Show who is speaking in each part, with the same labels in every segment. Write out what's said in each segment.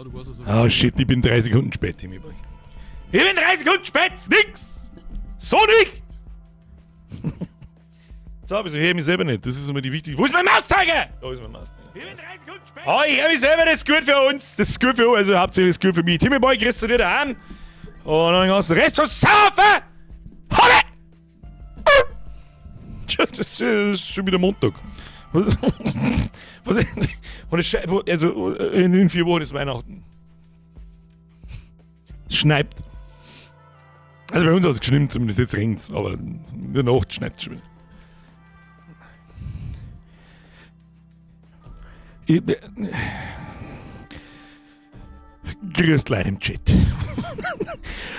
Speaker 1: Ja, du warst also.
Speaker 2: Ah shit, ich bin 3 Sekunden spät, Timmy Boy. Ich bin 3 Sekunden spät, nix! So nicht! So, wieso höre ich mich selber nicht? Das ist immer die wichtige. Wo ist mein Mauszeiger? Da ist mein Mauszeiger. Ich bin 3 Sekunden spät. Oh, ich höre mich selber, das ist gut für uns. Das ist gut für uns, also hauptsächlich ist gut für mich. Timmy Boy, grüßt du dir daheim. Und dann den ganzen Rest von Saufen! Holle! Das ist schon wieder Montag. Was, was, also in 4 Wochen ist Weihnachten. Es schneit. Also bei uns hat es geschneit, zumindest jetzt regnet es, aber in der Nacht schneit es schon wieder. Grüßt Leute im Chat.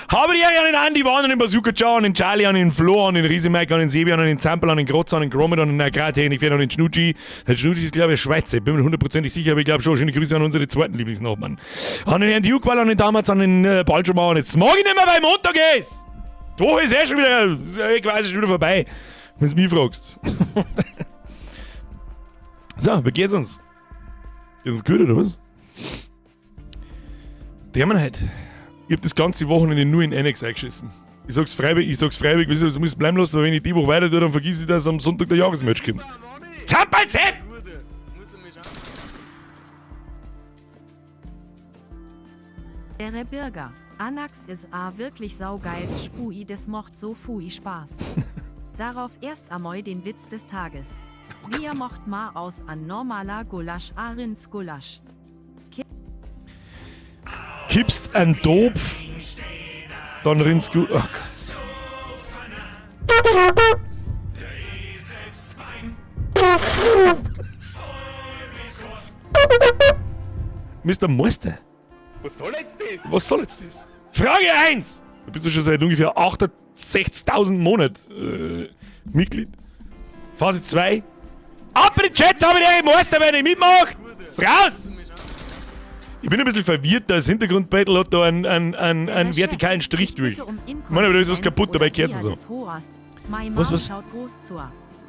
Speaker 2: Habe die Ehre an den Andi, an den Bazooka Joe, an den Charlie, an den Flo, an den Riesemike, an den Sebi, an den Zampel, an den Grotz, an den Gromit, an den Agrartechnik, an den Schnutschi. Der Schnutschi ist, glaube ich, Schweizer. Ich bin mir hundertprozentig sicher, aber ich glaube schon. Schöne Grüße an unsere zweiten Lieblingsnachbarn. An den Herrn Duke, an den damals, an den Balschomauer. Und jetzt mag ich nicht mehr, weil Montag ist. Die Woche ist eh schon wieder, ist eh quasi schon wieder vorbei, wenn du mich fragst. So, wie geht's uns? Geht's uns gut, oder was? Der Mann halt. Ich hab das ganze Wochenende nur in Annex eingeschissen. Ich sag's freiwillig, ich sag's freiwillig, wisst ihr, das muss ich bleiben lassen, aber wenn ich die Woche weiter tue, dann vergiss ich, dass am Sonntag der Jahresmatch kommt. Zampalsepp!
Speaker 3: Der Bürger. Anax ist a wirklich saugeil, Spui, des mocht so fui Spaß. Darauf erst amoi den Witz des Tages. Wir mocht ma aus an normaler Gulasch Arins Gulasch.
Speaker 2: Kippst ein Topf, dann rinnt's gut. Oh Gott. Mister Meister.
Speaker 4: Was soll jetzt das?
Speaker 2: Was soll jetzt das? Frage 1! Du bist ja schon seit ungefähr 68.000 Monaten Mitglied. Phase 2. Ab in den Chat, habe ich den Meister, wenn ich mitmacht! Raus! Ich bin ein bisschen verwirrt, das Hintergrundbattle hat da einen vertikalen Strich durch. Ich meine, aber da ist was kaputt, dabei kehrt's so. Was, was?
Speaker 3: Schaut groß zu.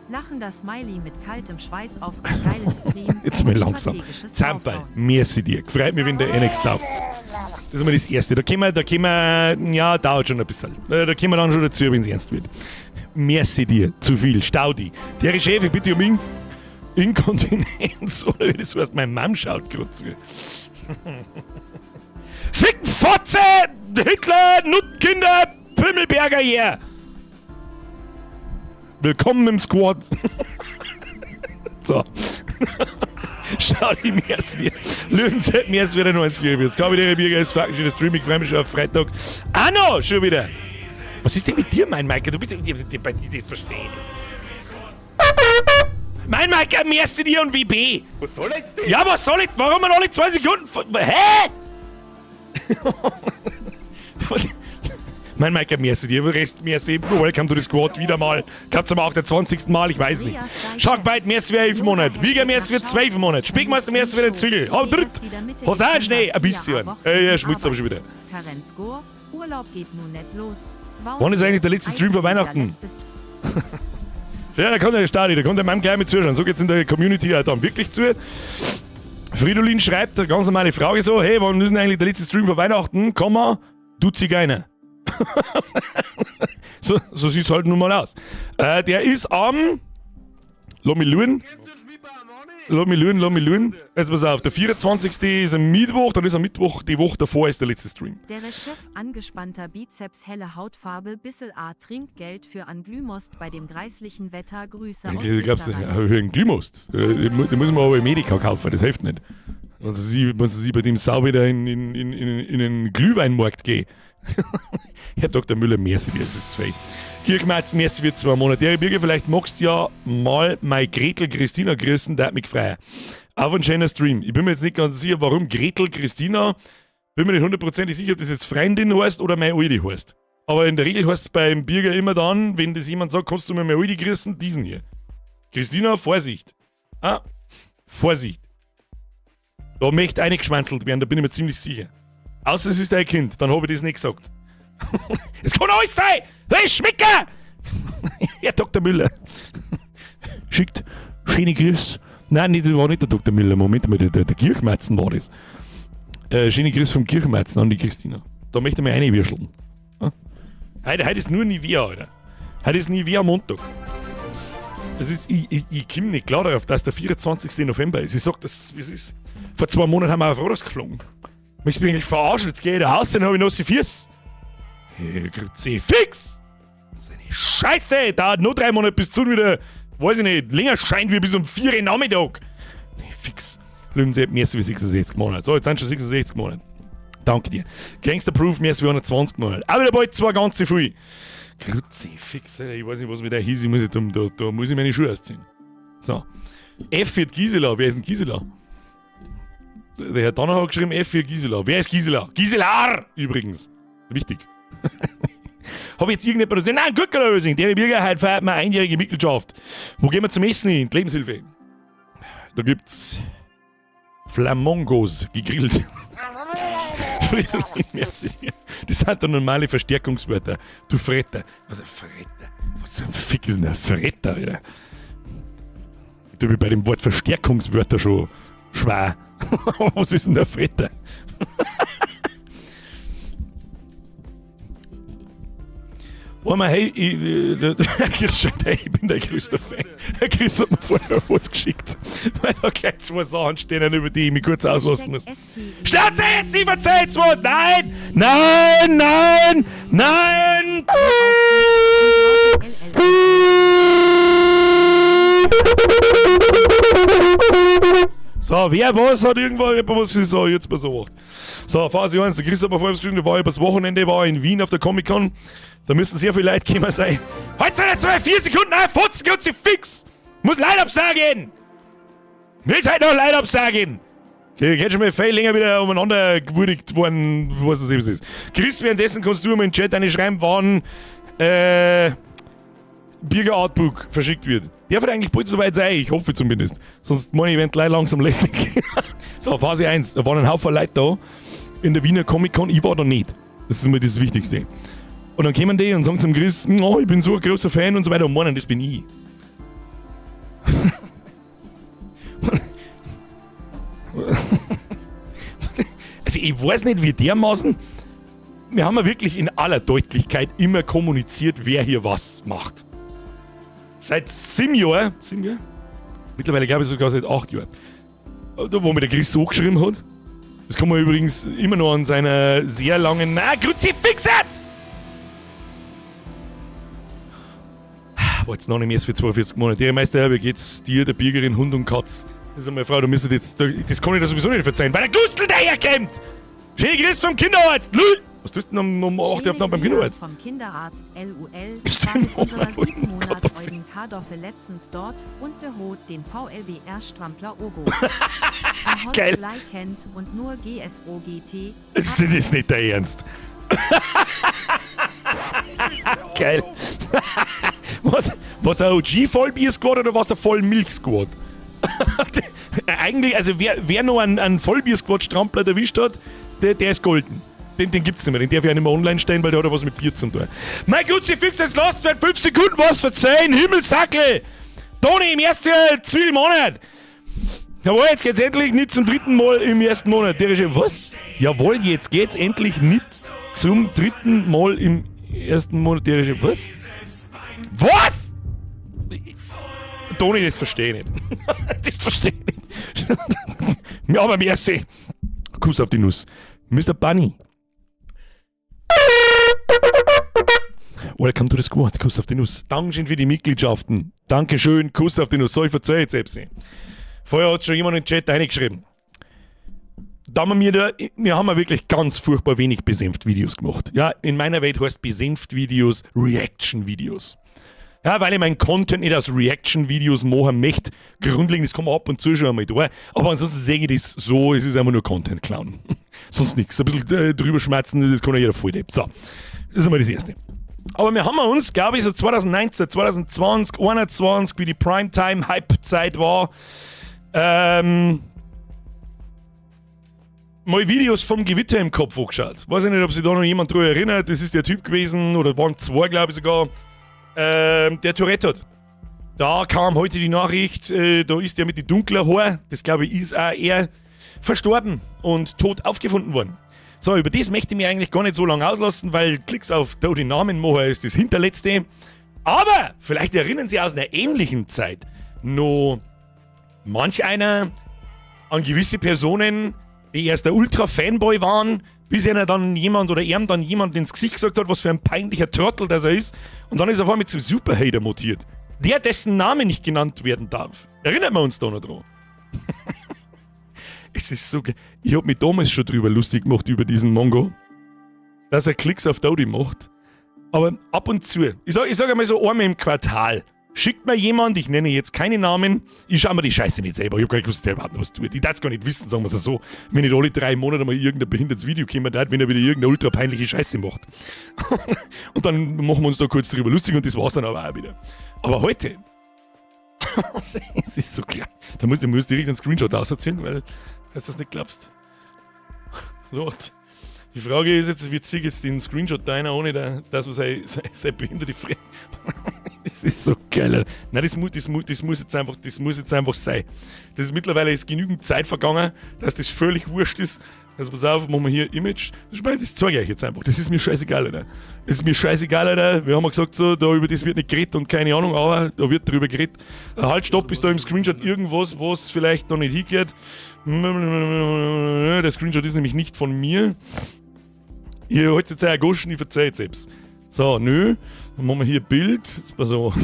Speaker 3: Lachender Smiley mit kaltem Schweiß auf einen geilen Stream.
Speaker 2: Jetzt mal langsam.
Speaker 3: Strategisches
Speaker 2: Zamperl,
Speaker 3: Aufbauen.
Speaker 2: merci dir. Freut mich, wenn der NX taugt. Das ist mal das Erste. Da können wir, da können wir, ja, dauert schon ein bisschen. Da können wir dann schon dazu, wenn's ernst wird. Merci dir, zu viel. Staudi. Der Chef, ich bitte um Inkontinenz, oder wie das heißt, meine Mom schaut grad zu. Ficken Fotze! Hitler, Nuttenkinder, Pimmelberger her! Willkommen im Squad. So. Schau die März dir. Löwenzeit März wieder 1944. Jetzt kann ich dir ist fucking schönes Stream. Ich freue mich schon auf Freitag. Ah no, schon wieder. Was ist denn mit dir, mein Maike? Du bist bei dir, das verstehe ich nicht. Mein Maike, merci dir und WB.
Speaker 4: Was soll jetzt das?
Speaker 2: Ja, was soll ich? Warum alle 2 Sekunden? Hä? Mein Maike, merci dir. Rest, merci. Welcome to the Squad wieder mal. Klappt's am 28. Mal, ich weiß nicht. Sharkbite, merci für 11 Monate. Wieger, merci für 12 Monate. Speckmeister, merci für den Zwiegel. Hau dritt. Hast du auch einen Schnee? Ein bisschen. Ey, er schmutzt aber schon wieder.
Speaker 3: Urlaub geht nun nicht los.
Speaker 2: Wann ist eigentlich der letzte Stream vor Weihnachten? Ja, da kommt der Stadi, da kommt der Mann gleich mit zuschauen. So geht's in der Community halt dann wirklich zu. Fridolin schreibt eine ganz normale Frage so: Hey, wann ist denn eigentlich der letzte Stream vor Weihnachten? Komma, du Zigeuner. So sieht's halt nun mal aus. Der ist am. Lass mich lügen. Lass mich lügen, lass mich lügen. Jetzt pass auf, der 24. ist am Mittwoch, dann ist am Mittwoch, die Woche davor ist der letzte Stream.
Speaker 3: Der Chef, angespannter Bizeps, helle Hautfarbe, bissel A, Trinkgeld für an Glühmost bei dem greislichen Wetter, Grüße aus
Speaker 2: Ich glaub's,
Speaker 3: Österreich.
Speaker 2: für einen Glühmost. Den muss man aber im Edeka kaufen, das hilft nicht. Wenn sie bei dem Sau wieder in den Glühweinmarkt gehen. Herr Doktor Müller, merci dir, es ist 2. Kirchmatz, merci für 2 Monate. Der Birger, vielleicht magst du ja mal meine Gretel Christina grüßen, der hat mich gefreut. Auf einen schönen Stream. Ich bin mir jetzt nicht ganz sicher, warum Gretel Christina. Bin mir nicht hundertprozentig sicher, ob das jetzt Freundin heißt oder meine Alte heißt. Aber in der Regel heißt es beim Birger immer dann, wenn das jemand sagt, kannst du mir meine Alte grüßen, diesen hier. Christina, Vorsicht. Ah, Vorsicht. Da möchte eingeschwänzelt werden, da bin ich mir ziemlich sicher. Außer es ist dein Kind, dann hab ich das nicht gesagt. Es kann alles sein! Hey, Schmicker! Herr Doktor Müller. Schickt schöne Grüße. Nein, nicht, das war nicht der Doktor Müller. Moment mal, der Kirchmatzen war das. Schöne Grüße vom Kirchenmeizen an die Christina. Da möchte ich mal reinwürscheln. Ja? Heute ist nur Nivea, Alter. Heute ist Nivea Montag. Das ist, ich komme nicht klar darauf, dass der 24. November ist. Ich sag das, wie es ist. Vor 2 Monaten haben wir auf Rhodos geflogen. Mich bin ich verarschen, jetzt gehe ich da raus, dann hab ich nasse Füße. Hey, Kruzifix! Das ist eine Scheiße! Dauert noch 3 Monate bis zu wieder, weiß ich nicht, länger scheint wie bis um 4 Uhr Nachmittag. Nee, fix. Löwen Sie mehr als 66 Monate. So, jetzt sind schon 66 Monate. Danke dir. Gangster Proof mehr als 120 Monate. Auch wieder bald 2 ganze viel. Kruzifix, Alter, ich weiß nicht, was mit der hieß. Ich muss, da, da, da muss ich meine Schuhe ausziehen. So. F für Gisela. Wer ist denn Gisela? Der Herr Donner hat geschrieben, F für Gisela. Wer ist Gisela? Gisela! Übrigens. Wichtig. Hab ich jetzt irgendjemand gesagt, nein, gut, Lösung. Der Bürger heute feiert meine einjährige Mitgliedschaft. Wo gehen wir zum Essen hin? Die Lebenshilfe. Da gibt's Flamongos gegrillt. Das sind dann normale Verstärkungswörter. Du Fretter. Was ein Fretter? Was ein Fick ist denn ein Fretter, Alter? Ich tue mich bei dem Wort Verstärkungswörter schon schwer. Was ist denn der Fretter? Warte mal, hey, der Chris schreibt, hey, ich bin der größte Fan. Der Chris hat mir vorher was geschickt, weil da gleich 2 Sachen stehen, über die ich mich kurz auslassen muss. Schnauze jetzt, ich verzeih jetzt was! Nein! Nein! Nein! Nein! So, wer was hat irgendwo jemand was ist so, jetzt mal so gemacht. So, Phase 1, der Chris hat mir vorher geschrieben, der war übers Wochenende, war in Wien auf der Comic-Con. Da müssen sehr viele Leute gekommen sein. Heute sind ja 2, 4 Sekunden, nein, Fotzen, geht sie fix! Muss Leute absagen! Mir ist halt noch Leute absagen! Okay, geht schon mal viel länger wieder umeinander gewürdigt worden, was es eben ist. Chris, währenddessen kannst du mal in den Chat reinschreiben, wann Birger Artbook verschickt wird. Der wird eigentlich bald soweit sein, ich hoffe zumindest. Sonst meine ich, wenn die Leute langsam lästig. So, Phase 1, da waren ein Haufen Leute da in der Wiener Comic-Con, ich war da nicht. Das ist immer das Wichtigste. Und dann kommen die und sagen zum Chris, oh, ich bin so ein großer Fan und so weiter. Und meinen, das bin ich. Also ich weiß nicht, wie dermaßen. Wir haben ja wirklich in aller Deutlichkeit immer kommuniziert, wer hier was macht. Seit 7 Jahren, 7 Jahre? Mittlerweile glaube ich sogar seit 8 Jahren. Da, wo mir der Chris so geschrieben hat. Das kann man übrigens immer noch an seiner sehr langen... Na, Kruzifix jetzt! War jetzt noch nicht mehr als für 42 Monate. Der Meister, wie geht's dir, der Birgerin, Hund und Katz? Das ist einmal Frau, da müsst ihr jetzt, das kann ich dir sowieso nicht verzeihen, weil der Gustl daherkommt! Schöne Grüße vom Kinderarzt! Lul! Was tust du denn um 8 Uhr beim Kinderarzt?
Speaker 3: Vom Kinderarzt LUL
Speaker 2: Bist du
Speaker 3: war mit
Speaker 2: im
Speaker 3: unserer
Speaker 2: Urlaub?
Speaker 3: 7 Monat
Speaker 2: Kartoffel.
Speaker 3: Eugen Kartoffel letztens dort und behot den VLBR-Strampler Ogo.
Speaker 2: Geil.
Speaker 3: Kennt und nur GSOGT.
Speaker 2: Das ist nicht der Ernst. Geil. Was der OG Vollbier-Squad oder was der Vollmilch-Squad? Eigentlich, also wer noch einen Vollbier-Squad-Strampler erwischt hat, der ist golden. Den gibt's nicht mehr, den darf ich auch nicht mehr online stellen, weil der hat ja was mit Bier zu tun. Mein Gott, sie fügt jetzt lasst, wenn 5 Sekunden was verzeihen, Himmelsackel! Toni, im ersten Zwiebelmonat! Jawohl, jetzt geht's endlich nicht zum 3. Mal im ersten Monat. Der ist ja, was? Jawohl, jetzt geht's endlich nicht zum 3. Mal im ersten Monat. Der ist ja, was? Was? Toni, das verstehe ich nicht. Das verstehe ich nicht. Ja, aber merci. Kuss auf die Nuss. Mister Bunny. Welcome to the squad. Kuss auf die Nuss. Dankeschön für die Mitgliedschaften. Dankeschön. Kuss auf die Nuss. So, ich verzeih jetzt selbst nicht. Vorher hat schon jemand in den Chat reingeschrieben. Da haben wir, da, wir haben ja wirklich ganz furchtbar wenig Besenft-Videos gemacht. Ja, in meiner Welt heißt Besenft-Videos Reaction-Videos. Ja, weil ich meinen Content nicht aus Reaction-Videos machen möchte. Grundlegend, das kann man ab und zu schon einmal tun. Aber ansonsten sehe ich das so, es ist einfach nur Content-Clown. Sonst nix. Ein bisschen drüber schmerzen, das kann ja jeder voll. So, das ist einmal das Erste. Aber wir haben uns, glaube ich, so 2019, 2020, 2021, wie die Primetime-Hype-Zeit war, mal Videos vom Gewitter im Kopf angeschaut. Weiß ich nicht, ob sich da noch jemand drüber erinnert. Das ist der Typ gewesen, oder waren zwei, glaube ich sogar, der Tourette hat. Da kam heute die Nachricht, da ist der mit den dunklen Haaren, das glaube ich ist auch er. Verstorben und tot aufgefunden worden. So, über das möchte ich mich eigentlich gar nicht so lange auslassen, weil Klicks auf Dodi Namen machen ist das hinterletzte. Aber vielleicht erinnern Sie aus einer ähnlichen Zeit noch manch einer an gewisse Personen, die erst der Ultra-Fanboy waren, bis einer dann jemand oder ihm dann jemand ins Gesicht gesagt hat, was für ein peinlicher Trottel das er ist. Und dann ist er auf einmal zum Super-Hater mutiert. Der, dessen Name nicht genannt werden darf. Erinnern wir uns da noch dran? Es ist so ge. Ich hab mich damals schon drüber lustig gemacht, über diesen Mongo. Dass er Klicks auf Dodi macht. Aber ab und zu, ich sag einmal so einmal im Quartal, schickt mir jemand, ich nenne jetzt keine Namen, ich schau mir die Scheiße nicht selber, ich hab gar nicht gewusst, der überhaupt noch was tut. Ich darf's gar nicht wissen, sagen wir's so, wenn nicht alle 3 Monate mal irgendein behindertes Video kommen hat, wenn er wieder irgendeine ultra peinliche Scheiße macht. Und dann machen wir uns da kurz drüber lustig und das war's dann aber auch wieder. Aber heute, es ist so klar, da muss direkt einen Screenshot auserzählen, weil du das nicht glaubst. So, die Frage ist jetzt, wie ziehe ich jetzt den Screenshot da rein, ohne dass man sein behinderte Fre. Das ist so geil, Alter. Nein, das muss jetzt einfach sein. Mittlerweile ist genügend Zeit vergangen, dass das völlig wurscht ist. Also pass auf, machen wir hier Image. Das zeige ich euch jetzt einfach. Das ist mir scheißegal, Alter. Das ist mir scheißegal, Alter. Wir haben ja gesagt, so, da über das wird nicht geredet und keine Ahnung, aber da wird drüber geredet. Halt, stopp, ist da im Screenshot irgendwas, was vielleicht noch nicht hingehört? Der Screenshot ist nämlich nicht von mir. Ihr holt jetzt euer Goschen, ich verzeih jetzt selbst. So, nö. Dann machen wir hier Bild. Jetzt pass auf.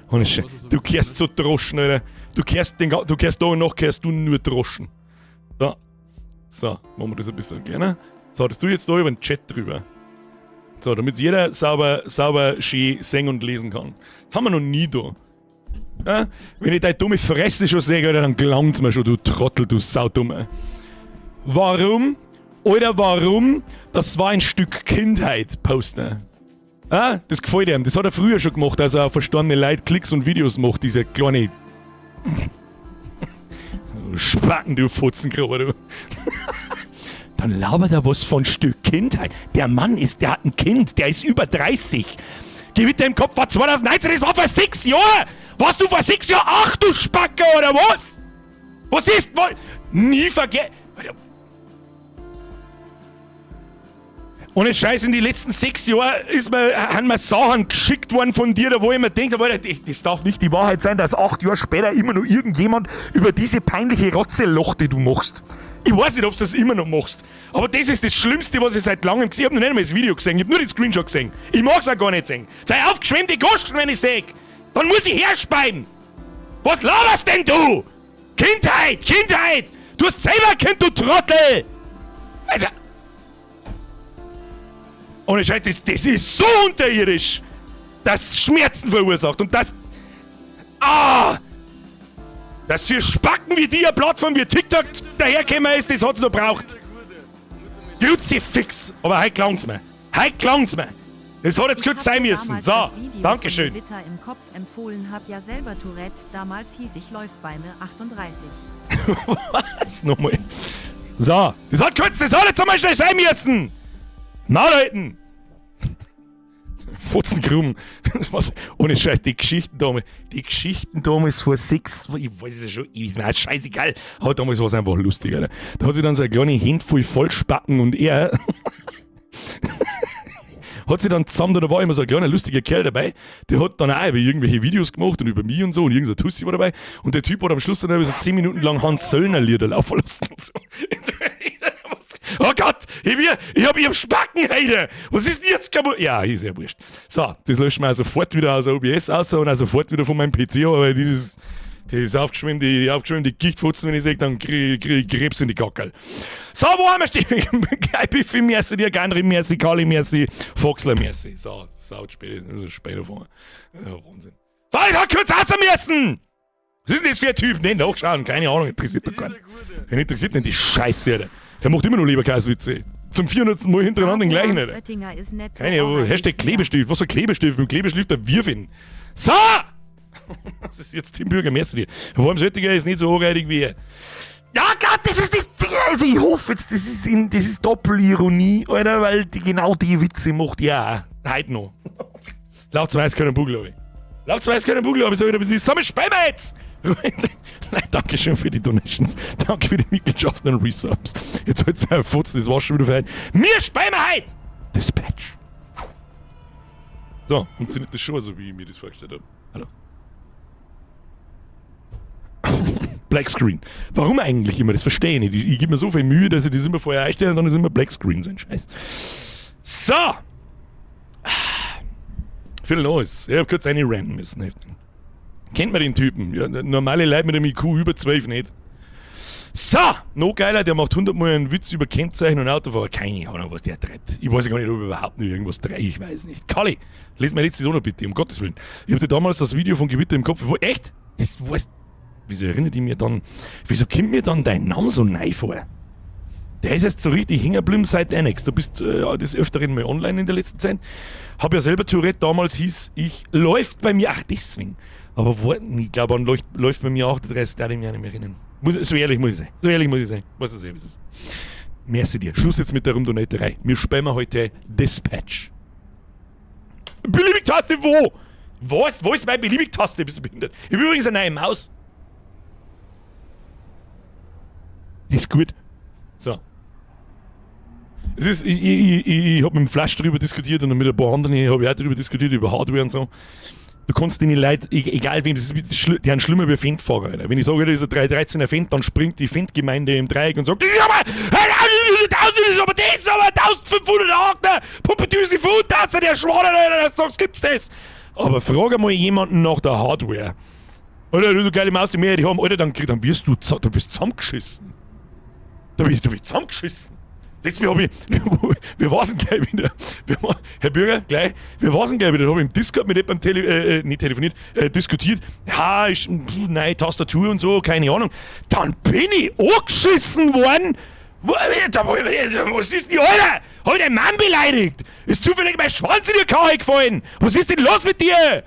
Speaker 2: Ohne Scheiß. Du kehrst so droschen, Alter. Du kehrst da und nach, kehrst du nur droschen. Da. So, machen wir das ein bisschen kleiner. So, das tue ich jetzt da über den Chat drüber. So, damit jeder sauber, sauber schön sehen und lesen kann. Das haben wir noch nie da. Ja? Wenn ich deine dumme Fresse schon sehe, Alter, dann gelangt's mir schon, du Trottel, du Saudumme. Warum? Alter, warum? Das war ein Stück Kindheit, Poster. Ah, das gefällt ihm. Das hat er früher schon gemacht, als er auf verstorbene Leute Klicks und Videos macht, dieser kleine Spacken, du Fotzengrube, du. Dann labert er was von Stück Kindheit. Der Mann ist, der hat ein Kind, der ist über 30. Gewitter im Kopf war 2019, das war vor 6 Jahren! Warst du vor 6 Jahren 8, du Spacker, oder was? Was ist? Was? Nie vergessen. Ohne Scheiß, in die letzten 6 Jahren haben mir Sachen geschickt worden von dir, da wo ich mir denke, das darf nicht die Wahrheit sein, dass 8 Jahre später immer noch irgendjemand über diese peinliche Rotze lacht, die du machst. Ich weiß nicht, ob du das immer noch machst. Aber das ist das Schlimmste, was ich seit langem gesehen habe. Ich habe noch nicht einmal das Video gesehen, ich habe nur den Screenshot gesehen. Ich mag's auch gar nicht sehen. Deine aufgeschwemmte Goschen, wenn ich seh, dann muss ich herspeien. Was laberst denn du? Kindheit, Kindheit! Du hast selber ein Kind, du Trottel! Alter! Ohne Scheiß, das ist so unterirdisch, dass Schmerzen verursacht und das. Ah! Dass für Spacken wie die eine Plattform wie TikTok dahergekommen ist, das hat's noch braucht. Fix. Aber heute klang's mir. Heute klang's mir. Das hat jetzt kurz sein müssen. So, Dankeschön.
Speaker 3: Gewitter im Kopf empfohlen, hab ja selber Tourette. Damals hieß ich läuft bei mir 38.
Speaker 2: Was? Nochmal. So, das hat jetzt einmal schnell sein müssen. Na, Leuten. Fotzenkrumm. Was, ohne Scheiß, die Geschichten damals vor 6, ich weiß es ja schon, ist mir auch scheißegal, aber damals war es einfach lustig, Alter. Da hat sich dann so eine kleine Handvoll Vollspacken und er hat sich dann zusammen, da war immer so ein kleiner lustiger Kerl dabei, der hat dann auch über irgendwelche Videos gemacht und über mich und so und irgendein Tussi war dabei und der Typ hat am Schluss dann so 10 Minuten lang Hans Söllner Lieder laufen lassen und so. Oh Gott, ich hab Spacken heute. Was ist denn jetzt kaputt? Ja, ist ja wurscht. So, das löschen wir sofort wieder aus OBS aus und auch sofort wieder von meinem PC, aber die aufgeschwemmte Gichtfutzen, wenn ich sehe, dann krieg ich Krebs in die Gackerl. So, wo haben wir stehen? Geil, Biffi, merci dir, Ganri, merci, Kali, merci, Foxler, merci. So, sau spät, das ist später vor. Ja, Wahnsinn. So, ich hab kurz raus müssen! Was ist denn das für ein Typ? Nee, nachschauen, keine Ahnung, interessiert doch keinen. Wen interessiert denn die Scheiße, Alter? Der macht immer noch Leberkäswitze. Zum 400. Mal hintereinander den gleichen, Alter.
Speaker 3: Oettinger ist nett.
Speaker 2: Keine Ahnung, #Klebestift. Was für Klebestift? Mit dem Klebestift, der wirf ihn. So! Was ist jetzt Tim Bürger? Merci dir. Worms Oettinger ist nicht so hochreidig wie er. Ja Gott, das ist das Ding. Also ich hoffe jetzt, das ist Doppelironie, Alter, weil die genau die Witze macht. Ja, heute noch. Laut weiß keinen Bugel, glaube ich. Laut weiß keinen Bugel, aber ich sag wieder, was ist. Sag mal, spielen wir jetzt! Nein, Dankeschön für die Donations. Danke für die Mitgliedschaften und Resubs. Jetzt halt's ein Futzen, das war's schon wieder für heute. Mir speimen wir heute! Dispatch. So, funktioniert das schon so, wie ich mir das vorgestellt habe? Hallo. Black Screen. Warum eigentlich immer? Das verstehe ich nicht. Ich gebe mir so viel Mühe, dass ich das immer vorher einstelle und dann ist immer Black Screen, so ein Scheiß. So! Viel los. Ich hab kurz eine ranten müssen. Kennt man den Typen? Ja, normale Leute mit einem IQ über 12 nicht. So, noch geiler, der macht 100 Mal einen Witz über Kennzeichen und Autofahrer. Keine Ahnung, was der treibt. Ich weiß gar nicht, ob er überhaupt noch irgendwas treibt. Ich weiß nicht. Kalli, lies mir letztes auch noch bitte, um Gottes Willen. Ich hatte damals das Video von Gewitter im Kopf. Echt? Das weißt. Wieso erinnert ich mir dann. Wieso kommt mir dann dein Name so neu vor? Der ist jetzt so richtig hängen geblieben seit Annex. Du bist des Öfteren mal online in der letzten Zeit. Hab ja selber Tourette, damals hieß ich, läuft bei mir, ach deswegen. Aber wo, ich glaube, an läuft bei mir 38, da ich mich auch nicht mehr erinnern. So ehrlich muss ich sein. So ehrlich muss ich sein. Weiß das eh, was ist. Merci dir. Schluss jetzt mit der Rumdonaterei. Wir spielen heute Dispatch. Beliebig-Taste wo? Was? Wo ist meine Beliebig-Taste? Bist du behindert? Ich habe übrigens eine neue Maus. Die ist gut. So. Es ist, ich habe mit dem Flash darüber diskutiert und mit ein paar anderen habe ich auch darüber diskutiert, über Hardware und so. Du kannst den Leuten, egal wem, das ist, die sind schlimmer wie Fendt-Fahrer. Alter. Wenn ich sage, das ist ein 313er Fendt, dann springt die Fendt-Gemeinde im Dreieck und sagt, das ist aber, 1000 ist aber das, aber 1500 Pumpedüse Fuß, der Schwader, Alter, das sagst, gibt's das. Aber frag einmal jemanden nach der Hardware. Alter, du geile Maus, die mehr die haben, Alter, dann wirst du, dann wirst du zusammengeschissen. Da wirst du zusammengeschissen. Letztes Mal hab ich, wir waren gleich wieder, wir, Herr Bürger, gleich, wir waren gleich wieder, da hab ich im Discord mit jemandem nicht telefoniert, diskutiert, ja, ist, pff, nein, Tastatur und so, keine Ahnung. Dann bin ich angeschissen worden. Was ist denn, Alter? Hab ich den Mann beleidigt? Ist zufällig mein Schwanz in die Karre gefallen? Was ist denn los mit dir?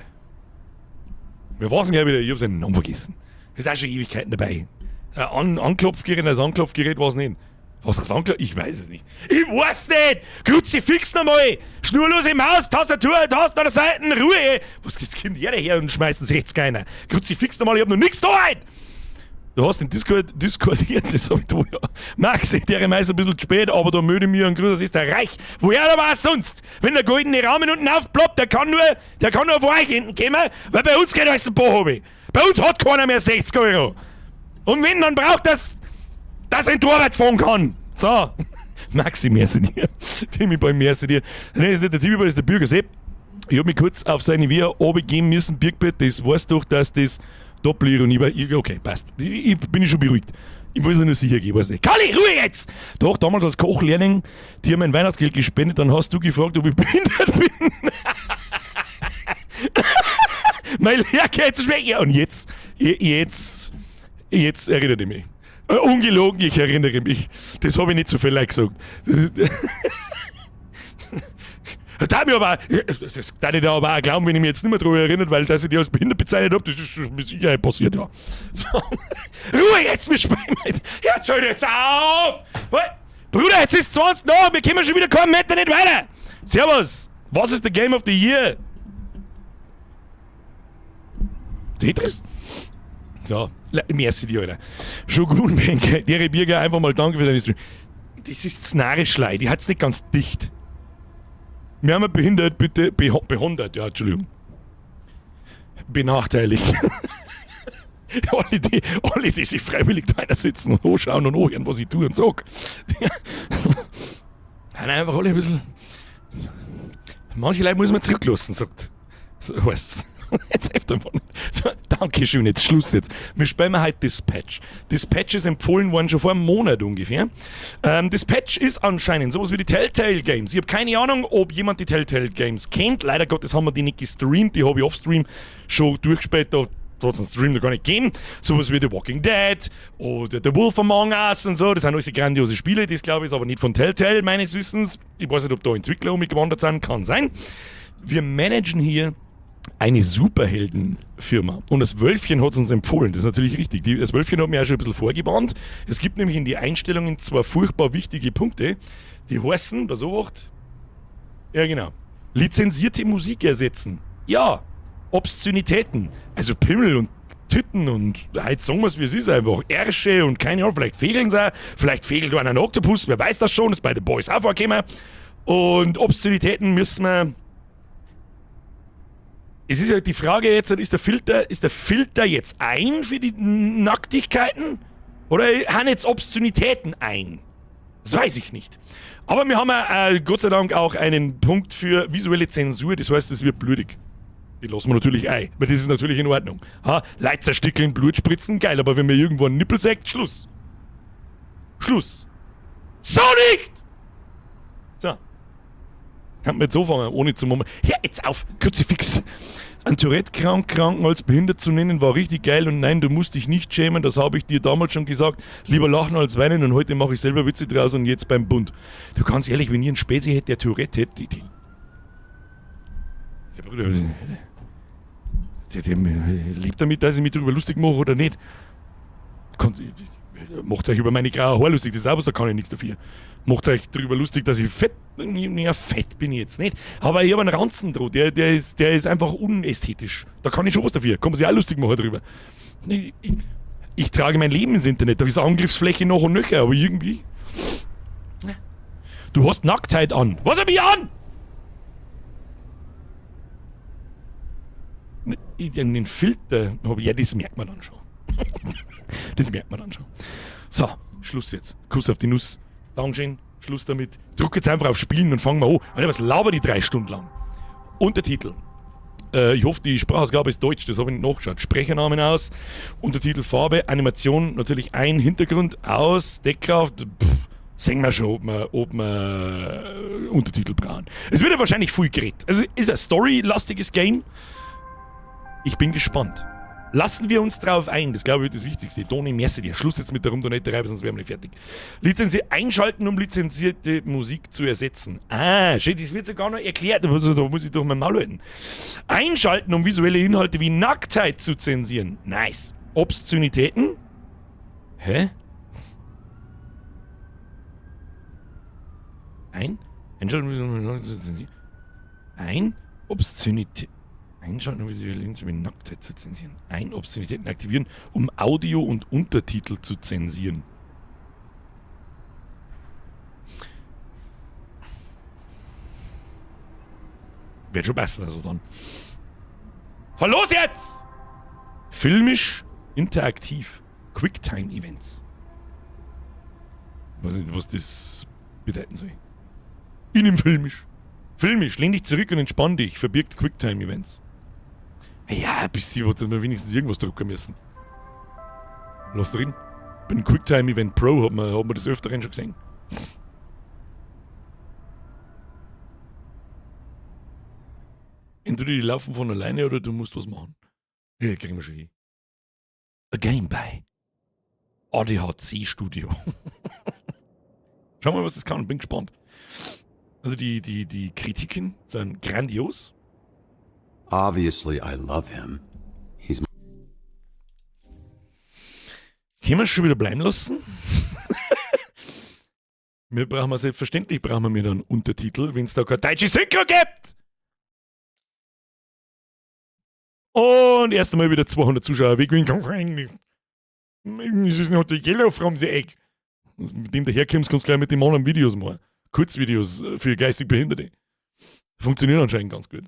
Speaker 2: Wir waren gleich wieder, ich hab seinen Namen vergessen. Ist auch schon Ewigkeiten dabei. Anklopfgerät, das Anklopfgerät war es nicht. Was das Anklopf? Ich weiß es nicht. Ich weiß nicht! Kruzifix nochmal! Schnurlose Maus, Tastatur, Tasten an der Seite, Ruhe! Was, jetzt kommt der her und schmeißt uns rechts keiner. Kruzifix nochmal, ich hab noch nichts da heute! Du hast den Discord diskordiert, das hab ich da, ja. Max, der ist ein bisschen zu spät, aber da melde ich mir einen Gruß aus Österreich. Woher aber auch sonst? Wenn der goldene Rahmen unten aufploppt, der kann nur von euch hinten kommen, weil bei uns geht alles ein paar Hobby. Bei uns hat keiner mehr 60 Euro. Und wenn, dann braucht das, dass ein Torwart fahren kann. So. Maxi, merci dir. Timmy Boy, merci dir. Nein, das ist nicht der Timmy Boy, das ist der Bürger Sepp. Ich hab mich kurz auf seine Via runtergeben müssen, Birkbett, das weißt doch, dass das Doppelironie war. Okay, passt. Ich bin schon beruhigt. Ich muss ja nur sicher gehen, weiß nicht. Kalli, Ruhe jetzt! Doch, damals als Kochlehrling, die haben mein Weihnachtsgeld gespendet, dann hast du gefragt, ob ich behindert bin. Mein Lehrgeld zu schmecken. Ja, und jetzt erinnere ich mich. Ungelogen, ich erinnere mich. Das habe ich nicht zu viel leid gesagt. Da mir aber, das darf ich da aber auch glauben, wenn ich mich jetzt nicht mehr darüber erinnere, weil dass ich die als behindert bezeichnet habe, das ist mit Sicherheit passiert, ja. So. Ruhe jetzt, wir spielen jetzt. Jetzt hört jetzt auf! Bruder, jetzt ist 20 nach, wir kommen schon wieder keinen Meter nicht weiter. Servus! Was ist der Game of the Year? Tetris? So, merci dir, Alter. Shogun Bank, Dere Birger, einfach mal danke für deine Stream. Das ist Znarischlei, die hat's nicht ganz dicht. Wir haben behindert, bitte, behindert, ja, Entschuldigung. Benachteiligt. Alle, die sich freiwillig da einer sitzen und anschauen und anhören, was ich tue und sag. Sind einfach alle ein bisschen. Manche Leute muss man zurücklassen, sagt. So heißt's. Jetzt hilft einfach nicht. So, Dankeschön, jetzt Schluss jetzt. Wir spielen heute Dispatch. Dispatch ist empfohlen worden schon vor einem Monat ungefähr. Dispatch ist anscheinend sowas wie die Telltale Games. Ich habe keine Ahnung, ob jemand die Telltale Games kennt. Leider Gottes haben wir die nicht gestreamt. Die habe ich offstream schon durchgespielt. Da hat es einen Stream noch gar nicht gegeben. Sowas wie The Walking Dead oder The Wolf Among Us und so. Das sind alles grandiose Spiele. Das, glaube ich, ist aber nicht von Telltale, meines Wissens. Ich weiß nicht, ob da Entwickler umgewandert sind. Kann sein. Wir managen hier eine Superheldenfirma. Und das Wölfchen hat uns empfohlen. Das ist natürlich richtig. Das Wölfchen hat mir auch schon ein bisschen vorgewarnt. Es gibt nämlich in die Einstellungen zwei furchtbar wichtige Punkte. Die heißen, pass auf, ja genau, lizenzierte Musik ersetzen. Ja, Obszönitäten. Also Pimmel und Titten und heute sagen wir's, wie es ist, einfach Ärsche und keine Ahnung, vielleicht fegeln sie auch, vielleicht fegelt einer einen Oktopus, wer weiß das schon, ist bei The Boys auch vorgekommen. Und Obszönitäten müssen wir. Es ist ja die Frage jetzt, ist der Filter jetzt ein für die Nacktigkeiten? Oder haben jetzt Obszönitäten ein? Das weiß ich nicht. Aber wir haben ja, Gott sei Dank auch einen Punkt für visuelle Zensur, das heißt, es wird blutig. Die lassen wir natürlich ein, weil das ist natürlich in Ordnung. Ha, Leute zerstückeln, Blut spritzen, geil, aber wenn mir irgendwo ein Nippel sagt, Schluss. Schluss. So nicht! So. Kann man jetzt so fangen, ohne zu murmeln. Hör jetzt auf, Kruzifix! Ein Tourette-Krank, Kranken als behindert zu nennen, war richtig geil und nein, du musst dich nicht schämen, das habe ich dir damals schon gesagt. Lieber lachen als weinen und heute mache ich selber Witze draus und jetzt beim Bund. Du, ganz ehrlich, wenn ich einen Spezi hätte, der Tourette hätte, ja, Bruder, der lebt damit, dass ich mich darüber lustig mache oder nicht. Macht euch über meine graue Haare lustig, das ist auch was, da kann ich nichts dafür. Macht euch darüber lustig, dass ich fett, ja, fett bin ich jetzt nicht. Aber ich habe einen Ranzen drauf, der ist einfach unästhetisch. Da kann ich schon was dafür, kann man sich auch lustig machen drüber. Ich trage mein Leben ins Internet, da ist Angriffsfläche noch und nöcher, aber irgendwie. Du hast Nacktheit an. Was hab ich an? Den Filter hab ich, ja, das merkt man dann schon. Das merkt man dann schon. So, Schluss jetzt. Kuss auf die Nuss. Dankeschön. Schluss damit. Druck jetzt einfach auf Spielen und fangen wir an. Alter, was laber die 3 Stunden lang? Untertitel. Ich hoffe, die Sprachausgabe ist deutsch, das habe ich nicht nachgeschaut. Sprechernamen aus, Untertitel Farbe, Animation, natürlich ein, Hintergrund aus, Deckkraft, pff, sehen wir schon, ob wir Untertitel brauchen. Es wird ja wahrscheinlich viel geredet. Also ist ein storylastiges Game. Ich bin gespannt. Lassen wir uns drauf ein, das glaube ich wird das Wichtigste. Toni, merci dir. Schluss jetzt mit der Rumdonetterei, sonst wären wir nicht fertig. Lizenzi einschalten, um lizenzierte Musik zu ersetzen. Ah, shit, das wird sogar noch erklärt. Da muss ich doch mal Maul halten. Einschalten, um visuelle Inhalte wie Nacktheit zu zensieren. Nice. Obszönitäten? Hä? Ein? Einschalten, um zu zensieren. Ein? Obszönität. Einschalten, um visuelle Inhalte wie Nacktheit zu zensieren. Ein Obszönitäten aktivieren, um Audio und Untertitel zu zensieren. Wird schon passen, also dann. So, los jetzt! Filmisch, interaktiv. Quicktime-Events. Ich weiß nicht, was das bedeuten soll. In dem Filmisch. Filmisch, lehn dich zurück und entspann dich. Verbirgt Quicktime-Events. Ja, bis sie wird wir wenigstens irgendwas drucken müssen. Lass drin. Bin Quicktime Event Pro, hat man das öfteren schon gesehen. Entweder die laufen von alleine oder du musst was machen. Ja, kriegen wir schon hin. A Game by ADHC Studio. Schauen wir mal, was das kann. Bin gespannt. Also die Kritiken sind grandios.
Speaker 1: Obviously, I love him. He's
Speaker 2: Können wir schon wieder bleiben lassen? Wir brauchen selbstverständlich brauchen wir dann Untertitel, wenn es da keine deutsche Synchro gibt. Und erst einmal wieder 200 Zuschauer weg. Es ist noch die Yellow from the Egg. Mit dem daherkommst, kannst du gleich mit dem anderen Videos machen. Kurzvideos für geistig Behinderte. Funktioniert anscheinend ganz gut.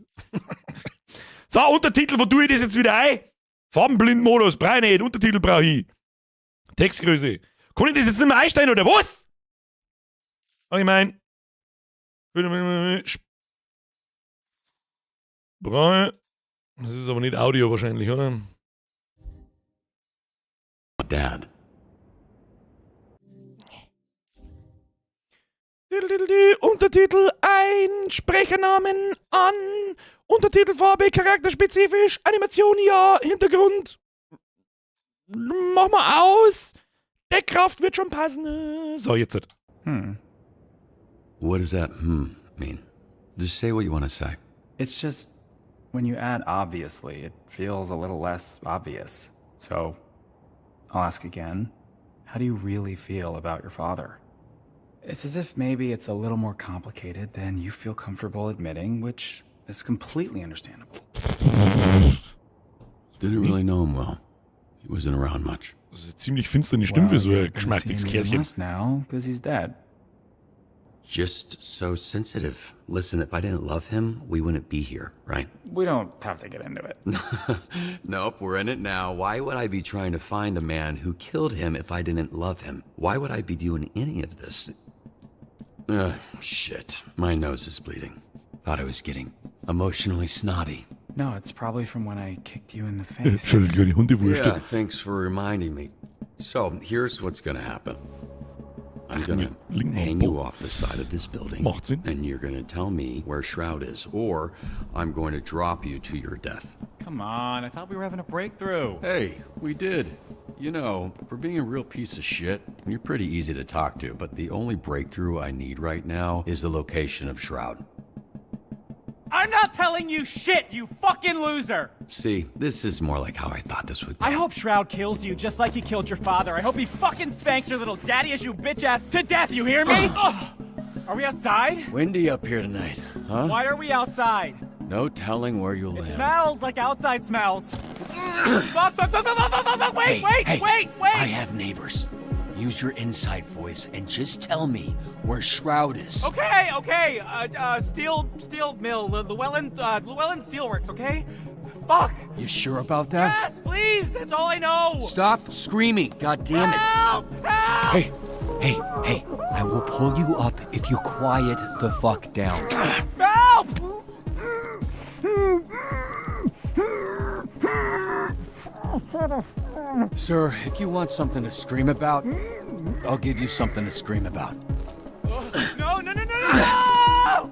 Speaker 2: So, Untertitel, wo tue ich das jetzt wieder ein? Farbenblindmodus, brauch ich nicht, Untertitel brauche ich. Textgröße. Kann ich das jetzt nicht mehr einstellen oder was? Ich mein. Das ist aber nicht Audio wahrscheinlich, oder?
Speaker 1: Dad.
Speaker 2: Untertitel ein, Sprechernamen an, Untertitelfarbe charakterspezifisch, Animation ja, Hintergrund mach mal aus, Deckkraft wird schon passen. So, jetzt.
Speaker 1: What does that mean? Just say what you want to say.
Speaker 5: It's just when you add "obviously," it feels a little less obvious. So I'll ask again: how do you really feel about your father? It's as if maybe it's a little more complicated than you feel comfortable admitting, which is completely understandable.
Speaker 1: Didn't really know him well. He wasn't around much.
Speaker 2: Das ist eine ziemlich finstere Stimme für so
Speaker 5: Well,
Speaker 2: ein
Speaker 5: you're gonna see
Speaker 2: geschmeidiges
Speaker 5: him even
Speaker 2: Kerlchen.
Speaker 5: less now, because he's dead.
Speaker 1: Just so sensitive. Listen, if I didn't love him, we wouldn't be here, right?
Speaker 5: We don't have to get into it.
Speaker 1: Nope, we're in it now. Why would I be trying to find the man who killed him if I didn't love him? Why would I be doing any of this? Ugh, shit. My nose is bleeding. Thought I was getting emotionally snotty.
Speaker 5: No, it's probably from when I kicked you in the face.
Speaker 2: Schon eine kleine Hundewurst.
Speaker 1: Yeah, thanks for reminding me. So, here's what's gonna happen. I'm gonna
Speaker 2: liegen noch
Speaker 1: hang
Speaker 2: Bo-
Speaker 1: you off the side of this building.
Speaker 2: Macht Sinn.
Speaker 1: And you're gonna tell me where Shroud is, or I'm going to drop you to your death.
Speaker 5: Come on, I thought we were having a breakthrough.
Speaker 1: Hey, we did. You know, for being a real piece of shit, you're pretty easy to talk to, but the only breakthrough I need right now is the location of Shroud.
Speaker 6: I'm not telling you shit, you fucking loser!
Speaker 1: See, this is more like how I thought this would go.
Speaker 6: I hope Shroud kills you just like he killed your father. I hope he fucking spanks your little daddy issue bitch ass to death, you hear me? Ugh. Are we outside?
Speaker 1: Windy up here tonight, huh?
Speaker 6: Why are we outside?
Speaker 1: No telling where you'll
Speaker 6: It
Speaker 1: land.
Speaker 6: smells like outside smells. Fuck, fuck, fuck, fuck, fuck, fuck, fuck, fuck, wait,
Speaker 1: Hey,
Speaker 6: wait,
Speaker 1: hey,
Speaker 6: wait, wait!
Speaker 1: I have neighbors. Use your inside voice and just tell me where Shroud is.
Speaker 6: Okay, okay, steel, steel mill, Llewellyn, Llewellyn Steelworks, okay? Fuck!
Speaker 1: You sure about that?
Speaker 6: Yes, please, that's all I know!
Speaker 1: Stop screaming, God damn it.
Speaker 6: Help! Help!
Speaker 1: Hey, hey, hey, I will pull you up if you quiet the fuck down.
Speaker 6: Help!
Speaker 1: Sir, if you want something to scream about, I'll give you something to scream about.
Speaker 6: No, no, no, no, no,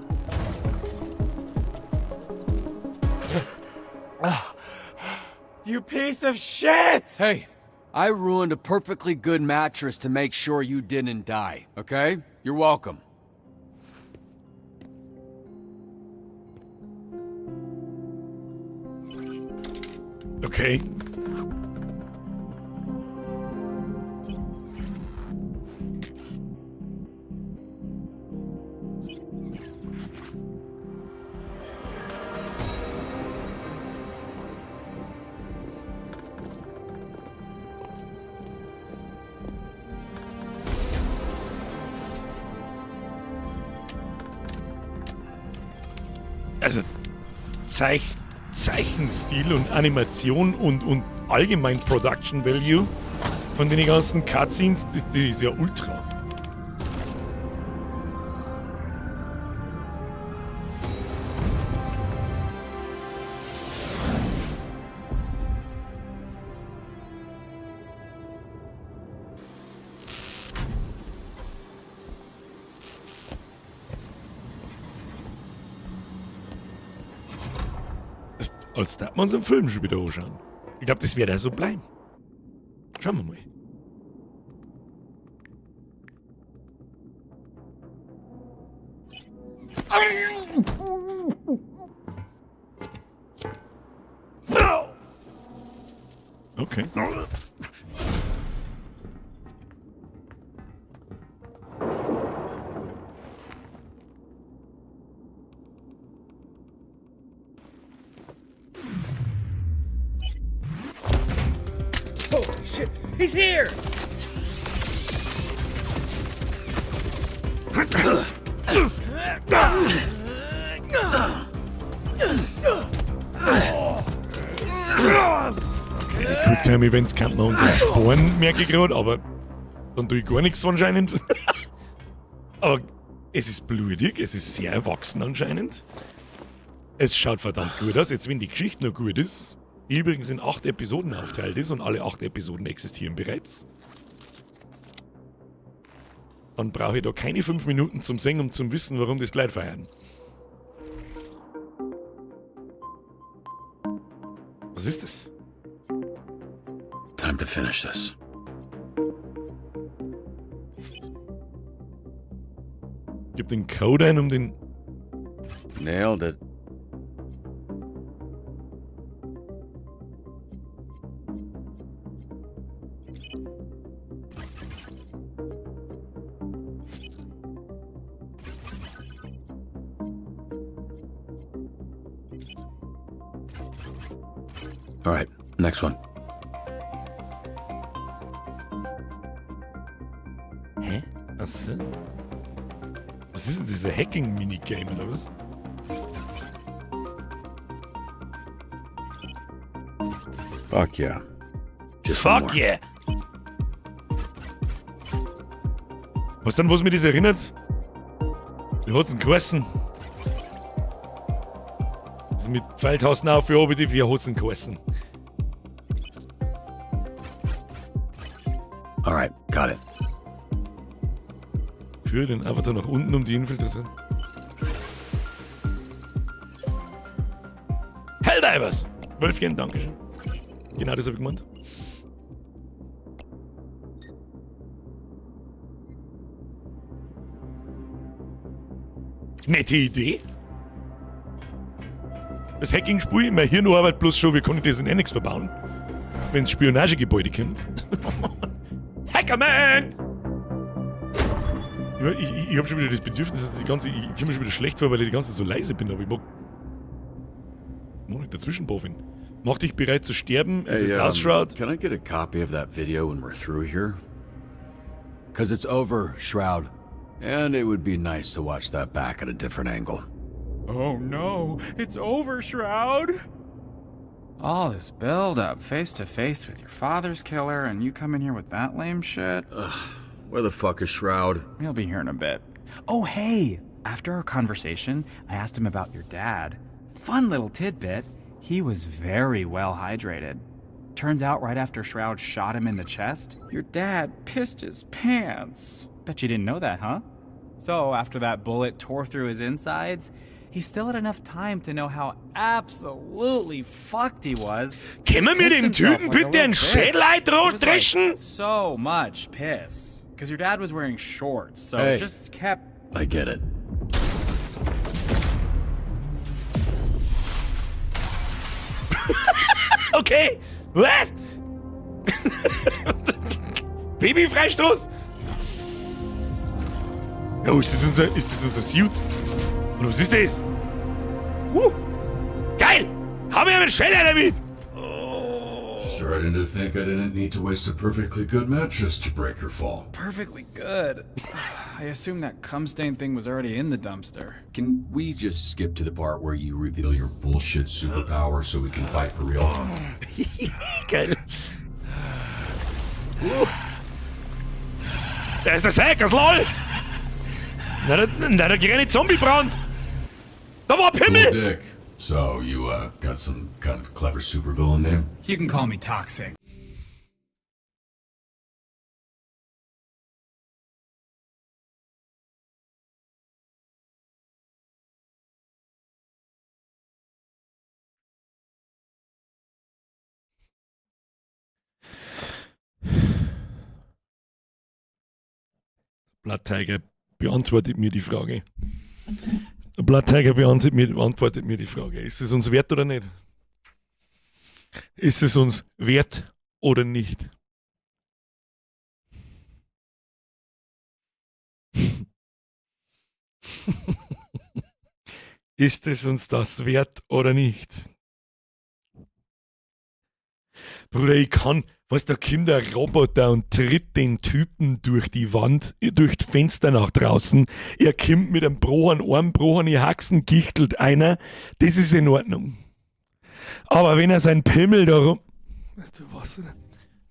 Speaker 6: no! You piece of shit!
Speaker 1: Hey, I ruined a perfectly good mattress to make sure you didn't die, okay? You're welcome.
Speaker 2: Okay. Also Zeichenstil und Animation und allgemein Production Value von den ganzen Cutscenes, die ist ja ultra. Das, als da wir uns einen Film schon wieder anschauen. Ich glaub, das wird auch so bleiben. Schauen wir mal. Okay.
Speaker 4: Holy shit, he's here!
Speaker 2: Okay, die Quicktime-Events kann man uns ersparen, merke ich gerade, aber dann tue ich gar nichts anscheinend. Aber es ist blutig, es ist sehr erwachsen anscheinend. Es schaut verdammt gut aus, jetzt wenn die Geschichte noch gut ist, die übrigens in 8 Episoden aufteilt ist und alle 8 Episoden existieren bereits, dann brauche ich da keine 5 Minuten zum Singen, um zu wissen, warum das Leute feiern. Was ist das?
Speaker 1: Time to finish this.
Speaker 2: Gib den Code ein, um den...
Speaker 1: Nailed it. All right, next one.
Speaker 2: Was ist denn dieser Hacking-Minigame oder was?
Speaker 1: Fuck yeah. Just one
Speaker 2: Fuck
Speaker 1: more.
Speaker 2: yeah! Was dann, was mir das erinnert? Wie hat's denn geheißen? Also mit Pfeiltasten auf, ja, bitte, wie hat's denn geheißen?
Speaker 1: All right, got it.
Speaker 2: Führe den Avatar nach unten, um die Infiltration. Helldivers! Wölfchen, Dankeschön. Genau das habe ich gemeint. Nette Idee. Das Hacking-Spiel, mein Hirn arbeitet bloß schon, wie kann ich das in eh nichts verbauen? Wenn Spionagegebäude kommt. Hackerman! Ja, ich habe schon wieder das Bedürfnis, dass die ganze, ich komme mir schon wieder schlecht vor, weil ich die ganze Zeit so leise bin, aber ich mag nicht dazwischen boffen. Mach dich bereit zu sterben, es
Speaker 1: Hey,
Speaker 2: ist aus, Shroud.
Speaker 1: can I get a copy of that video when we're through here? Because it's over, Shroud. And it would be nice to watch that back at a different angle.
Speaker 5: Oh no, it's over, Shroud! All this build up, face to face with your father's killer, and you come in here with that lame shit?
Speaker 1: Where the fuck is Shroud?
Speaker 5: He'll be here in a bit. Oh, hey! After our conversation, I asked him about your dad. Fun little tidbit. He was very well hydrated. Turns out, right after Shroud shot him in the chest, your dad pissed his pants. Bet you didn't know that, huh? So, after that bullet tore through his insides, he still had enough time to know how absolutely fucked he was.
Speaker 2: Können wir
Speaker 5: Pissed
Speaker 2: dem
Speaker 5: himself
Speaker 2: Typen
Speaker 5: like a
Speaker 2: bitte einen
Speaker 5: little bitch.
Speaker 2: Schädel
Speaker 5: It was like
Speaker 2: dreschen?
Speaker 5: so much piss. Because your dad was wearing shorts, so
Speaker 1: Hey.
Speaker 5: it just kept.
Speaker 1: I get it.
Speaker 2: Okay. Was? Babyfreistoß? Oh, ist das unser Suit? Oder was ist das? Geil! Haben wir einen Scheller damit?
Speaker 1: Starting to think I didn't need to waste a perfectly good mattress to break or fall.
Speaker 5: Perfectly good. I assume that cum stain thing was already in the dumpster.
Speaker 1: Can we just skip to the part where you reveal your bullshit superpower so we can fight for real?
Speaker 2: Geil. Da ist das Hackers, LOL! Na, der kleine Zombie-Brand! Da war
Speaker 1: Cool
Speaker 2: Pimmel!
Speaker 1: dick. So you got some kind of clever supervillain name?
Speaker 5: You can call me Toxic.
Speaker 2: Blood Tiger beantwortet mir die Frage. Der Blood Tiger beantwortet mir die Frage. Ist es uns wert oder nicht? Ist es uns wert oder nicht? Ist es uns das wert oder nicht? Bruder, ich kann, was, da kommt der Roboter und tritt den Typen durch die Wand, durch das Fenster nach draußen. Er kommt mit einem brochen Arm, brochene Haxen, gichtelt einer. Das ist in Ordnung. Aber wenn er sein Pimmel da rum. Weißt du was?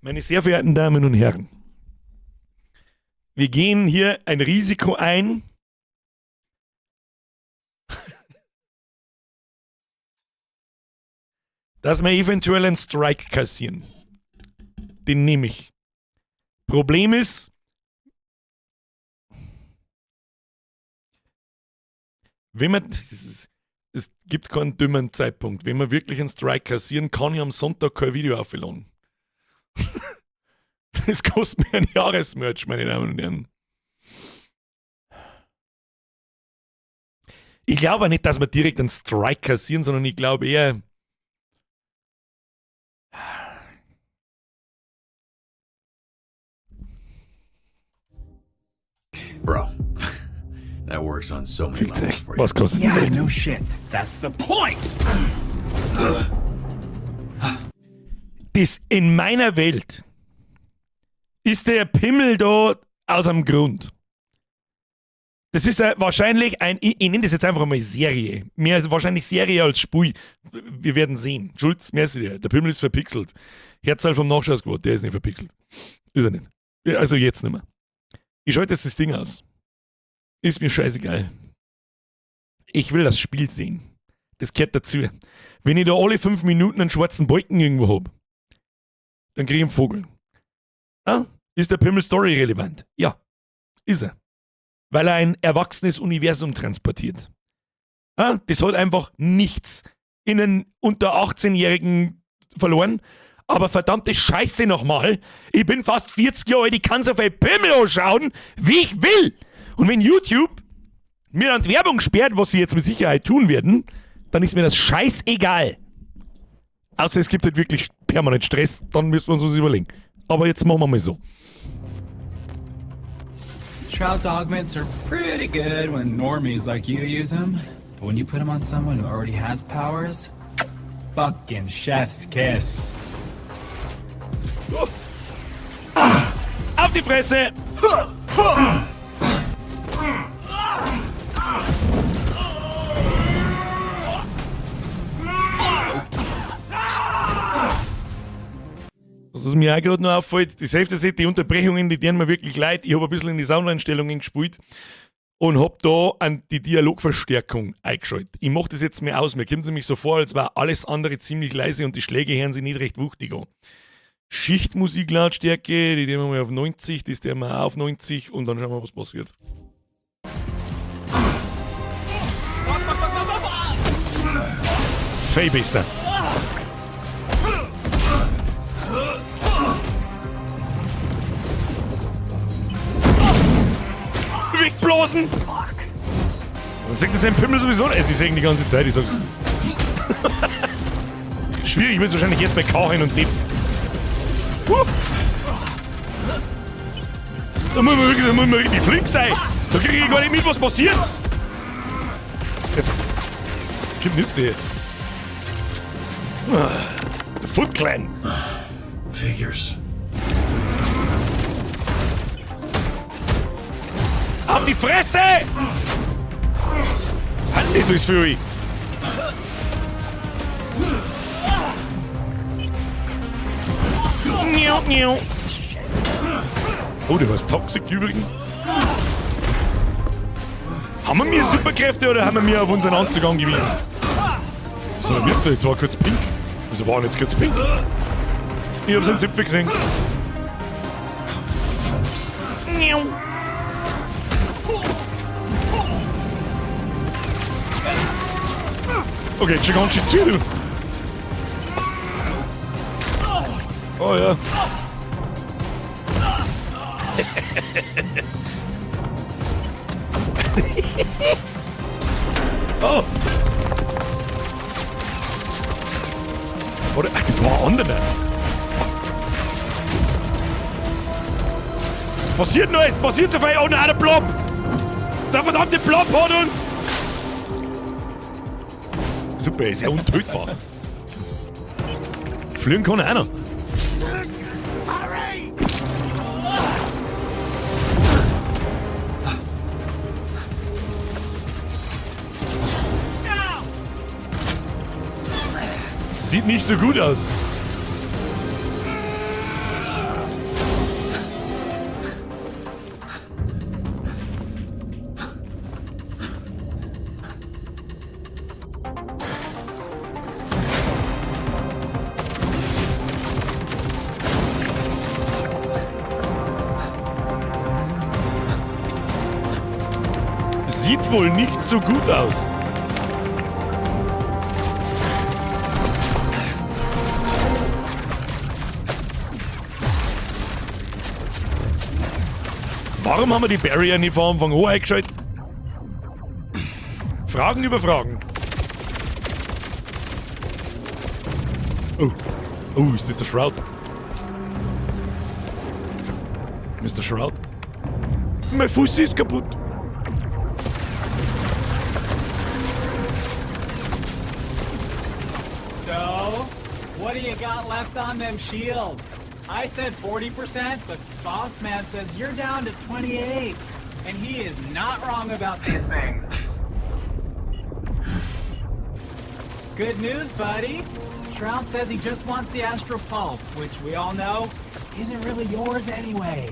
Speaker 2: Meine sehr verehrten Damen und Herren, wir gehen hier ein Risiko ein. Dass wir eventuell einen Strike kassieren. Den nehme ich. Problem ist, wenn man, das ist, es gibt keinen dümmen Zeitpunkt. Wenn wir wirklich einen Strike kassieren, kann ich am Sonntag kein Video aufladen. Das kostet mir ein Jahresmerch, meine Damen und Herren. Ich glaube auch nicht, dass wir direkt einen Strike kassieren, sondern ich glaube eher,
Speaker 1: Bro, that works on so many
Speaker 2: Fickt
Speaker 1: levels
Speaker 2: euch.
Speaker 1: for you.
Speaker 2: Was kostet die
Speaker 5: Yeah,
Speaker 2: Welt?
Speaker 5: no shit. That's the point!
Speaker 2: Das in meiner Welt ist der Pimmel da aus einem Grund. Das ist wahrscheinlich ein, ich nenne das jetzt einfach mal Serie. Mehr ist wahrscheinlich Serie als Spiel. Wir werden sehen. Schulz, merci dir. Der Pimmel ist verpixelt. Herzal vom Nachschausquad, der ist nicht verpixelt. Ist er nicht. Ja, also jetzt nicht mehr. Ich schalte jetzt das Ding aus. Ist mir scheißegal. Ich will das Spiel sehen. Das gehört dazu. Wenn ich da alle 5 Minuten einen schwarzen Balken irgendwo hab, dann krieg ich einen Vogel. Ah, ist der Pimmel Story relevant? Ja, ist er. Weil er ein erwachsenes Universum transportiert. Ah, das hat einfach nichts in einen unter 18-Jährigen verloren. Aber verdammte Scheiße nochmal, ich bin fast 40 Jahre alt, ich kann so viel Pimmel anschauen, wie ich will. Und wenn YouTube mir dann die Werbung sperrt, was sie jetzt mit Sicherheit tun werden, dann ist mir das scheißegal. Außer es gibt halt wirklich permanent Stress, dann müssen wir uns was überlegen. Aber jetzt machen wir mal so.
Speaker 5: Shroud's augments are pretty good when normies like you use them. But when you put them on someone who already has powers, fucking chef's kiss.
Speaker 2: Auf die Fresse! Was es mir auch gerade noch auffällt, die Hälfte sind die Unterbrechungen, die tun mir wirklich leid. Ich habe ein bisschen in die Soundeinstellungen gespielt und habe da an die Dialogverstärkung eingeschaltet. Ich mache das jetzt mal aus. Mir kommt es nämlich so vor, als war alles andere ziemlich leise und die Schläge hören sich nicht recht wuchtig an. Schichtmusiklautstärke, die nehmen wir mal auf 90, das nehmen wir auch auf 90 und dann schauen wir, was passiert. Viel besser. Wegblasen! Man sagt das ein Pimmel sowieso. Es ist die ganze Zeit, ich sag's. Schwierig wird es wahrscheinlich erst bei Karin und Depp. Huh. Da muss man wirklich, da muss man richtig flink sein. Da kriege ich gar nicht mit, was passiert. Jetzt kommt nichts hier. The Foot Clan.
Speaker 1: Figures.
Speaker 2: Auf die Fresse! Was ist das für euch? Miau, miau. Oh, der war toxic übrigens. Haben wir mir Superkräfte oder haben wir mir auf unseren Anzug angewiesen? So, wird's da? Jetzt war kurz pink. Wieso war denn jetzt kurz pink? Ich hab seinen Zipfel gesehen. Miau. Okay, schon ganz schön zu, du. Oh ja. Oh. Oder, ach, das war ein anderer. Passiert noch was? Passiert so viel? Oh nein, der Blob! Der verdammte Blob hat uns! Super, ist ja untötbar. Fliegen kann er auch noch.
Speaker 4: Hurry!
Speaker 2: Sieht nicht so gut aus. Sieht wohl nicht so gut aus. Warum haben wir die Barrier nicht von Anfang an eingeschaltet? Fragen über Fragen. Oh. Oh, ist das der Shroud? Mr. Shroud? Mein Fuß ist kaputt.
Speaker 6: So, what do you got left on them shields? I said 40%, but Boss Man says you're down to 28. And he is not wrong about these things. Good news, buddy. Shroud says he just wants the Astral Pulse, which we all know isn't really yours anyway.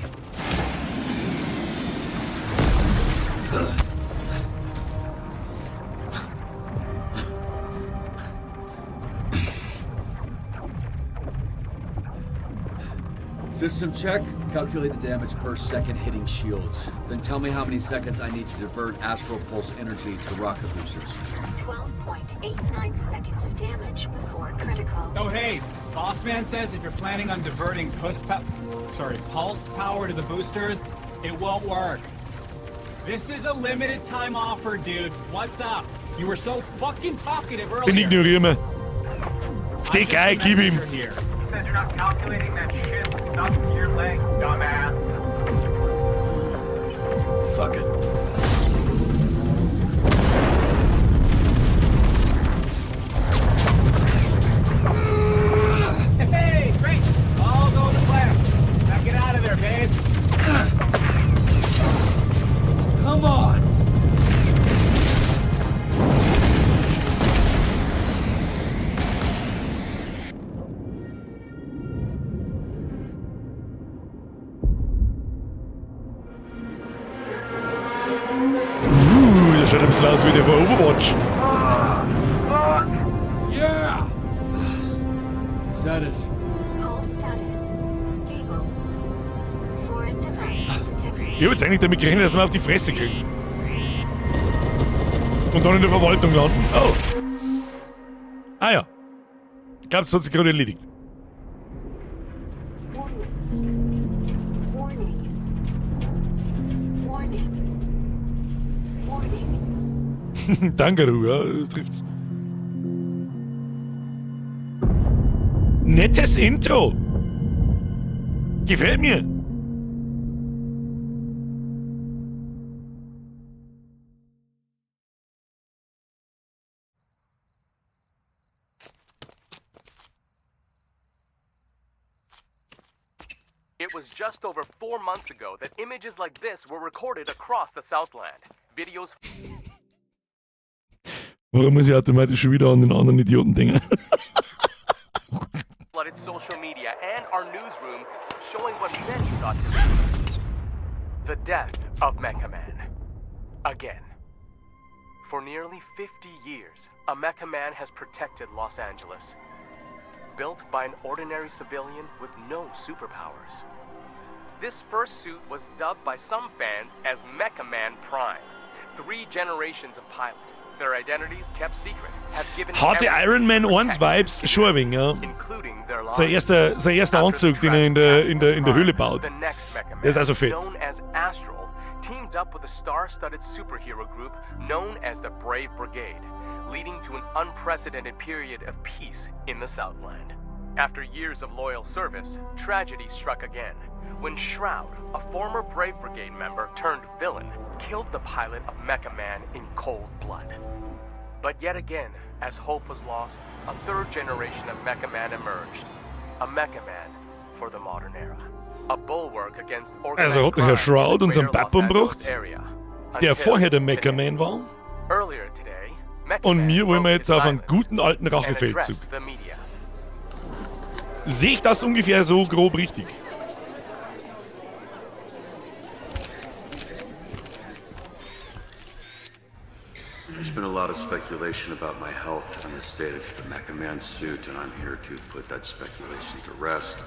Speaker 7: System check. Calculate the damage per second hitting shields. Then tell me how many seconds I need to divert astral pulse energy to rocket boosters.
Speaker 8: 12.89 seconds of damage before critical.
Speaker 6: Oh, hey, boss man says if you're planning on diverting pulse power to the boosters, it won't work. This is a limited time offer, dude. What's up? You were so fucking talkative earlier.
Speaker 2: Den ignorieren wir.
Speaker 6: I'm
Speaker 2: Steh
Speaker 6: just
Speaker 2: geil,
Speaker 6: the
Speaker 2: gib ihm.
Speaker 6: messenger here.
Speaker 9: Says you're not calculating that shit stuck to your leg, dumbass.
Speaker 7: Fuck it.
Speaker 6: Hey, great. All going to plan. Now get out of there, babe.
Speaker 7: Come on!
Speaker 2: Der schaut ein bisschen aus wie der von Overwatch.
Speaker 7: Yeah! Status.
Speaker 8: Pulse status stable. Foreign device detected.
Speaker 2: Ich hab jetzt eigentlich damit gerechnet, dass wir auf die Fresse kriegen. Und dann in der Verwaltung landen. Oh. Ah ja. Ich glaube, das hat sich gerade erledigt.
Speaker 8: Warning. Warning. Warning. Warning.
Speaker 2: Danke, du, ja, das trifft's. Nettes Intro. Gefällt mir.
Speaker 9: It was just over 4 months ago that images like this were recorded across the Southland. Videos
Speaker 2: Warum muss ich automatisch schon wieder an den anderen Idioten denken?
Speaker 9: flooded social media and our newsroom, showing what many thought to be the death of Mecha Man. Again. For nearly 50 years, a Mecha Man has protected Los Angeles. Built by an ordinary civilian with no superpowers. This first suit was dubbed by some fans as Mecha Man Prime. 3 generations of pilot, their identities kept secret, have given
Speaker 2: Hatte
Speaker 9: everything
Speaker 2: Iron Man
Speaker 9: to
Speaker 2: 1
Speaker 9: protect
Speaker 2: Vibes
Speaker 9: the
Speaker 2: schon ein wenig, ja.
Speaker 9: including their
Speaker 2: Sein
Speaker 9: lives.
Speaker 2: erster
Speaker 9: After the
Speaker 2: Anzug, den er
Speaker 9: tragic
Speaker 2: in der
Speaker 9: passing of
Speaker 2: Höhle
Speaker 9: Prime,
Speaker 2: baut.
Speaker 9: the next Mecha Man,
Speaker 2: Der ist also fett.
Speaker 9: known as Astral, teamed up with a star-studded superhero group known as the Brave Brigade, leading to an unprecedented period of peace in the Southland. After years of loyal service, tragedy struck again when Shroud, a former Brave Brigade member turned villain, killed the pilot of Mecha Man in cold blood. But yet again, as hope was lost, a third generation of Mecha Man emerged. A Mecha Man for the modern era. A bulwark against organized
Speaker 2: Also hat der Herr
Speaker 9: crime in the
Speaker 2: Shroud unseren
Speaker 9: greater
Speaker 2: Bab
Speaker 9: Los Angeles
Speaker 2: umgebracht,
Speaker 9: area.
Speaker 2: der
Speaker 9: Until
Speaker 2: vorher der Mecha
Speaker 9: today.
Speaker 2: Man war.
Speaker 9: Earlier today, Mecha
Speaker 2: Und
Speaker 9: Man
Speaker 2: mir wollen wir
Speaker 9: broke
Speaker 2: jetzt
Speaker 9: his
Speaker 2: auf einen
Speaker 9: silence
Speaker 2: guten alten
Speaker 9: and
Speaker 2: Rachefeldzug.
Speaker 9: addressed the media.
Speaker 2: Sehe ich das ungefähr so grob richtig?
Speaker 1: There's been a lot of speculation about my health and the state of the Mecha Man suit, and I'm here to put that speculation to rest.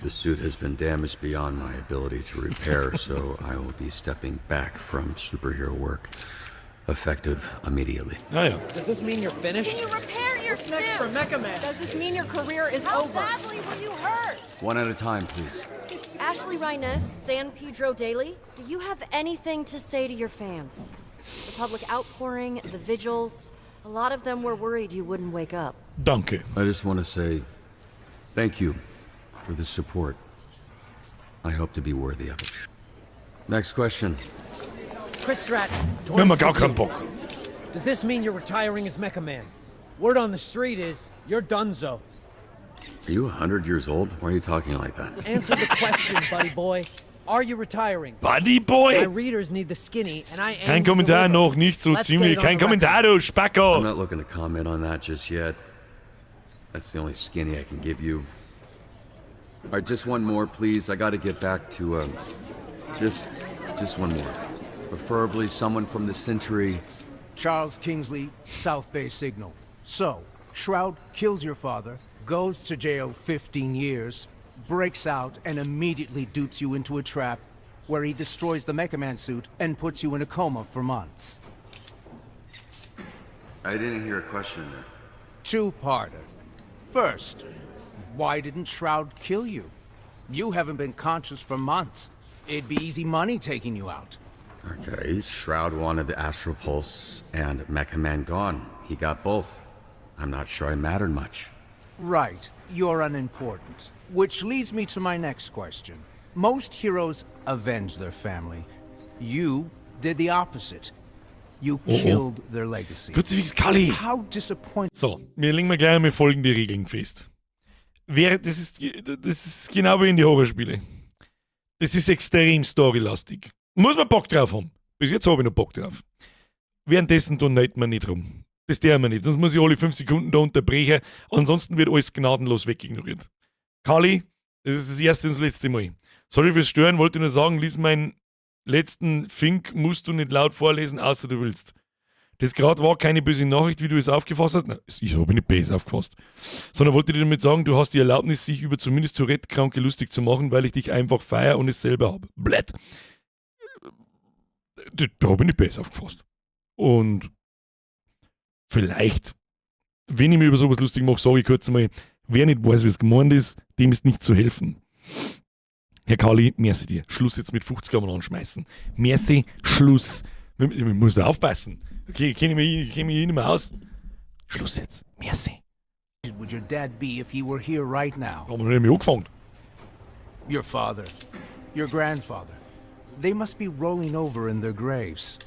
Speaker 1: The suit has been damaged beyond my ability to repair, so I will be stepping back from superhero work, effective immediately.
Speaker 2: Ah ja.
Speaker 4: Does this mean you're finished?
Speaker 10: Can you repair your
Speaker 4: What's
Speaker 10: suit?
Speaker 4: next for Mecha Man?
Speaker 10: Does this mean your career is How over? How badly were you hurt?
Speaker 1: One at a time, please.
Speaker 10: Ashley Rhiness, San Pedro Daily, do you have anything to say to your fans? The public outpouring, the vigils, a lot of them were worried you wouldn't wake up.
Speaker 2: Danke.
Speaker 1: I just want to say thank you for the support. I hope to be worthy of it. Next question.
Speaker 4: Chris Stratton.
Speaker 2: Wir haben gar keinen Bock.
Speaker 4: Does this mean you're retiring as Mecha Man? Word on the street is you're donezo.
Speaker 1: Are you 100 years old? Why are you talking like that?
Speaker 4: Answer the question, buddy boy. Are you retiring?
Speaker 2: Buddy Boy?
Speaker 4: My readers need the skinny, and I aim
Speaker 2: Kein
Speaker 4: to
Speaker 2: Kommentar
Speaker 4: deliver.
Speaker 2: noch, nicht so
Speaker 4: Let's get
Speaker 2: ziemlich.
Speaker 4: it on
Speaker 2: Kein
Speaker 4: the record.
Speaker 2: Kommentar, du Spacko!
Speaker 1: I'm not looking to comment on that just yet. That's the only skinny I can give you. All right, just one more, please. I got to get back to just one more. Preferably someone from the Century.
Speaker 11: Charles Kingsley, South Bay Signal. So, Shroud kills your father, goes to jail 15 years, breaks out, and immediately dupes you into a trap where he destroys the Mecha Man suit and puts you in a coma for months.
Speaker 1: I didn't hear a question in there.
Speaker 11: Two-parter. First, why didn't Shroud kill you? You haven't been conscious for months. It'd be easy money taking you out.
Speaker 1: Okay, Shroud wanted the Astral Pulse and Mecha Man gone. He got both. I'm not sure I mattered much.
Speaker 11: Right, you're unimportant. Which leads me to my next question. Most heroes avenge their family. You did the opposite. You
Speaker 2: Oh, oh.
Speaker 11: killed their legacy.
Speaker 2: Kruzifix Kali.
Speaker 11: How disappointing.
Speaker 2: So, wir legen mal gleich einmal folgende Regeln fest. Das ist genau wie in die Horrorspiele. Das ist extrem storylastig. Muss man Bock drauf haben. Bis jetzt habe ich noch Bock drauf. Währenddessen da neigt man nicht rum. Das der man nicht. Sonst muss ich alle 5 Sekunden da unterbrechen. Ansonsten wird alles gnadenlos wegignoriert. Kali, das ist das erste und das letzte Mal. Sorry fürs Stören, wollte nur sagen, lies meinen letzten Fink, musst du nicht laut vorlesen, außer du willst. Das gerade war keine böse Nachricht, wie du es aufgefasst hast. Nein, ich habe nicht böse aufgefasst. Sondern wollte dir damit sagen, du hast die Erlaubnis, sich über zumindest Tourette-Kranke lustig zu machen, weil ich dich einfach feier und es selber hab. Blöd. Da habe ich nicht böse aufgefasst. Und vielleicht, wenn ich mir über sowas lustig mache, sage ich kurz einmal, wer nicht weiß, wie es gemeint ist, dem ist nicht zu helfen. Herr Kali, merci dir. Schluss jetzt mit 50 Gramm anschmeißen. Merci, Schluss. Ich muss da aufpassen. Okay, ich kenne mich hier nicht mehr aus. Schluss jetzt. Merci.
Speaker 11: Would your dad be if he were here right now?
Speaker 2: Haben wir nämlich angefangen.
Speaker 11: Your father, your grandfather. They must be rolling over in their graves.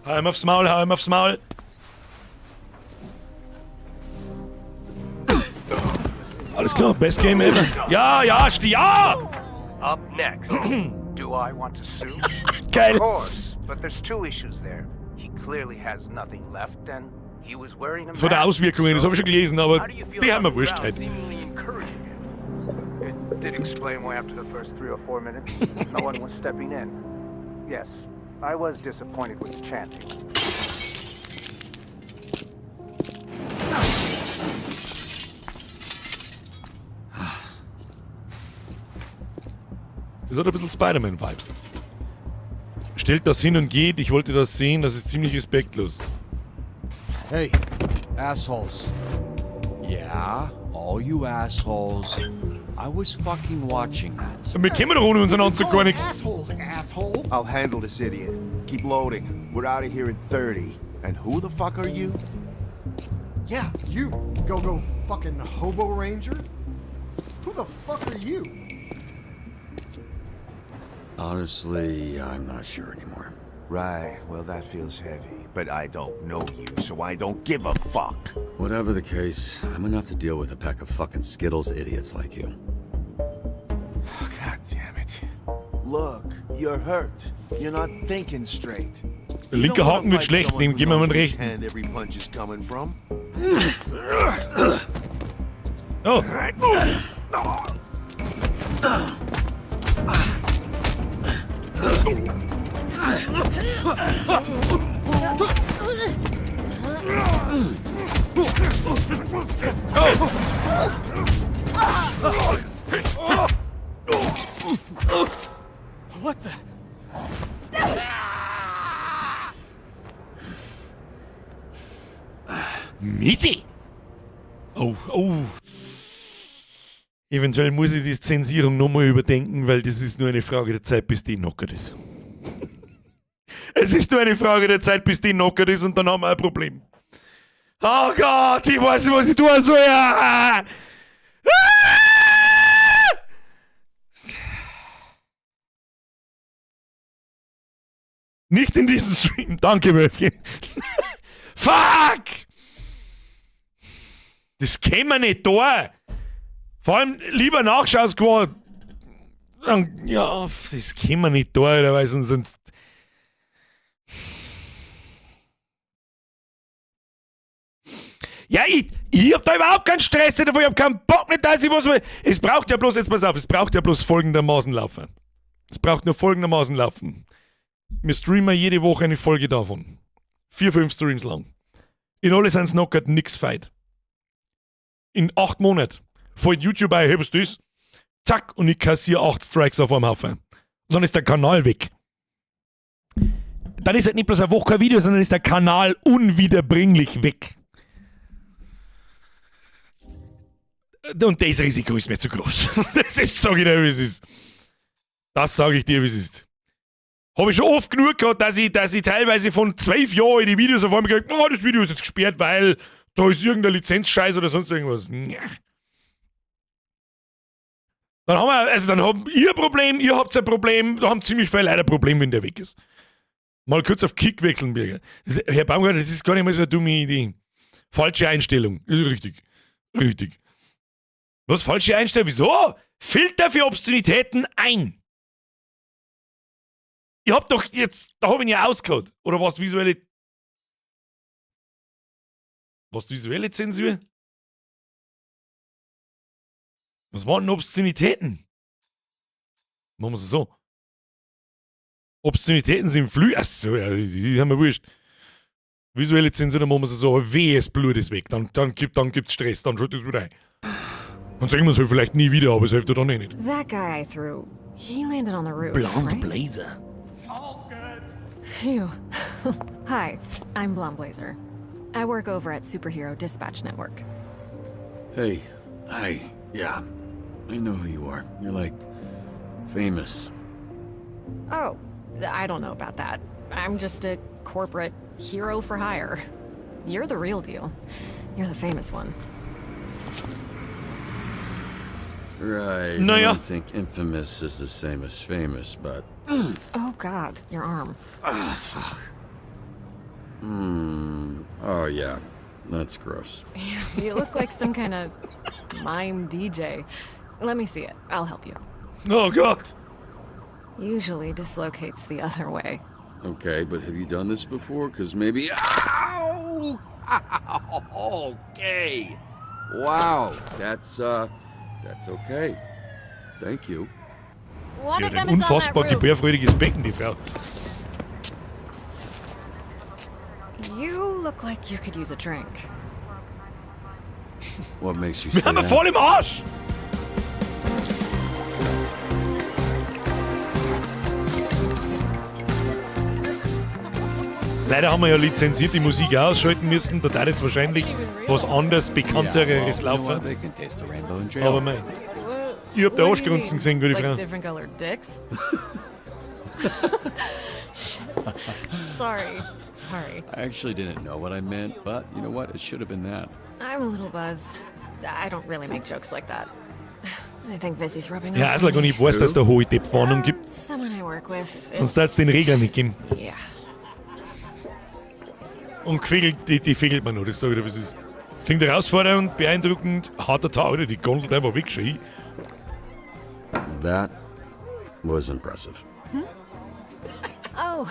Speaker 2: Hau ihm aufs Maul, hau ihm aufs Maul. Alles klar, best game ever. Ja, ja, ja!
Speaker 9: Up next.
Speaker 11: Do I want to sue?
Speaker 2: Geil.
Speaker 11: Of course, but there's two issues there. He clearly has nothing left and he was wearing a
Speaker 2: Das hat
Speaker 11: mask.
Speaker 2: Auswirkungen, das habe ich schon gelesen, aber
Speaker 9: How do you feel
Speaker 2: die haben
Speaker 9: about
Speaker 2: mir
Speaker 9: the
Speaker 2: wurscht
Speaker 9: crowd
Speaker 2: halt.
Speaker 9: seemingly encouraging him?
Speaker 11: It did explain why after the first 3 or 4 minutes, no one was stepping in. Yes, I was disappointed with the chanting.
Speaker 2: Das hat ein bisschen Spider-Man-Vibes. Stellt das hin und geht, ich wollte das sehen, das ist ziemlich respektlos.
Speaker 7: Hey, assholes. Yeah, all you assholes. I was fucking watching that.
Speaker 2: Wir kennen doch ohne unseren Anzug gar nichts.
Speaker 12: Assholes, asshole.
Speaker 13: I'll handle this idiot. Keep loading. We're out of here in 30. And who the fuck are you?
Speaker 12: Yeah, you. Go go fucking hobo ranger. Who the fuck are you?
Speaker 1: Honestly, I'm not sure anymore.
Speaker 13: Right, well, that feels heavy. But I don't know you, so I don't give a fuck.
Speaker 1: Whatever the case, I'm enough to deal with a pack of fucking Skittles idiots like you.
Speaker 13: God damn it. Look, you're hurt. You're not thinking straight.
Speaker 2: Der linke Haken wird schlecht, dem geben wir mal einen rechten.
Speaker 13: Hand every punch is coming from.
Speaker 2: Oh.
Speaker 4: What the?
Speaker 2: Mizi! Oh, oh. Eventuell muss ich die Zensierung nochmal überdenken, weil das ist nur eine Frage der Zeit, bis die knockert ist. Es ist nur eine Frage der Zeit, bis die knockert ist und dann haben wir ein Problem. Oh Gott, ich weiß nicht, was ich tun soll. Ah! Ah! Nicht in diesem Stream. Danke, Wölfchen. Fuck! Das können wir nicht da. Vor allem lieber Nachschau-Squad. Dann, ja, das können wir nicht da, Alter, weil sonst. Ja, ich hab da überhaupt keinen Stress davor, ich hab keinen Bock nicht, dass ich was. Es braucht ja bloß, jetzt pass auf, es braucht ja bloß folgendermaßen laufen. Es braucht nur folgendermaßen laufen. Wir streamen jede Woche eine Folge davon. 4, 5 Streams lang. In alle sind's knockert, nix feit. In 8 Monaten fällt YouTube ein, hey, was ist das? Zack, und ich kassiere 8 Strikes auf einem Haufen. Und dann ist der Kanal weg. Dann ist halt nicht bloß eine Woche kein Video, sondern ist der Kanal unwiederbringlich weg. Und das Risiko ist mir zu groß. Das ist, sag ich dir, wie es ist. Das sag ich dir, wie es ist. Hab ich schon oft genug gehabt, dass ich teilweise von 12 Jahren in die Videos auf einmal gesagt hab, oh, das Video ist jetzt gesperrt, weil da ist irgendein Lizenzscheiß oder sonst irgendwas. Nja. Dann haben wir, also dann habt ihr ein Problem, ihr habt ein Problem, da haben ziemlich viele Leute ein Problem, wenn der weg ist. Mal kurz auf Kick wechseln, Birger. Das ist, Herr Baumgartner, das ist gar nicht mal so eine dumme Idee. Falsche Einstellung. Richtig. Richtig. Was? Falsche Einstellung? Wieso? Filter für Obszönitäten ein. Ich hab doch jetzt, da hab ich ihn ja ausgehauen. Oder was visuelle. Was visuelle Zensur? Was waren denn Obszönitäten? Machen wir es so. Obszönitäten sind Flü. Achso, ja, die haben wir wurscht. Visuelle Zensur, dann machen wir es so. Aber wehe, das Blut ist weg. Dann gibt's Stress. Dann schaut das wieder ein. Dann sehen wir uns halt vielleicht nie wieder, aber es hilft ja dann eh nicht.
Speaker 14: That guy I threw, he landed on the roof,
Speaker 2: Blonde
Speaker 14: right?
Speaker 2: Blazer.
Speaker 14: Phew. Hi, I'm Blonde Blazer. I work over at Superhero Dispatch Network.
Speaker 1: Hey, hi, yeah. I know who you are. You're like, famous.
Speaker 14: Oh, I don't know about that. I'm just a corporate hero for hire. You're the real deal. You're the famous one.
Speaker 1: Right.
Speaker 2: Naja.
Speaker 1: I don't think infamous is the same as famous, but...
Speaker 14: Oh God, your arm.
Speaker 1: Ah, fuck. Oh yeah, that's gross.
Speaker 14: You look like some kind of mime DJ. Let me see it. I'll help you.
Speaker 2: Oh Gott.
Speaker 14: Usually dislocates the other way.
Speaker 1: Okay, but have you done this before? Because maybe... Ow! Okay. Wow, that's okay. Thank you.
Speaker 14: One
Speaker 2: Die
Speaker 14: of
Speaker 2: hat ein
Speaker 14: them is on that
Speaker 2: unfassbar
Speaker 14: roof.
Speaker 2: gebärfreudiges Becken, die Frau.
Speaker 14: You look like you could use a drink.
Speaker 1: What makes you
Speaker 2: Wir
Speaker 1: say
Speaker 2: haben
Speaker 1: that?
Speaker 2: voll im Arsch! Leider haben wir ja lizenzierte Musik ausschalten müssen. Da darf jetzt wahrscheinlich was anderes, Bekannteres
Speaker 1: Yeah, well, you know
Speaker 2: laufen.
Speaker 1: what? They can taste the rainbow in jail.
Speaker 2: Aber mei. Ich hab da
Speaker 14: What do you
Speaker 2: Arschgrunzen
Speaker 14: mean?
Speaker 2: gesehen, gute
Speaker 14: Like
Speaker 2: Frau.
Speaker 14: different colored dicks? Shit. Sorry. Sorry.
Speaker 1: I actually didn't know what I meant, but you know what? It should have been that.
Speaker 14: I'm a little buzzed. I don't really make jokes like that. I think Vizzy's rubbing
Speaker 2: Ja,
Speaker 14: off
Speaker 2: Aslak,
Speaker 14: on
Speaker 2: und
Speaker 14: me.
Speaker 2: ich weiß, dass da hohe Deppwarnung gibt.
Speaker 14: Someone I work with.
Speaker 2: Sonst darf's den Regeln nicht geben.
Speaker 14: Yeah.
Speaker 2: Und gefegelt, die fegelt man noch, das sag ich dir, was ist. Klingt herausfordernd, beeindruckend, harter Tag, oder? Die gondelt einfach weg, schon hin.
Speaker 1: That was impressive.
Speaker 14: Oh.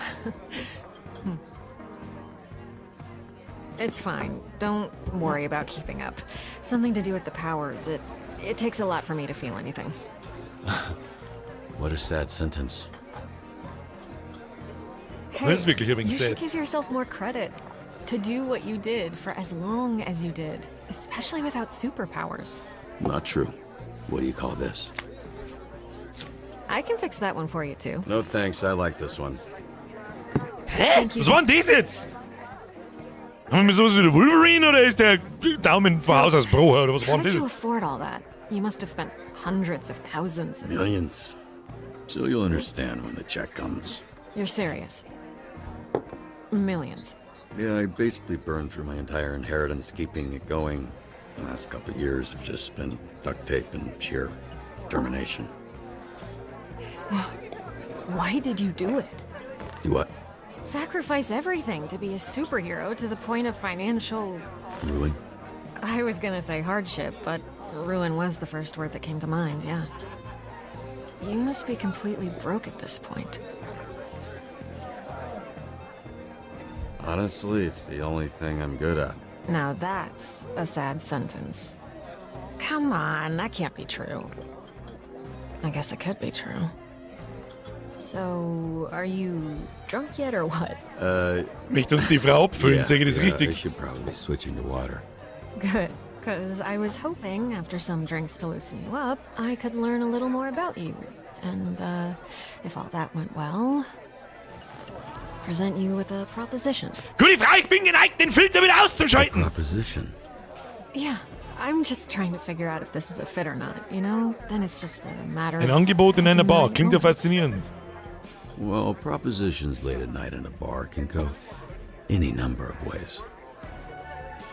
Speaker 14: It's fine. Don't worry about keeping up. Something to do with the powers. It takes a lot for me to feel anything.
Speaker 1: What a sad sentence.
Speaker 14: Hey,
Speaker 2: Das ist wirklich ein wenig
Speaker 14: you should
Speaker 2: sad.
Speaker 14: give yourself more credit to do what you did for as long as you did, especially without superpowers.
Speaker 1: Not true. What do you call this?
Speaker 14: I can fix that one for you too.
Speaker 1: No thanks, I like this one.
Speaker 2: Hä? Was war denn das jetzt? Haben wir sowas wie der Wolverine oder ist der Daumen von Haus aus Brocher oder was war
Speaker 14: How
Speaker 2: denn
Speaker 14: did
Speaker 2: das
Speaker 14: you
Speaker 2: jetzt?
Speaker 14: afford all that? You must have spent hundreds of thousands. Of...
Speaker 1: Millions. So you'll understand when the check comes.
Speaker 14: You're serious. Millions.
Speaker 1: Yeah, I basically burned through my entire inheritance keeping it going. The last couple of years have just been duct tape and sheer determination.
Speaker 14: Why did you do it?
Speaker 1: Do what?
Speaker 14: Sacrifice everything to be a superhero to the point of financial.
Speaker 1: Ruin?
Speaker 14: I was gonna say hardship, but Ruin was the first word that came to mind, yeah. You must be completely broke at this point.
Speaker 1: Honestly, it's the only thing I'm good at.
Speaker 14: Now that's a sad sentence. Come on, that can't be true. I guess it could be true. So, are you drunk yet or what?
Speaker 2: Möchte uns die Frau abfüllen,
Speaker 1: Yeah,
Speaker 2: sage ich das
Speaker 1: yeah, I
Speaker 2: richtig?
Speaker 1: should probably switch into water.
Speaker 14: Good, because I was hoping after some drinks to loosen you up, I could learn a little more about you. And, if all that went well, present you with a proposition.
Speaker 2: Gute Frau, ich bin geneigt, den Filter wieder auszuschalten.
Speaker 1: Proposition.
Speaker 14: Yeah, I'm just trying to figure out if this is a fit or not, you know? Then it's just a matter
Speaker 2: Ein
Speaker 14: of.
Speaker 2: Angebot in einer Bar, klingt ja faszinierend.
Speaker 1: Well, propositions late at night in a bar can go any number of ways.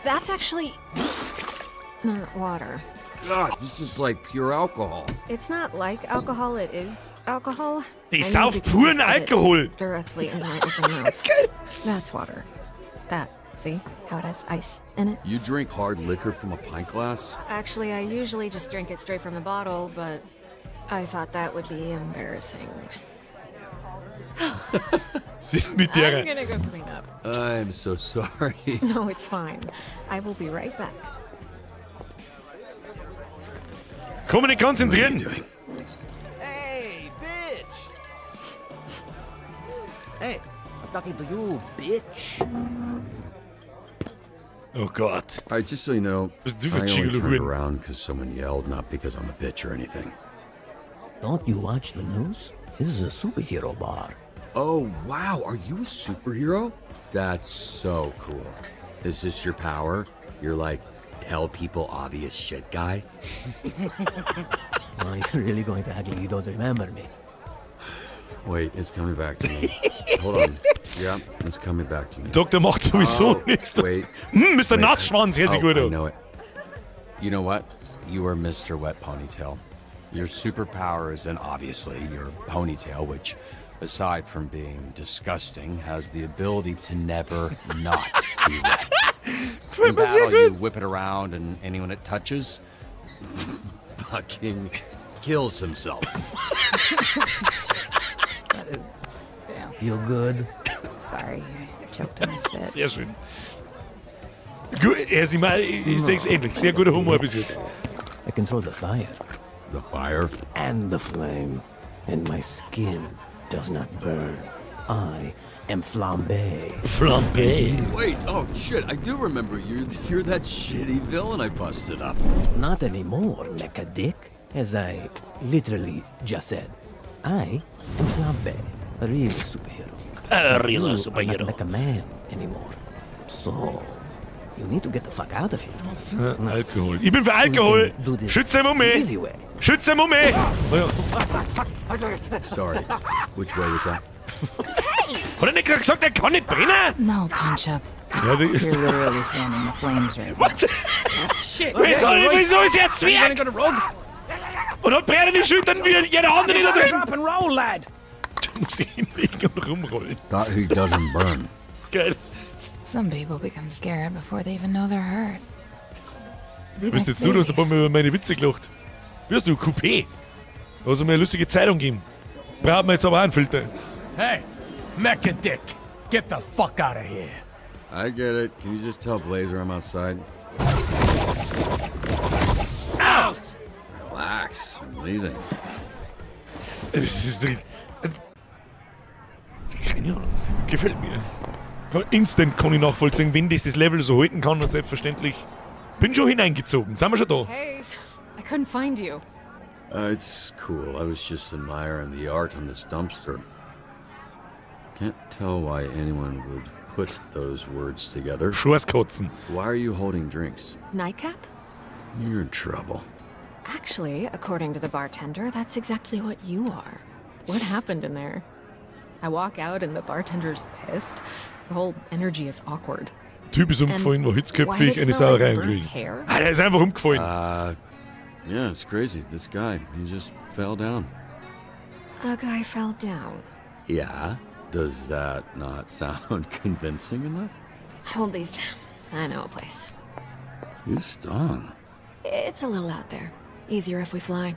Speaker 14: That's actually not water.
Speaker 1: God, this is like pure alcohol.
Speaker 14: It's not like alcohol, it is alcohol.
Speaker 2: Die
Speaker 14: I mean,
Speaker 2: sauft
Speaker 14: because you
Speaker 2: puren
Speaker 14: spit it
Speaker 2: Alkohol.
Speaker 14: Directly into my open mouth. That's water. That, see how it has ice in it?
Speaker 1: You drink hard liquor from a pint glass?
Speaker 14: Actually, I usually just drink it straight from the bottle, but I thought that would be embarrassing.
Speaker 2: Was ist mit
Speaker 14: I'm
Speaker 2: der?
Speaker 14: gonna go clean up.
Speaker 1: I'm so sorry.
Speaker 14: No, it's fine. I will be right back.
Speaker 2: Kann mich nicht konzentrieren.
Speaker 15: Hey, bitch! Hey, I'm talking to you, bitch.
Speaker 2: Oh Gott.
Speaker 1: All right, just so you know,
Speaker 2: Was du
Speaker 1: I
Speaker 2: für
Speaker 1: only
Speaker 2: Gigolo
Speaker 1: turned
Speaker 2: Huren?
Speaker 1: around because someone yelled, not because I'm a bitch or anything.
Speaker 15: Don't you watch the news? This is a superhero bar.
Speaker 1: Oh, wow. Are you a superhero? That's so cool. Is this your power? You're like, tell people obvious shit guy?
Speaker 15: Are you really going to act like you don't remember me?
Speaker 1: Wait, it's coming back to me. Hold on. Yeah, it's coming back to me.
Speaker 2: Doktor macht sowieso
Speaker 1: Oh,
Speaker 2: nichts.
Speaker 1: Wait.
Speaker 2: Mr.
Speaker 1: Wait.
Speaker 2: Nassschwanz, hört sich
Speaker 1: Oh,
Speaker 2: gut
Speaker 1: I
Speaker 2: an.
Speaker 1: know it. You know what? You are Mr. Wet Ponytail. Your superpower is then obviously your ponytail, which, aside from being disgusting, has the ability to never not be wet.
Speaker 2: Gefällt
Speaker 1: In
Speaker 2: mir sehr
Speaker 1: battle, you
Speaker 2: gut.
Speaker 1: whip it around, and anyone it touches fucking kills himself.
Speaker 16: That is. Yeah.
Speaker 15: You good?
Speaker 16: Sorry, I choked on my spit.
Speaker 2: Sehr schön. Gut, er ist immer, ich sehe es ähnlich. Sehr guter Humor bis jetzt.
Speaker 15: I control the fire.
Speaker 1: The fire?
Speaker 15: And the flame. And my skin does not burn. I am Flambe.
Speaker 2: Flambe.
Speaker 1: Wait, oh shit, I do remember you. You're that shitty villain I busted up.
Speaker 15: Not anymore, Mecha Dick. As I literally just said, I am Flambe, a real superhero.
Speaker 2: A real
Speaker 15: You are
Speaker 2: superhero.
Speaker 15: not Mecha Man anymore. So, you need to get the fuck out of here.
Speaker 2: Alkohol. Ich bin für Alkohol.
Speaker 15: We can do this
Speaker 2: Schütze Mumme.
Speaker 15: the easy way.
Speaker 2: Schütze Mumme. Oh ja.
Speaker 1: Sorry. Which way was that?
Speaker 2: Hat er nicht gerade gesagt, er kann nicht brennen?
Speaker 16: No, punch up.
Speaker 2: Ja, die-
Speaker 16: You're literally fanning the flames right now.
Speaker 2: What?
Speaker 16: Shit.
Speaker 2: Wieso, wieso ist er Zwerg? Und hat brennende Schultern wie jeder andere da drin.
Speaker 4: Drop and roll, lad.
Speaker 2: Da muss ich hinlegen und rumrollen.
Speaker 1: Thought he doesn't burn.
Speaker 2: Geil.
Speaker 16: Some people become scared before they even know they're hurt.
Speaker 2: Wer bist jetzt du? Du hast ein paar Mal über meine Witze gelacht. Wie hast du? Coupé. Da hat es mir eine lustige Zeitung gegeben. Braucht man jetzt aber auch einen Filter.
Speaker 4: Hey, Mecha Dick, get the fuck out of here.
Speaker 1: I get it. Can you just tell Blazer I'm outside?
Speaker 4: Out!
Speaker 1: Relax. I'm leaving.
Speaker 2: Das ist doch- Keine Ahnung. Gefällt mir. Instant kann ich nachvollziehen, wenn das das Level so halten kann und selbstverständlich. Bin schon hineingezogen. Sind wir schon da?
Speaker 14: Hey, I couldn't find you.
Speaker 1: It's cool. I was just admiring the art on this dumpster. Can't tell why anyone would put those words together.
Speaker 2: Schorskotzen.
Speaker 1: Why are you holding drinks?
Speaker 14: Nightcap?
Speaker 1: You're in trouble.
Speaker 14: Actually, according to the bartender, that's exactly what you are. What happened in there? I walk out and the bartender's pissed. The whole energy is awkward.
Speaker 2: Typ ist umgefallen, war hitzköpfig, eine Sauerei gekriegt. Ah, der ist einfach umgefallen.
Speaker 1: Yeah, it's crazy. This guy, he just fell down.
Speaker 14: A guy fell down.
Speaker 1: Yeah. Does that not sound convincing enough?
Speaker 14: Hold these. I know a place.
Speaker 1: You stung.
Speaker 14: It's a little out there. Easier if we fly.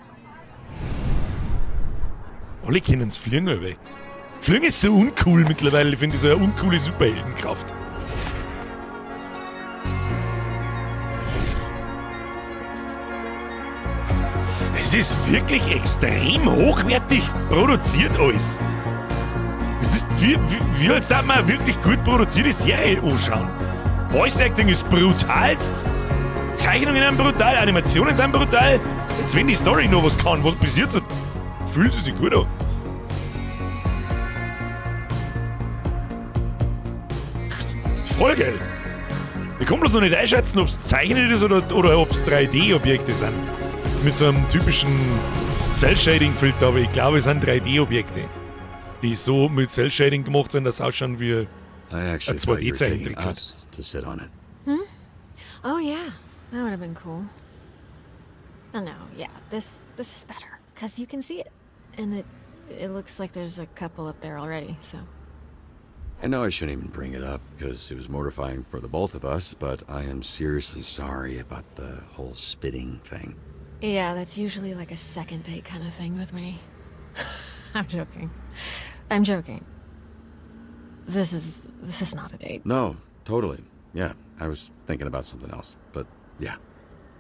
Speaker 2: Alle können's fliegen, aber. Fliegen ist so uncool mittlerweile, ich finde ich, so eine uncoole Superheldenkraft. Es ist wirklich extrem hochwertig produziert alles. Es ist wie als darf man eine wirklich gut produzierte Serie anschauen. Voice Acting ist brutalst. Zeichnungen sind brutal, Animationen sind brutal. Jetzt, wenn die Story noch was kann, was passiert, so fühlt sie sich gut an. Voll geil. Ich kann bloß noch nicht einschätzen, ob's gezeichnet ist oder ob's 3D-Objekte sind. Mit so einem typischen Cell-Shading-Filter, aber ich glaube, es sind 3D-Objekte, die so mit Cell-Shading gemacht sind, dass es ausschauen wie
Speaker 1: I
Speaker 2: ein
Speaker 1: actually thought you were taking
Speaker 2: 2D-Zeichentrick. halt.
Speaker 1: us to sit on it.
Speaker 14: Oh yeah, that would have been cool. Oh no, yeah, this is better because you can see it, and it looks like there's a couple up there already. So
Speaker 1: I know I shouldn't even bring it up because it was mortifying for the both of us, but I am seriously sorry about the whole spitting thing.
Speaker 14: Yeah, that's usually like a second date kind of thing with me. I'm joking. I'm joking. This is not a date.
Speaker 1: No, totally. Yeah, I was thinking about something else, but yeah.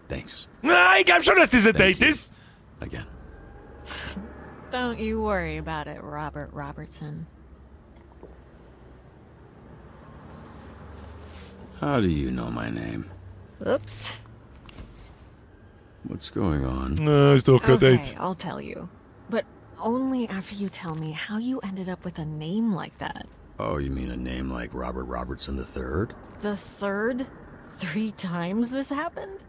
Speaker 1: Thanks.
Speaker 2: Na, ich glaub schon, dass das ein
Speaker 1: Thank
Speaker 2: Date
Speaker 1: you.
Speaker 2: ist.
Speaker 1: Again.
Speaker 14: Don't you worry about it, Robert Robertson.
Speaker 1: How do you know my name?
Speaker 14: Oops.
Speaker 1: What's going on?
Speaker 2: Na, ist doch kein
Speaker 14: Okay,
Speaker 2: Date.
Speaker 14: I'll tell you. But only after you tell me how you ended up with a name like that.
Speaker 1: Oh, you mean a name like Robert Robertson III?
Speaker 14: The third? Three times this happened?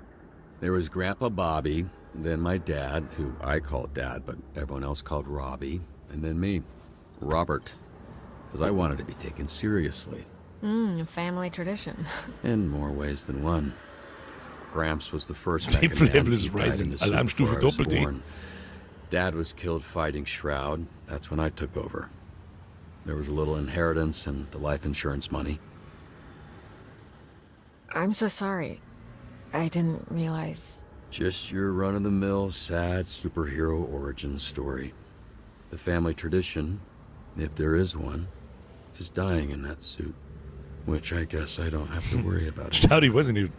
Speaker 1: There was Grandpa Bobby, then my dad, who I called Dad, but everyone else called Robbie, and then me, Robert, because I wanted to be taken seriously
Speaker 14: Family tradition.
Speaker 1: in more ways than one. Gramps was the first
Speaker 2: Deep
Speaker 1: Mecha Man.
Speaker 2: level is
Speaker 1: He died in
Speaker 2: rising.
Speaker 1: the suit
Speaker 2: Alarmstufe
Speaker 1: before I was
Speaker 2: Doppel D.
Speaker 1: born. Dad was killed fighting Shroud. That's when I took over. There was a little inheritance and the life insurance money.
Speaker 14: I'm so sorry. I didn't realize.
Speaker 1: Just your run of the mill, sad superhero origin story. The family tradition, if there is one, is dying in that suit. Which I guess I don't have to worry about.
Speaker 2: Schau, ich weiß nicht.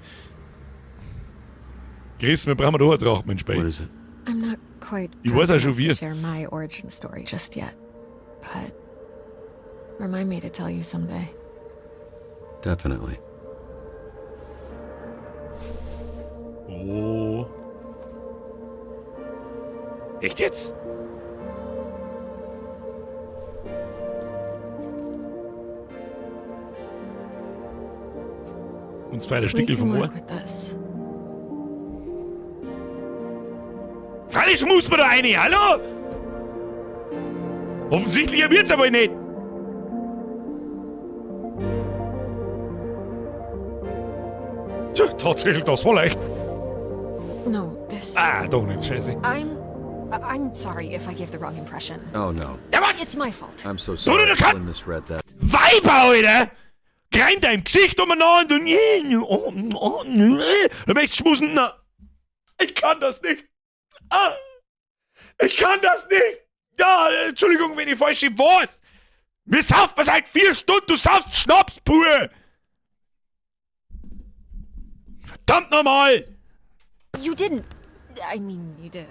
Speaker 2: Chris, wir brauchen da einen Drachen, mein What
Speaker 1: is it?
Speaker 14: I'm not quite
Speaker 2: Ich weiß auch
Speaker 14: drunk
Speaker 2: schon
Speaker 14: enough
Speaker 2: wie.
Speaker 14: to share my origin story just yet. But remind me to tell you someday.
Speaker 1: Definitely.
Speaker 2: Oh. Echt jetzt? Uns feiert der
Speaker 14: We
Speaker 2: Stickel
Speaker 14: can
Speaker 2: vom Ohr.
Speaker 14: work with this.
Speaker 2: Freilich muss man da rein, hallo? Offensichtlich wird's aber nicht. Tja, tatsächlich, das war leicht.
Speaker 14: No, this.
Speaker 2: Ah, doch nicht, scheiße.
Speaker 14: I'm sorry if I gave the wrong impression.
Speaker 1: Oh no.
Speaker 14: It's my fault.
Speaker 1: I'm so sorry.
Speaker 2: du
Speaker 1: I totally misread that.
Speaker 2: Weiber, Alter! Grein dein Gesicht umeinander und oh, du möchtest schmusen. Na, ich kann das nicht. Ah, ich kann das nicht. Ja, Entschuldigung, wenn ich falsch weiß. Mir sauft man seit 4 Stunden, du saufst Schnaps pur. Verdammt nochmal!
Speaker 14: You didn't. I mean, you did.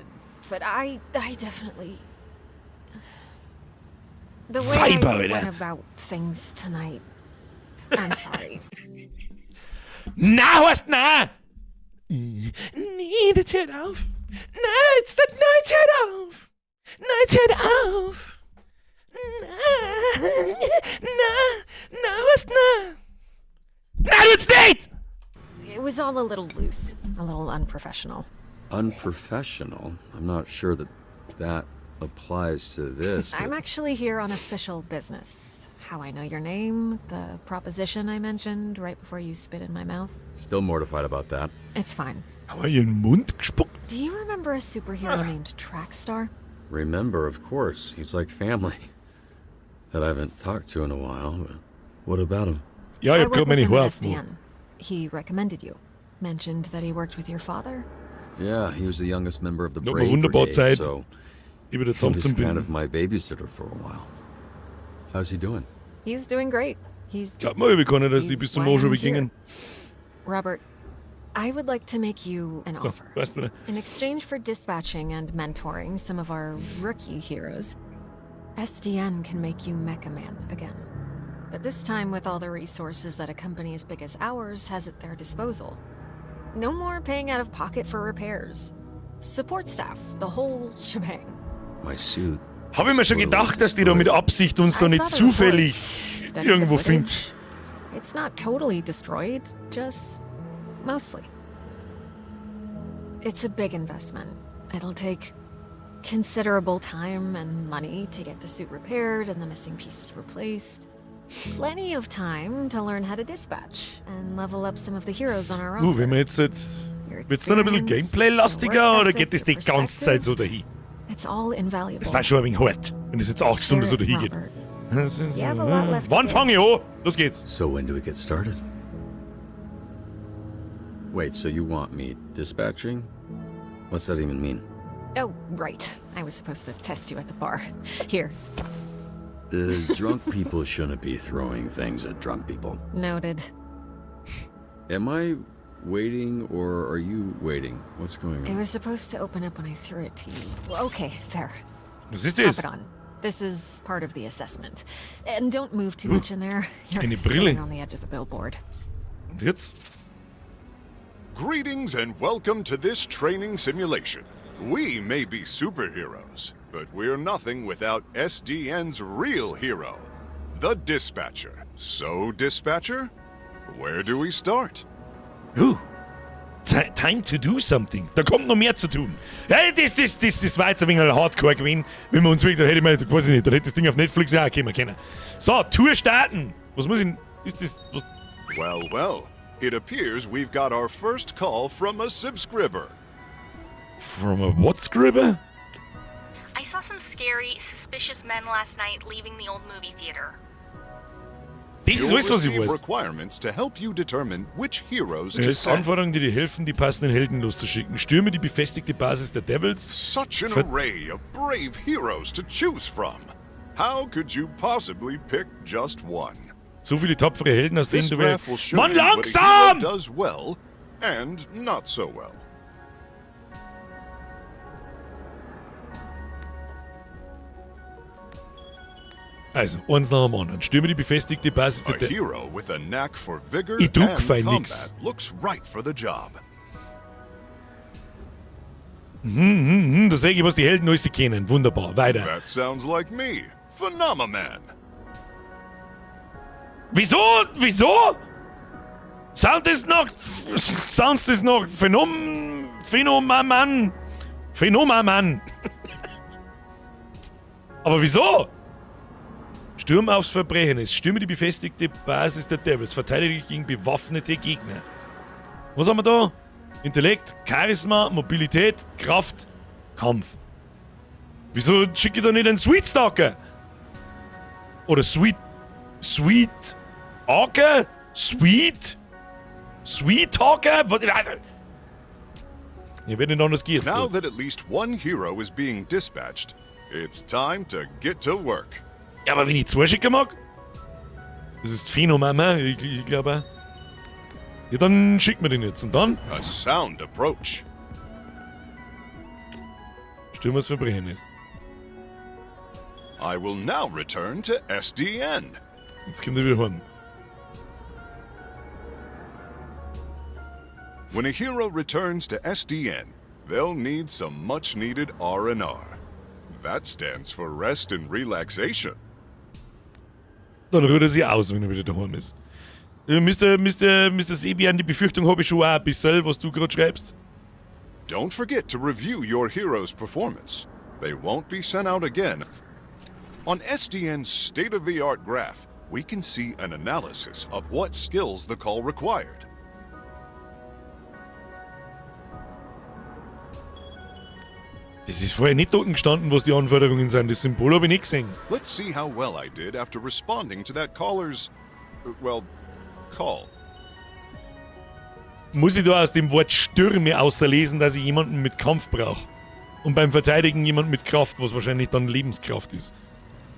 Speaker 14: But I definitely. The way
Speaker 2: Weiber,
Speaker 14: I went
Speaker 2: Alter.
Speaker 14: about things tonight. I'm sorry.
Speaker 2: Na, heißt na! Nee, das hört auf. Na, jetzt, na, jetzt hört auf. Na, jetzt hört auf. Na, na, na, was na? Na, tut's nicht!
Speaker 14: It was all a little loose, a little unprofessional.
Speaker 1: Unprofessional? I'm not sure that that applies to this.
Speaker 14: I'm
Speaker 1: But
Speaker 14: actually here on official business. How I know your name, the proposition I mentioned right before you spit in my mouth.
Speaker 1: still mortified about that.
Speaker 14: It's fine.
Speaker 2: Haben wir ihren Mund gespuckt?
Speaker 14: Do you remember a superhero named Trackstar?
Speaker 1: Remember, of course, he's like family. That I haven't talked to in a while, but what about him?
Speaker 2: Ja, ich
Speaker 14: I
Speaker 2: hab
Speaker 14: work
Speaker 2: grad meine
Speaker 14: with him
Speaker 2: Haare
Speaker 14: at
Speaker 2: aufgemacht.
Speaker 14: SDN. He recommended you. Mentioned that he worked with your father.
Speaker 1: Yeah, he was the youngest member of the
Speaker 2: Noch mal
Speaker 1: Brave
Speaker 2: wunderbar
Speaker 1: Brigade,
Speaker 2: Zeit,
Speaker 1: so
Speaker 2: die wieder
Speaker 1: he was kind
Speaker 2: zusammenzubinden.
Speaker 1: of my babysitter for a while. How's he doing?
Speaker 14: He's doing great. He's
Speaker 2: Glaubt mir, wir können das nicht bis zum
Speaker 14: why
Speaker 2: Morgen
Speaker 14: I'm
Speaker 2: begingen.
Speaker 14: Robert, I would like to make you an
Speaker 2: So,
Speaker 14: offer.
Speaker 2: weißt du,
Speaker 14: In exchange for dispatching and mentoring some of our rookie heroes, SDN can make you Mecha Man again. But this time with all the resources that a company as big as ours has at their disposal. No more paying out of pocket for repairs. Support staff, the whole shebang.
Speaker 1: My suit.
Speaker 2: Habe ich mir schon gedacht, dass die da mit Absicht uns da
Speaker 14: I
Speaker 2: nicht
Speaker 14: saw the report.
Speaker 2: zufällig
Speaker 14: Studied the
Speaker 2: irgendwo
Speaker 14: footage.
Speaker 2: findet.
Speaker 14: It's not totally destroyed, just mostly. It's a big investment. It'll take considerable time and money to get the suit repaired and the missing pieces replaced. Plenty of time to learn how to dispatch and level up some of the heroes on our roster.
Speaker 2: Wenn wir jetzt halt, wird's dann ein bisschen
Speaker 14: experience,
Speaker 2: Gameplay-lastiger
Speaker 14: your
Speaker 2: oder
Speaker 14: work
Speaker 2: geht das die
Speaker 14: ethic, your
Speaker 2: ganze Zeit so dahin?
Speaker 14: It's all invaluable.
Speaker 2: Es war schon ein wenig hart, wenn das jetzt 8 Stunden so
Speaker 14: Share it,
Speaker 2: dahin geht.
Speaker 14: Robert.
Speaker 2: Das ist-
Speaker 14: You have a lot left to
Speaker 2: Wann
Speaker 14: give.
Speaker 2: fange ich an? Los geht's.
Speaker 1: So when do we get started? Wait, so you want me dispatching? What's that even mean?
Speaker 14: Oh, right. I was supposed to test you at the bar. Here,
Speaker 1: The drunk people shouldn't be throwing things at drunk people.
Speaker 14: noted.
Speaker 1: Am I waiting or are you waiting? What's going
Speaker 14: It
Speaker 1: on?
Speaker 14: was supposed to open up when I threw it to you. Okay, there.
Speaker 2: Was ist
Speaker 14: Pop
Speaker 2: das?
Speaker 14: it on. This is part of the assessment. And don't move too much in there. You're
Speaker 2: Eine Brille.
Speaker 14: sitting on the edge of the billboard.
Speaker 2: Und jetzt?
Speaker 17: Greetings and welcome to this training simulation. We may be superheroes, but we're nothing without SDN's real hero, the Dispatcher. So, Dispatcher, where do we start?
Speaker 2: Time to do something. Da kommt noch mehr zu tun. Ja, das war jetzt ein wenig hardcore gewesen. Wenn wir uns wirklich, da hätte ich mir, weiß ich nicht, da hätte das Ding auf Netflix ja auch kommen können. So, Tour starten. Was muss ich, ist das, was,
Speaker 17: Well, well, it appears we've got our first call from a subscriber.
Speaker 2: From a what scribber?
Speaker 18: I saw some scary, suspicious men last night leaving the old movie theater.
Speaker 2: Das ist
Speaker 17: You'll
Speaker 2: alles, was ich
Speaker 17: receive
Speaker 2: weiß.
Speaker 17: requirements to help you determine which heroes to
Speaker 2: Es ist
Speaker 17: send.
Speaker 2: Anforderungen, die dir helfen, die passenden Helden loszuschicken. Stürme die befestigte Basis der Devils.
Speaker 17: Such an
Speaker 2: Ver
Speaker 17: array of brave heroes to choose from. How could you possibly pick just one?
Speaker 2: So viele tapfere Helden, aus denen
Speaker 17: This
Speaker 2: du
Speaker 17: graph will show
Speaker 2: Mann,
Speaker 17: you what a hero
Speaker 2: langsam!
Speaker 17: does well and not so well.
Speaker 2: Also, eins nach dem anderen. Stürme die befestigte Basis
Speaker 17: A
Speaker 2: der Devils.
Speaker 17: hero with a knack for vigor
Speaker 2: Ich druck
Speaker 17: and
Speaker 2: fein
Speaker 17: combat
Speaker 2: nix.
Speaker 17: looks right for the job.
Speaker 2: Da sehe ich, was die Helden alles kennen. Wunderbar. Weiter.
Speaker 17: That sounds like me, Phenomaman.
Speaker 2: Wieso? Wieso? Sound das noch. Sounds das noch Phenom. Phänomaman. Phänomaman. Aber wieso? Sturm aufs Verbrechen ist. Stürme die befestigte Basis der Devils. Verteidige dich gegen bewaffnete Gegner. Was haben wir da? Intellekt, Charisma, Mobilität, Kraft, Kampf. Wieso schicke ich da nicht einen Sweet Stalker? Oder Sweet. Sweet. Talker? Sweet? Sweet Talker? Was? Ich werde nicht anders gehen.
Speaker 17: Now that at least one hero is being dispatched, it's time to get to work.
Speaker 2: Ja, aber wenn ich zwei schicken mag? Das ist Phänomen, ich glaube. Ja, dann schicken wir den jetzt. Und dann?
Speaker 17: A sound approach.
Speaker 2: Stürmer das Verbrechen ist.
Speaker 17: I will now return to SDN.
Speaker 2: Jetzt kommt er wieder heim.
Speaker 17: When a hero returns to SDN, they'll need some much needed R&R. That stands for rest and relaxation.
Speaker 2: Dann rührt er sich aus, wenn er wieder daheim ist. Mr. Sebian, die Befürchtung habe ich schon auch ein bisschen, was du gerade schreibst.
Speaker 17: Don't forget to review your hero's performance. They won't be sent out again. On SDN's state of the art graph, we can see an analysis of what skills the call required.
Speaker 2: Das ist vorher nicht unten gestanden, was die Anforderungen sind. Das Symbol habe ich nicht gesehen.
Speaker 17: Let's see how well I did after responding to that caller's, well, call.
Speaker 2: Muss ich da aus dem Wort Stürme außerlesen, dass ich jemanden mit Kampf brauche? Und beim Verteidigen jemanden mit Kraft, was wahrscheinlich dann Lebenskraft ist.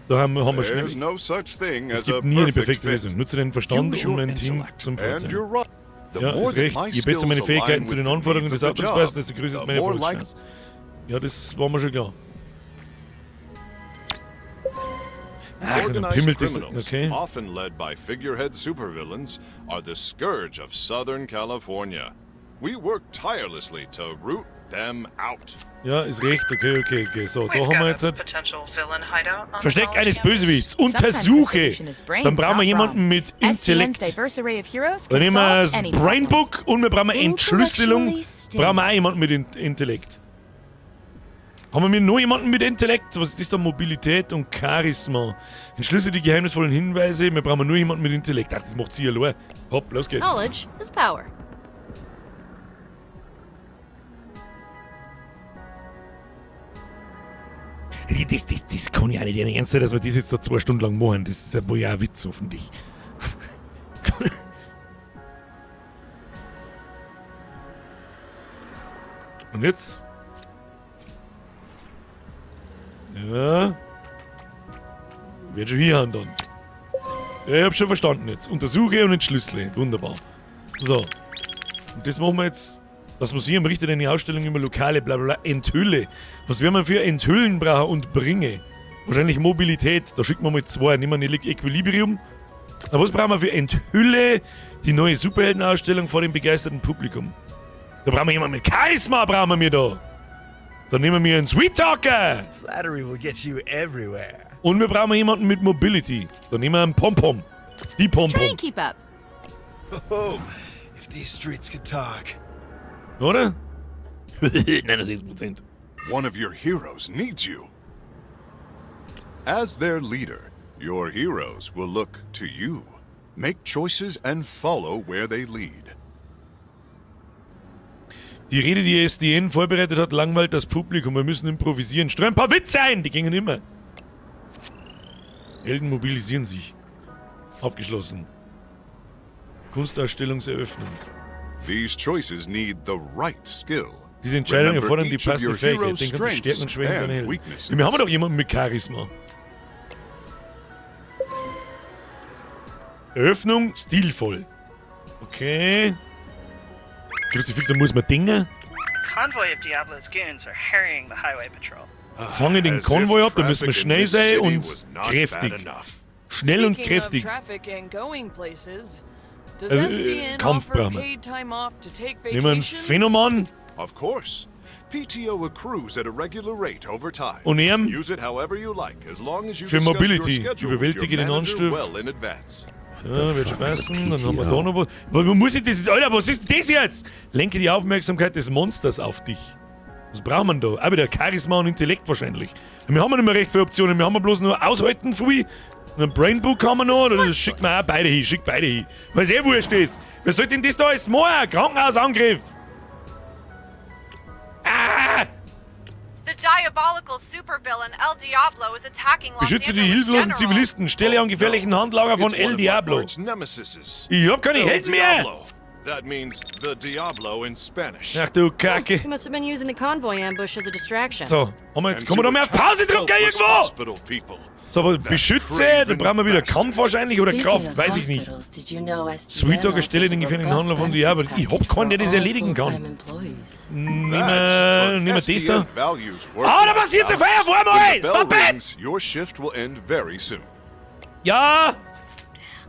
Speaker 2: Da haben wir schnell.
Speaker 17: There's no such thing
Speaker 2: Es
Speaker 17: as a
Speaker 2: gibt nie eine
Speaker 17: perfect
Speaker 2: perfekte
Speaker 17: fit.
Speaker 2: Lösung. Nutze deinen Verstand
Speaker 17: Use
Speaker 2: um
Speaker 17: your
Speaker 2: dein Team
Speaker 17: intellect
Speaker 2: zum
Speaker 17: and
Speaker 2: Vorteil.
Speaker 17: your The
Speaker 2: Ja,
Speaker 17: more
Speaker 2: ist
Speaker 17: that
Speaker 2: recht.
Speaker 17: my
Speaker 2: Je besser meine
Speaker 17: skills
Speaker 2: Fähigkeiten
Speaker 17: align
Speaker 2: zu den
Speaker 17: with the
Speaker 2: Anforderungen
Speaker 17: needs
Speaker 2: des
Speaker 17: of the
Speaker 2: Auftrags
Speaker 17: job,
Speaker 2: passen, desto größer ist
Speaker 17: the
Speaker 2: meine
Speaker 17: more like
Speaker 2: Erfolgschance. Ja, das war mir schon klar. Ach, und dann
Speaker 17: Organized
Speaker 2: pimmelt das.
Speaker 17: criminals,
Speaker 2: Okay.
Speaker 17: often led by figurehead supervillains, are the scourge of Southern California. We work tirelessly to root them out.
Speaker 2: Ja, ist recht. Okay. So, da haben wir jetzt. Halt
Speaker 19: Potential villain hideout on
Speaker 2: Versteck
Speaker 19: college
Speaker 2: eines
Speaker 19: campus.
Speaker 2: Bösewichts.
Speaker 16: Sometimes the
Speaker 2: Untersuche.
Speaker 16: solution is brains,
Speaker 2: Dann brauchen wir
Speaker 16: not
Speaker 2: jemanden
Speaker 16: brawn.
Speaker 2: mit
Speaker 16: SDN's
Speaker 2: Intellekt.
Speaker 16: diverse array of heroes
Speaker 2: Dann
Speaker 16: can
Speaker 2: nehmen wir
Speaker 16: solve
Speaker 2: das
Speaker 16: any problem.
Speaker 2: Brainbook und wir brauchen Entschlüsselung.
Speaker 16: Intellectually
Speaker 2: Brauchen wir auch jemanden mit Intellekt. Haben wir noch jemanden mit Intellekt? Was ist das da? Mobilität und Charisma. Entschlüsse die geheimnisvollen Hinweise. Wir brauchen nur jemanden mit Intellekt. Ach, das macht sie allein. Hopp, los geht's.
Speaker 10: Knowledge is power.
Speaker 2: Das kann ja nicht ernst sein, dass wir das jetzt da 2 Stunden lang machen. Das ist ja wohl ja ein Witz, hoffentlich. Und jetzt? Ja. Wird schon hier dann. Ja, ich hab schon verstanden jetzt. Untersuche und entschlüssele. Wunderbar. So. Und das machen wir jetzt. Das Museum richtet eine Ausstellung über Lokale, bla bla bla. Enthülle. Was werden wir für Enthüllen brauchen und bringe? Wahrscheinlich Mobilität. Da schicken wir mal zwei. Nehmen wir eine Equilibrium. Na, was brauchen wir für Enthülle? Die neue Superheldenausstellung vor dem begeisterten Publikum. Da brauchen wir jemanden mit Charisma, brauchen wir da. Dann nehmen wir einen Sweet Talker.
Speaker 20: Flattery will get you everywhere.
Speaker 2: Und wir brauchen jemanden mit Mobility. Dann nehmen wir einen Pom-Pom. Die
Speaker 16: Try
Speaker 2: Pom-Pom.
Speaker 16: and keep up.
Speaker 20: Oh, if these streets could talk.
Speaker 2: Oder? 69%.
Speaker 17: One of your heroes needs you. As their leader, your heroes will look to you, make choices, and follow where they lead.
Speaker 2: Die Rede, die SDN vorbereitet hat, langweilt das Publikum. Wir müssen improvisieren. Streu ein paar Witze ein! Die gingen immer. Helden mobilisieren sich. Abgeschlossen. Kunstausstellungseröffnung.
Speaker 17: These choices need the right skill.
Speaker 2: Diese Entscheidungen
Speaker 17: Remember
Speaker 2: erfordern die
Speaker 17: each of
Speaker 2: passende
Speaker 17: your
Speaker 2: Fähigkeit.
Speaker 17: heroes'
Speaker 2: Denk an die Stärken und
Speaker 17: strengths
Speaker 2: Schwächen deiner
Speaker 17: and
Speaker 2: Helden.
Speaker 17: weaknesses.
Speaker 2: Ja, wir haben doch jemanden mit Charisma. Eröffnung stilvoll. Okay. Kruzifix, da muss man dingen.
Speaker 19: Convoy of Diablo's goons are harrying the highway patrol.
Speaker 2: Fange den
Speaker 17: As if
Speaker 2: Konvoi ab, da müssen wir
Speaker 17: traffic in
Speaker 2: schnell
Speaker 17: this
Speaker 2: sein
Speaker 17: city
Speaker 2: und
Speaker 17: was not bad
Speaker 2: kräftig.
Speaker 17: enough.
Speaker 2: Schnell und
Speaker 21: Speaking of
Speaker 2: kräftig.
Speaker 21: traffic and going places, does SDN
Speaker 2: Kampf
Speaker 21: offer
Speaker 2: brauchen wir.
Speaker 21: paid time off to take
Speaker 2: Nehmen wir einen
Speaker 21: vacations?
Speaker 2: Phänomen.
Speaker 17: Of course. PTO accrues at a regular rate over time.
Speaker 2: Und ihm
Speaker 17: Use it however you like, as long as you
Speaker 2: für
Speaker 17: discuss your
Speaker 2: Mobility.
Speaker 17: schedule with your
Speaker 2: Überwältige den
Speaker 17: manager
Speaker 2: Ansturm.
Speaker 17: well in advance.
Speaker 2: Ja, wird schon passen. Dann haben wir da noch was. Aber wo muss ich das jetzt? Alter, was ist denn das jetzt? Lenke die Aufmerksamkeit des Monsters auf dich. Was braucht man da? Auch wieder Charisma und Intellekt wahrscheinlich. Wir haben ja nicht mehr recht viele Optionen. Wir haben ja bloß nur Aushalten viel. Und ein Brainbook haben wir noch. Oder das schickt man auch beide hin. Schickt beide hin. Weil es eh wurscht ist. Wer soll denn das da alles machen? Krankenhausangriff! Ah!
Speaker 22: The diabolical supervillain El Diablo is attacking Los
Speaker 2: Beschütze die
Speaker 22: Angeles
Speaker 2: hilflosen
Speaker 22: General.
Speaker 2: Zivilisten. Stelle an gefährlichen Handlager von
Speaker 17: It's
Speaker 2: El
Speaker 17: one of my
Speaker 2: Diablo.
Speaker 17: arch nemesises.
Speaker 2: Ich hab keine
Speaker 17: El
Speaker 2: Helden mehr.
Speaker 17: Diablo. That means the Diablo in Spanish.
Speaker 2: Ach du Kacke.
Speaker 10: He must have been using the convoy ambush as a distraction.
Speaker 2: So, haben wir jetzt.
Speaker 17: And
Speaker 2: Kommen wir
Speaker 17: to
Speaker 2: da mehr auf
Speaker 17: attack
Speaker 2: Pause drücken
Speaker 17: helpless
Speaker 2: irgendwo?
Speaker 17: hospital people.
Speaker 2: So, aber beschütze, dann brauchen wir wieder Kampf wahrscheinlich oder
Speaker 23: Speaking
Speaker 2: Kraft,
Speaker 23: of
Speaker 2: weiß ich nicht.
Speaker 23: hospitals, did you know SDN
Speaker 2: Sweet Talker, stelle
Speaker 23: offers
Speaker 2: den
Speaker 23: a
Speaker 2: gefährlichen
Speaker 23: robust
Speaker 2: Handler von
Speaker 23: benefits
Speaker 2: Diablo. Ich hab
Speaker 23: package
Speaker 2: keinen, der
Speaker 23: for
Speaker 2: das
Speaker 23: all
Speaker 2: erledigen kann.
Speaker 23: full-time employees.
Speaker 2: Nehmen wir das da.
Speaker 17: SDN values
Speaker 2: Ah, da passiert
Speaker 17: work-life
Speaker 2: so Feuer vor
Speaker 17: balance.
Speaker 2: mir!
Speaker 17: When the bell
Speaker 2: Stop it!
Speaker 17: rings, your shift will end very soon.
Speaker 2: Ja!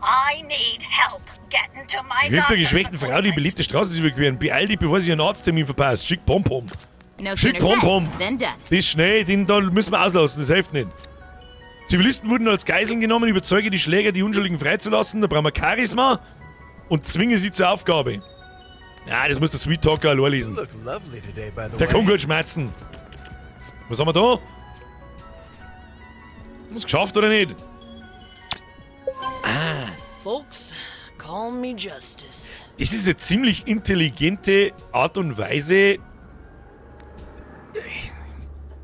Speaker 24: I need help getting to my
Speaker 2: Hilf der
Speaker 24: doctor's
Speaker 2: geschwächten Frau, die beliebte Straße zu überqueren. Beeil dich, bevor sie ihren Arzttermin verpasst. Schick Pom-Pom.
Speaker 18: No
Speaker 2: Schick
Speaker 18: sooner said
Speaker 2: Pom-Pom.
Speaker 18: than done.
Speaker 2: Das ist schnell, den da müssen wir auslassen, das hilft nicht. Zivilisten wurden als Geiseln genommen, überzeuge die Schläger, die Unschuldigen freizulassen, da brauchen wir Charisma und zwinge sie zur Aufgabe. Ja, das muss der Sweet Talker allein lesen.
Speaker 20: You look lovely today, by the
Speaker 2: Der
Speaker 20: way.
Speaker 2: kann gut schmerzen. Was haben wir da? Haben wir's geschafft oder nicht? Ah.
Speaker 21: Folks, call me Justice.
Speaker 2: Das ist eine ziemlich intelligente Art und Weise,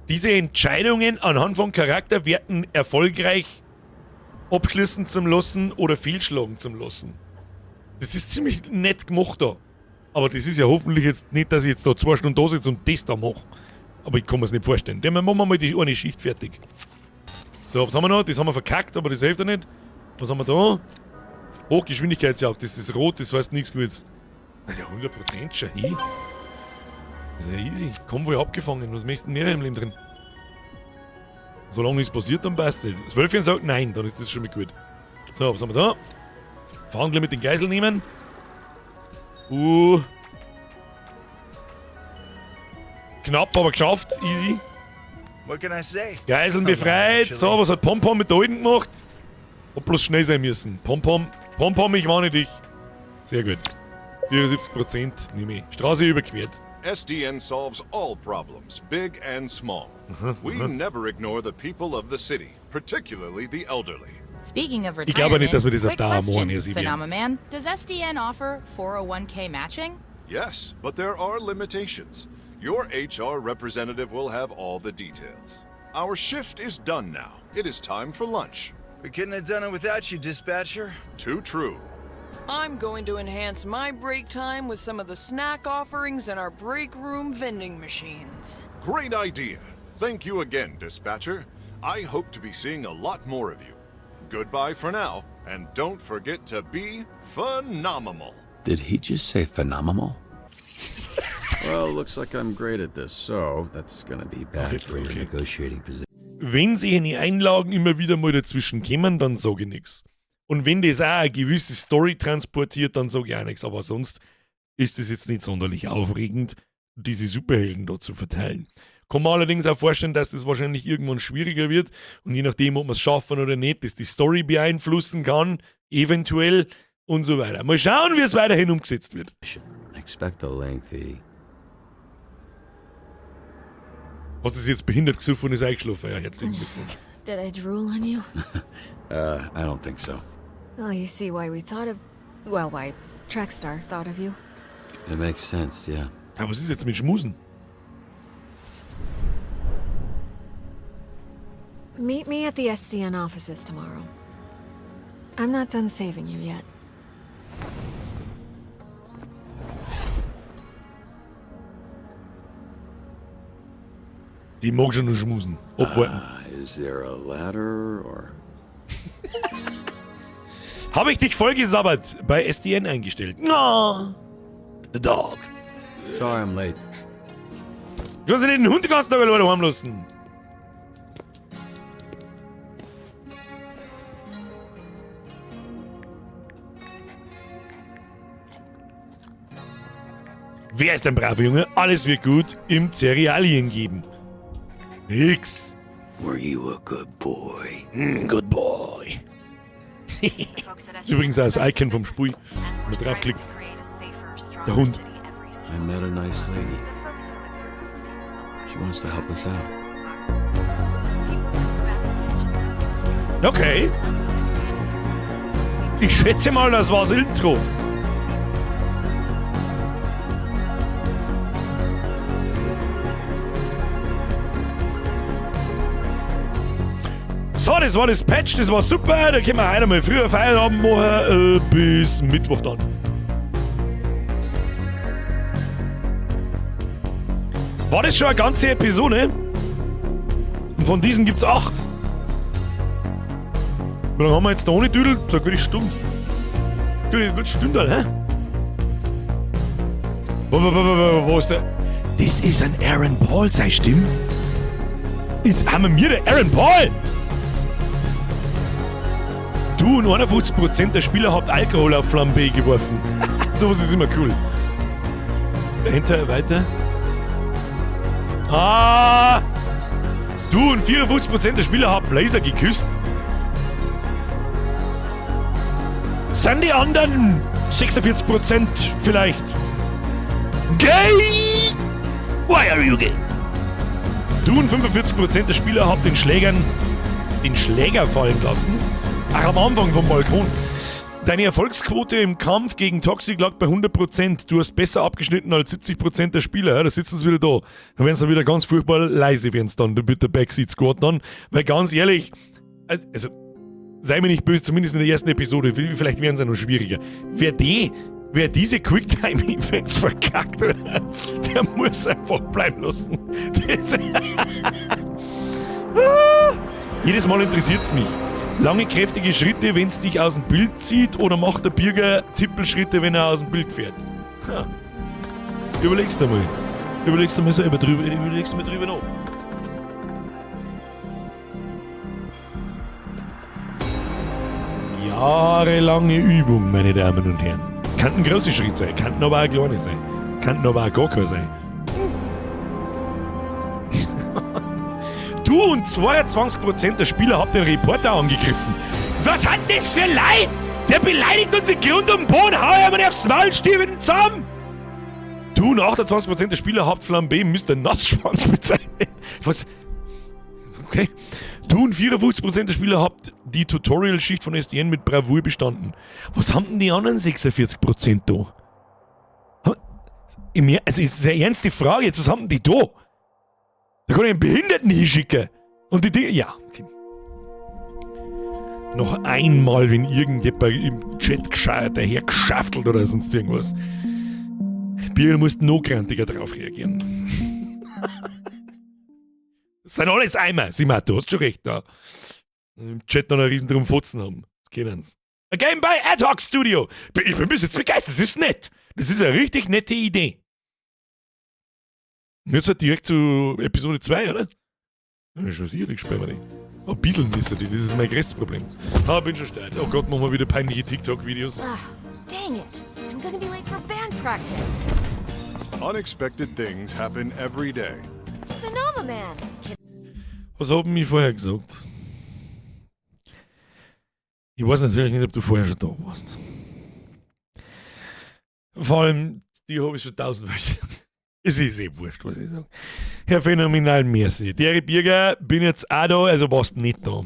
Speaker 2: diese Entscheidungen anhand von Charakterwerten erfolgreich abschließen zum lassen oder fehlschlagen zum lassen. Das ist ziemlich nett gemacht da. Aber das ist ja hoffentlich jetzt nicht, dass ich jetzt da 2 Stunden da sitze und das da mache. Aber ich kann mir's nicht vorstellen. Dann machen wir mal die eine Schicht fertig. So, was haben wir noch? Das haben wir verkackt, aber das hilft ja nicht. Was haben wir da? Hochgeschwindigkeitsjagd, das ist rot, das heißt nichts Gutes. Ja, 100% schon hin. Das ist ja easy. Konvoi abgefangen. Was möchtest du denn mehr im Leben drin? Solange nichts passiert, dann passt es. Das Wölfchen sagt nein, dann ist das schon mal gut. So, was haben wir da? Verhandle mit den Geiselnehmern. Knapp, aber geschafft. Easy.
Speaker 20: What can I say?
Speaker 2: Geiseln befreit. So, was hat Pompom mit der Alten gemacht? Hat bloß schnell sein müssen. Pompom, Pompom, ich warne dich. Sehr gut. 74% nehme ich. Straße überquert.
Speaker 17: SDN solves all problems, big and small. We never ignore the people of the city, particularly the elderly.
Speaker 18: Speaking of
Speaker 2: Ich glaube nicht, dass wir das auf
Speaker 18: quick
Speaker 2: Dauer
Speaker 18: question,
Speaker 2: machen, Herr Sibian.
Speaker 18: Phenomaman, does SDN offer 401k matching?
Speaker 17: Yes, but there are limitations. Your HR representative will have all the details. Our shift is done now. It is time for lunch.
Speaker 20: We couldn't have done it without you, dispatcher.
Speaker 17: Too true.
Speaker 21: I'm going to enhance my break time with some of the snack offerings in our break room vending machines.
Speaker 17: Great idea. Thank you again, dispatcher. I hope to be seeing a lot more of you. Goodbye for now, and don't forget to be phenomenal.
Speaker 1: Did he just say phenomenal? Well, looks like I'm great at this, so that's gonna be bad for your negotiating position.
Speaker 2: Wenn sich eine Einlagen immer wieder mal dazwischen kommen, dann sage ich nichts. Und wenn das auch eine gewisse Story transportiert, dann sage ich auch nichts. Aber sonst ist es jetzt nicht sonderlich aufregend, diese Superhelden da zu verteilen. Kann man allerdings auch vorstellen, dass das wahrscheinlich irgendwann schwieriger wird und je nachdem, ob wir es schaffen oder nicht, dass die Story beeinflussen kann, eventuell und so weiter. Mal schauen, wie es weiterhin umgesetzt wird.
Speaker 1: Expect a lengthy.
Speaker 2: Hat sie sich jetzt behindert gesoffen und ist eingeschlafen? Ja, herzlichen Glückwunsch.
Speaker 14: Did I drool on you?
Speaker 1: I don't think so.
Speaker 14: Well, you see why we thought of. Well, why Trackstar thought of you.
Speaker 1: It makes sense, yeah.
Speaker 2: Ja, was ist jetzt mit Schmusen?
Speaker 14: Meet me at the SDN offices tomorrow. I'm not done saving you yet.
Speaker 2: Die mag schon noch schmusen. Abwarten.
Speaker 1: Is there a ladder or?
Speaker 2: Habe ich dich vollgesabbert bei SDN eingestellt? No. The dog.
Speaker 1: Sorry I'm late.
Speaker 2: Du hast ja nicht den Hund den ganzen Tag alleine daheim lassen. Wer ist ein braver Junge? Alles wird gut im Cerealien geben. Nix.
Speaker 1: Were you a good boy?
Speaker 2: Good boy. Übrigens auch das Icon vom Spiel, wenn man draufklickt. Der Hund.
Speaker 1: I met a nice lady. She wants to help us out.
Speaker 2: Okay. Ich schätze mal, das war's Intro. So, das war das Patch, das war super. Da können wir heute mal früher Feierabend machen. Bis Mittwoch dann. War das schon eine ganze Episode? Und von diesen gibt's 8. Wie lange haben wir jetzt da ohne Düdel? So eine gute Stunde. Gute Stunde, hä? Wo ist der? Das ist ein Aaron Paul, seine Stimme. Ist, haben wir der Aaron Paul? Du und 51% der Spieler habt Alkohol auf Flambe geworfen. Sowas ist immer cool. Enter, weiter. Ah! Du und 54% der Spieler haben Blazer geküsst. Sind die anderen 46% vielleicht gay? Why are you gay? Du und 45% der Spieler haben den Schläger fallen lassen. Ach, am Anfang vom Balkon. Deine Erfolgsquote im Kampf gegen Toxic lag bei 100%. Du hast besser abgeschnitten als 70% der Spieler. Ja, da sitzen sie wieder da. Dann werden sie wieder ganz furchtbar leise, werden sie dann mit der Backseat Squad dann. Weil ganz ehrlich, also, sei mir nicht böse, zumindest in der ersten Episode, vielleicht werden sie ja noch schwieriger. Wer die Wer diese Quicktime-Events verkackt, der muss einfach bleiben lassen. Das ah. Jedes Mal interessiert es mich. Lange, kräftige Schritte, wenn es dich aus dem Bild zieht, oder macht der Birger Tippelschritte, wenn er aus dem Bild fährt? Ha. Überlegst du mal. Überlegst du mal selber drüber, überlegst du mal drüber nach. Jahrelange Übung, meine Damen und Herren. Könnten große Schritte sein, könnten aber auch kleine sein, könnten aber auch gar keine sein. Du und 22% der Spieler habt den Reporter angegriffen. Was hat das für Leid? Der beleidigt uns in Grund und Boden. Hau ihm aufs Maul, stier mit dem zusammen. Du und 28% der Spieler habt Flambé Mr. Nassschwanz bezeichnet. Was? Okay. Du und 54% der Spieler habt die Tutorial-Schicht von SDN mit Bravour bestanden. Was haben denn die anderen 46% da? Also, ist eine ernste Frage jetzt. Was haben denn die da? Da kann ich einen Behinderten hinschicken. Und die Dinge. Ja, okay. Noch einmal, wenn irgendjemand im Chat gescheit dahergeschaftelt oder sonst irgendwas. Bier muss noch grantiger drauf reagieren. Das sind alles Eimer, Simon, du hast schon recht da. Im Chat noch einen riesen drum Fotzen haben. Das kennen's. A Game by Ad Hoc Studio. Ich bin bis jetzt begeistert, das ist nett. Das ist eine richtig nette Idee. Jetzt halt direkt zu Episode 2, oder? Ja, schon sicherlich spielen wir die. Ein bisschen müssen die, das ist mein größtes Problem. Ah, bin schon steil. Oh Gott, machen wir wieder peinliche TikTok-Videos.
Speaker 10: Oh, dang it. I'm gonna be late for band practice.
Speaker 17: Unexpected things happen every day.
Speaker 10: Phenomaman.
Speaker 2: Was haben ich vorher gesagt? Ich weiß natürlich nicht, ob du vorher schon da warst. Vor allem, die habe ich schon tausendmal gesagt. Es ist eh wurscht, was ich sage. Herr Phänomenal, merci. Der Birger, bin jetzt auch da, also warst nicht da.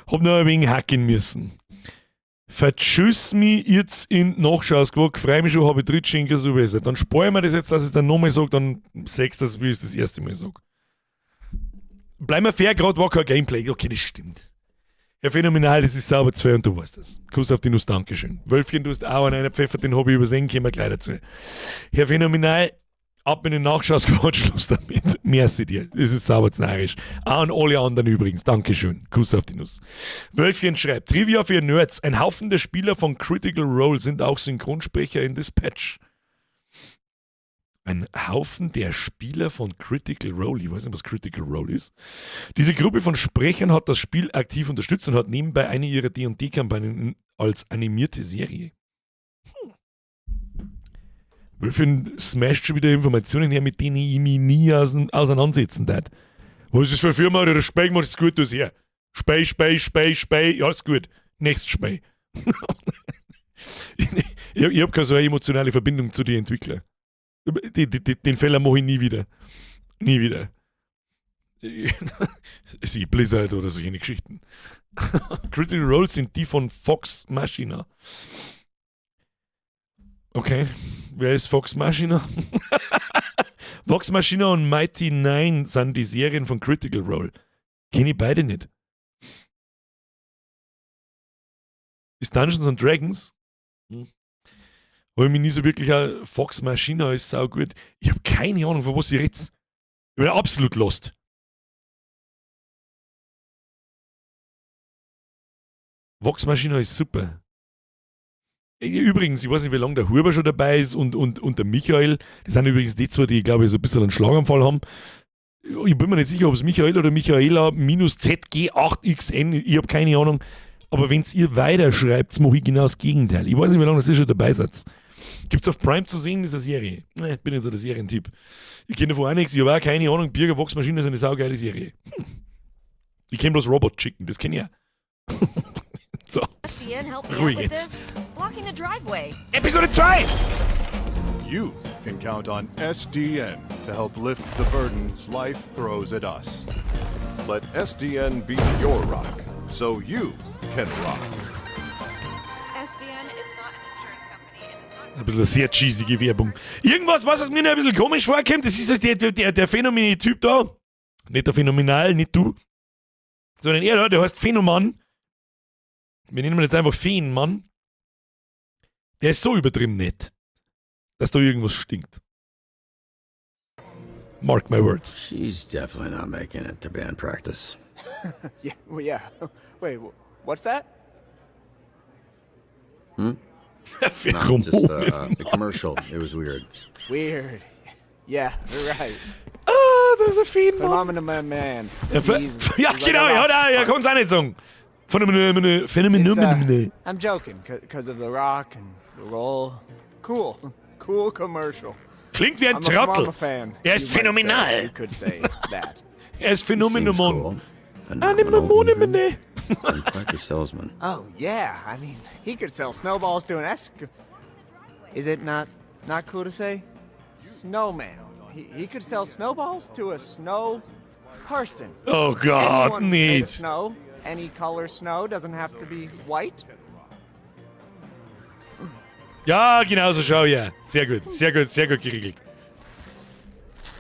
Speaker 2: Hab noch ein wenig hacken müssen. Vertschüss mich jetzt in Nachschausquark, freu mich schon, habe ich Drittschenker so besser. Dann spare ich mir das jetzt, dass ich es dann nochmal sage, dann sagst du das, wie ich es das erste Mal sage. Bleiben wir fair, gerade war kein Gameplay. Okay, das stimmt. Ja, phänomenal, das ist sauber zwei und du weißt das. Kuss auf die Nuss, Dankeschön. Wölfchen, du hast auch an einer Pfeffer, den habe ich übersehen, kommen wir gleich dazu. Herr Phänomenal, ab in den Nachschausquatsch, Schluss damit. Merci dir, das ist sauber narrisch. Auch an alle anderen übrigens, Dankeschön. Kuss auf die Nuss. Wölfchen schreibt, Trivia für Nerds, ein Haufen der Spieler von Critical Role sind auch Synchronsprecher in Dispatch. Ein Haufen der Spieler von Critical Role. Ich weiß nicht, was Critical Role ist. Diese Gruppe von Sprechern hat das Spiel aktiv unterstützt und hat nebenbei eine ihrer D&D-Kampagnen als animierte Serie. Wölfchen smasht schon wieder Informationen her, mit denen ich mich nie auseinandersetzen darf. Was ist das für eine Firma? Der Spey macht es gut aus her. Spey, Spey, Spey, Spey. Ja, ist gut. Next Spey. Ich habe keine so eine emotionale Verbindung zu den Entwicklern. Den Fehler mache ich nie wieder. Nie wieder. Sie Blizzard oder solche Geschichten. Critical Role sind die von Fox Machina. Okay, wer ist Fox Machina? Vox Machina und Mighty Nein sind die Serien von Critical Role. Kenne ich beide nicht. Ist Dungeons and Dragons? Hm. Habe ich mich nie so wirklich auch. Fox Machina ist sau gut. Ich habe keine Ahnung, von was ich rede. Ich bin absolut lost. Vox Machina ist super. Übrigens, ich weiß nicht, wie lange der Huber schon dabei ist und der Michael. Das sind übrigens die zwei, die, glaube ich, so ein bisschen einen Schlaganfall haben. Ich bin mir nicht sicher, ob es Michael oder Michaela minus ZG8XN, ich habe keine Ahnung. Aber wenn ihr weiterschreibt, mache ich genau das Gegenteil. Ich weiß nicht, wie lange das ihr schon dabei seid. Gibt es auf Prime zu sehen, diese Serie? Ne, ich bin nicht so der Serientyp. Ich kenne davon auch nichts, ich habe auch keine Ahnung. Birger Vox Maschine ist eine saugeile Serie. Ich kenne bloß Robot Chicken, das kenne ich auch. So.
Speaker 10: SDN, help me
Speaker 2: Ruhig
Speaker 10: out with
Speaker 2: jetzt.
Speaker 10: this. It's blocking the driveway.
Speaker 2: Episode 2!
Speaker 17: You can count on SDN to help lift the burdens life throws at us. Let SDN be your rock, so you can rock.
Speaker 22: SDN is not an insurance company and is not
Speaker 2: Ein bisschen eine sehr cheesige Werbung. Irgendwas, was es mir noch ein bisschen komisch vorkommt, das ist halt der Phänomen-Typ da. Nicht der Phänomenal, nicht du. Sondern er da, der heißt Phänoman. Wir nennen ihn jetzt einfach Feenmann. Der ist so übertrieben nett. Dass da irgendwas stinkt. Mark my words.
Speaker 1: She's definitely not making it to band practice.
Speaker 3: Yeah, well, yeah. Wait, what's that?
Speaker 1: No, just the commercial. It was weird.
Speaker 3: Weird. Yeah, right.
Speaker 2: Ah, das ist ein Phänomen.
Speaker 3: Phenomenon Man.
Speaker 2: Ja, ja
Speaker 3: He's like
Speaker 2: genau,
Speaker 3: a
Speaker 2: ja,
Speaker 3: rock
Speaker 2: ja,
Speaker 3: star.
Speaker 2: kann's auch nicht sagen. Phänomen, Phänomen,
Speaker 3: It's, I'm joking, because of The Rock and the role. Cool. Cool commercial.
Speaker 2: Klingt wie ein
Speaker 3: I'm a
Speaker 2: Trottel.
Speaker 3: Flamba fan.
Speaker 2: Er ist
Speaker 3: You might say.
Speaker 2: phänomenal.
Speaker 3: You could say that.
Speaker 2: Er ist
Speaker 1: He seems
Speaker 2: phänomenomon.
Speaker 1: cool.
Speaker 2: Phenomenal,
Speaker 1: even. And quite the salesman.
Speaker 3: Oh, yeah. I mean, he could sell snowballs to an Esk. Is it not cool to say? Snowman. He could sell snowballs to a snow person.
Speaker 2: Oh Gott,
Speaker 3: Anyone made of
Speaker 2: nicht.
Speaker 3: snow. Any color snow doesn't have to be white.
Speaker 2: Ja, genau so schau ja. Sehr gut, sehr gut, sehr gut geregelt.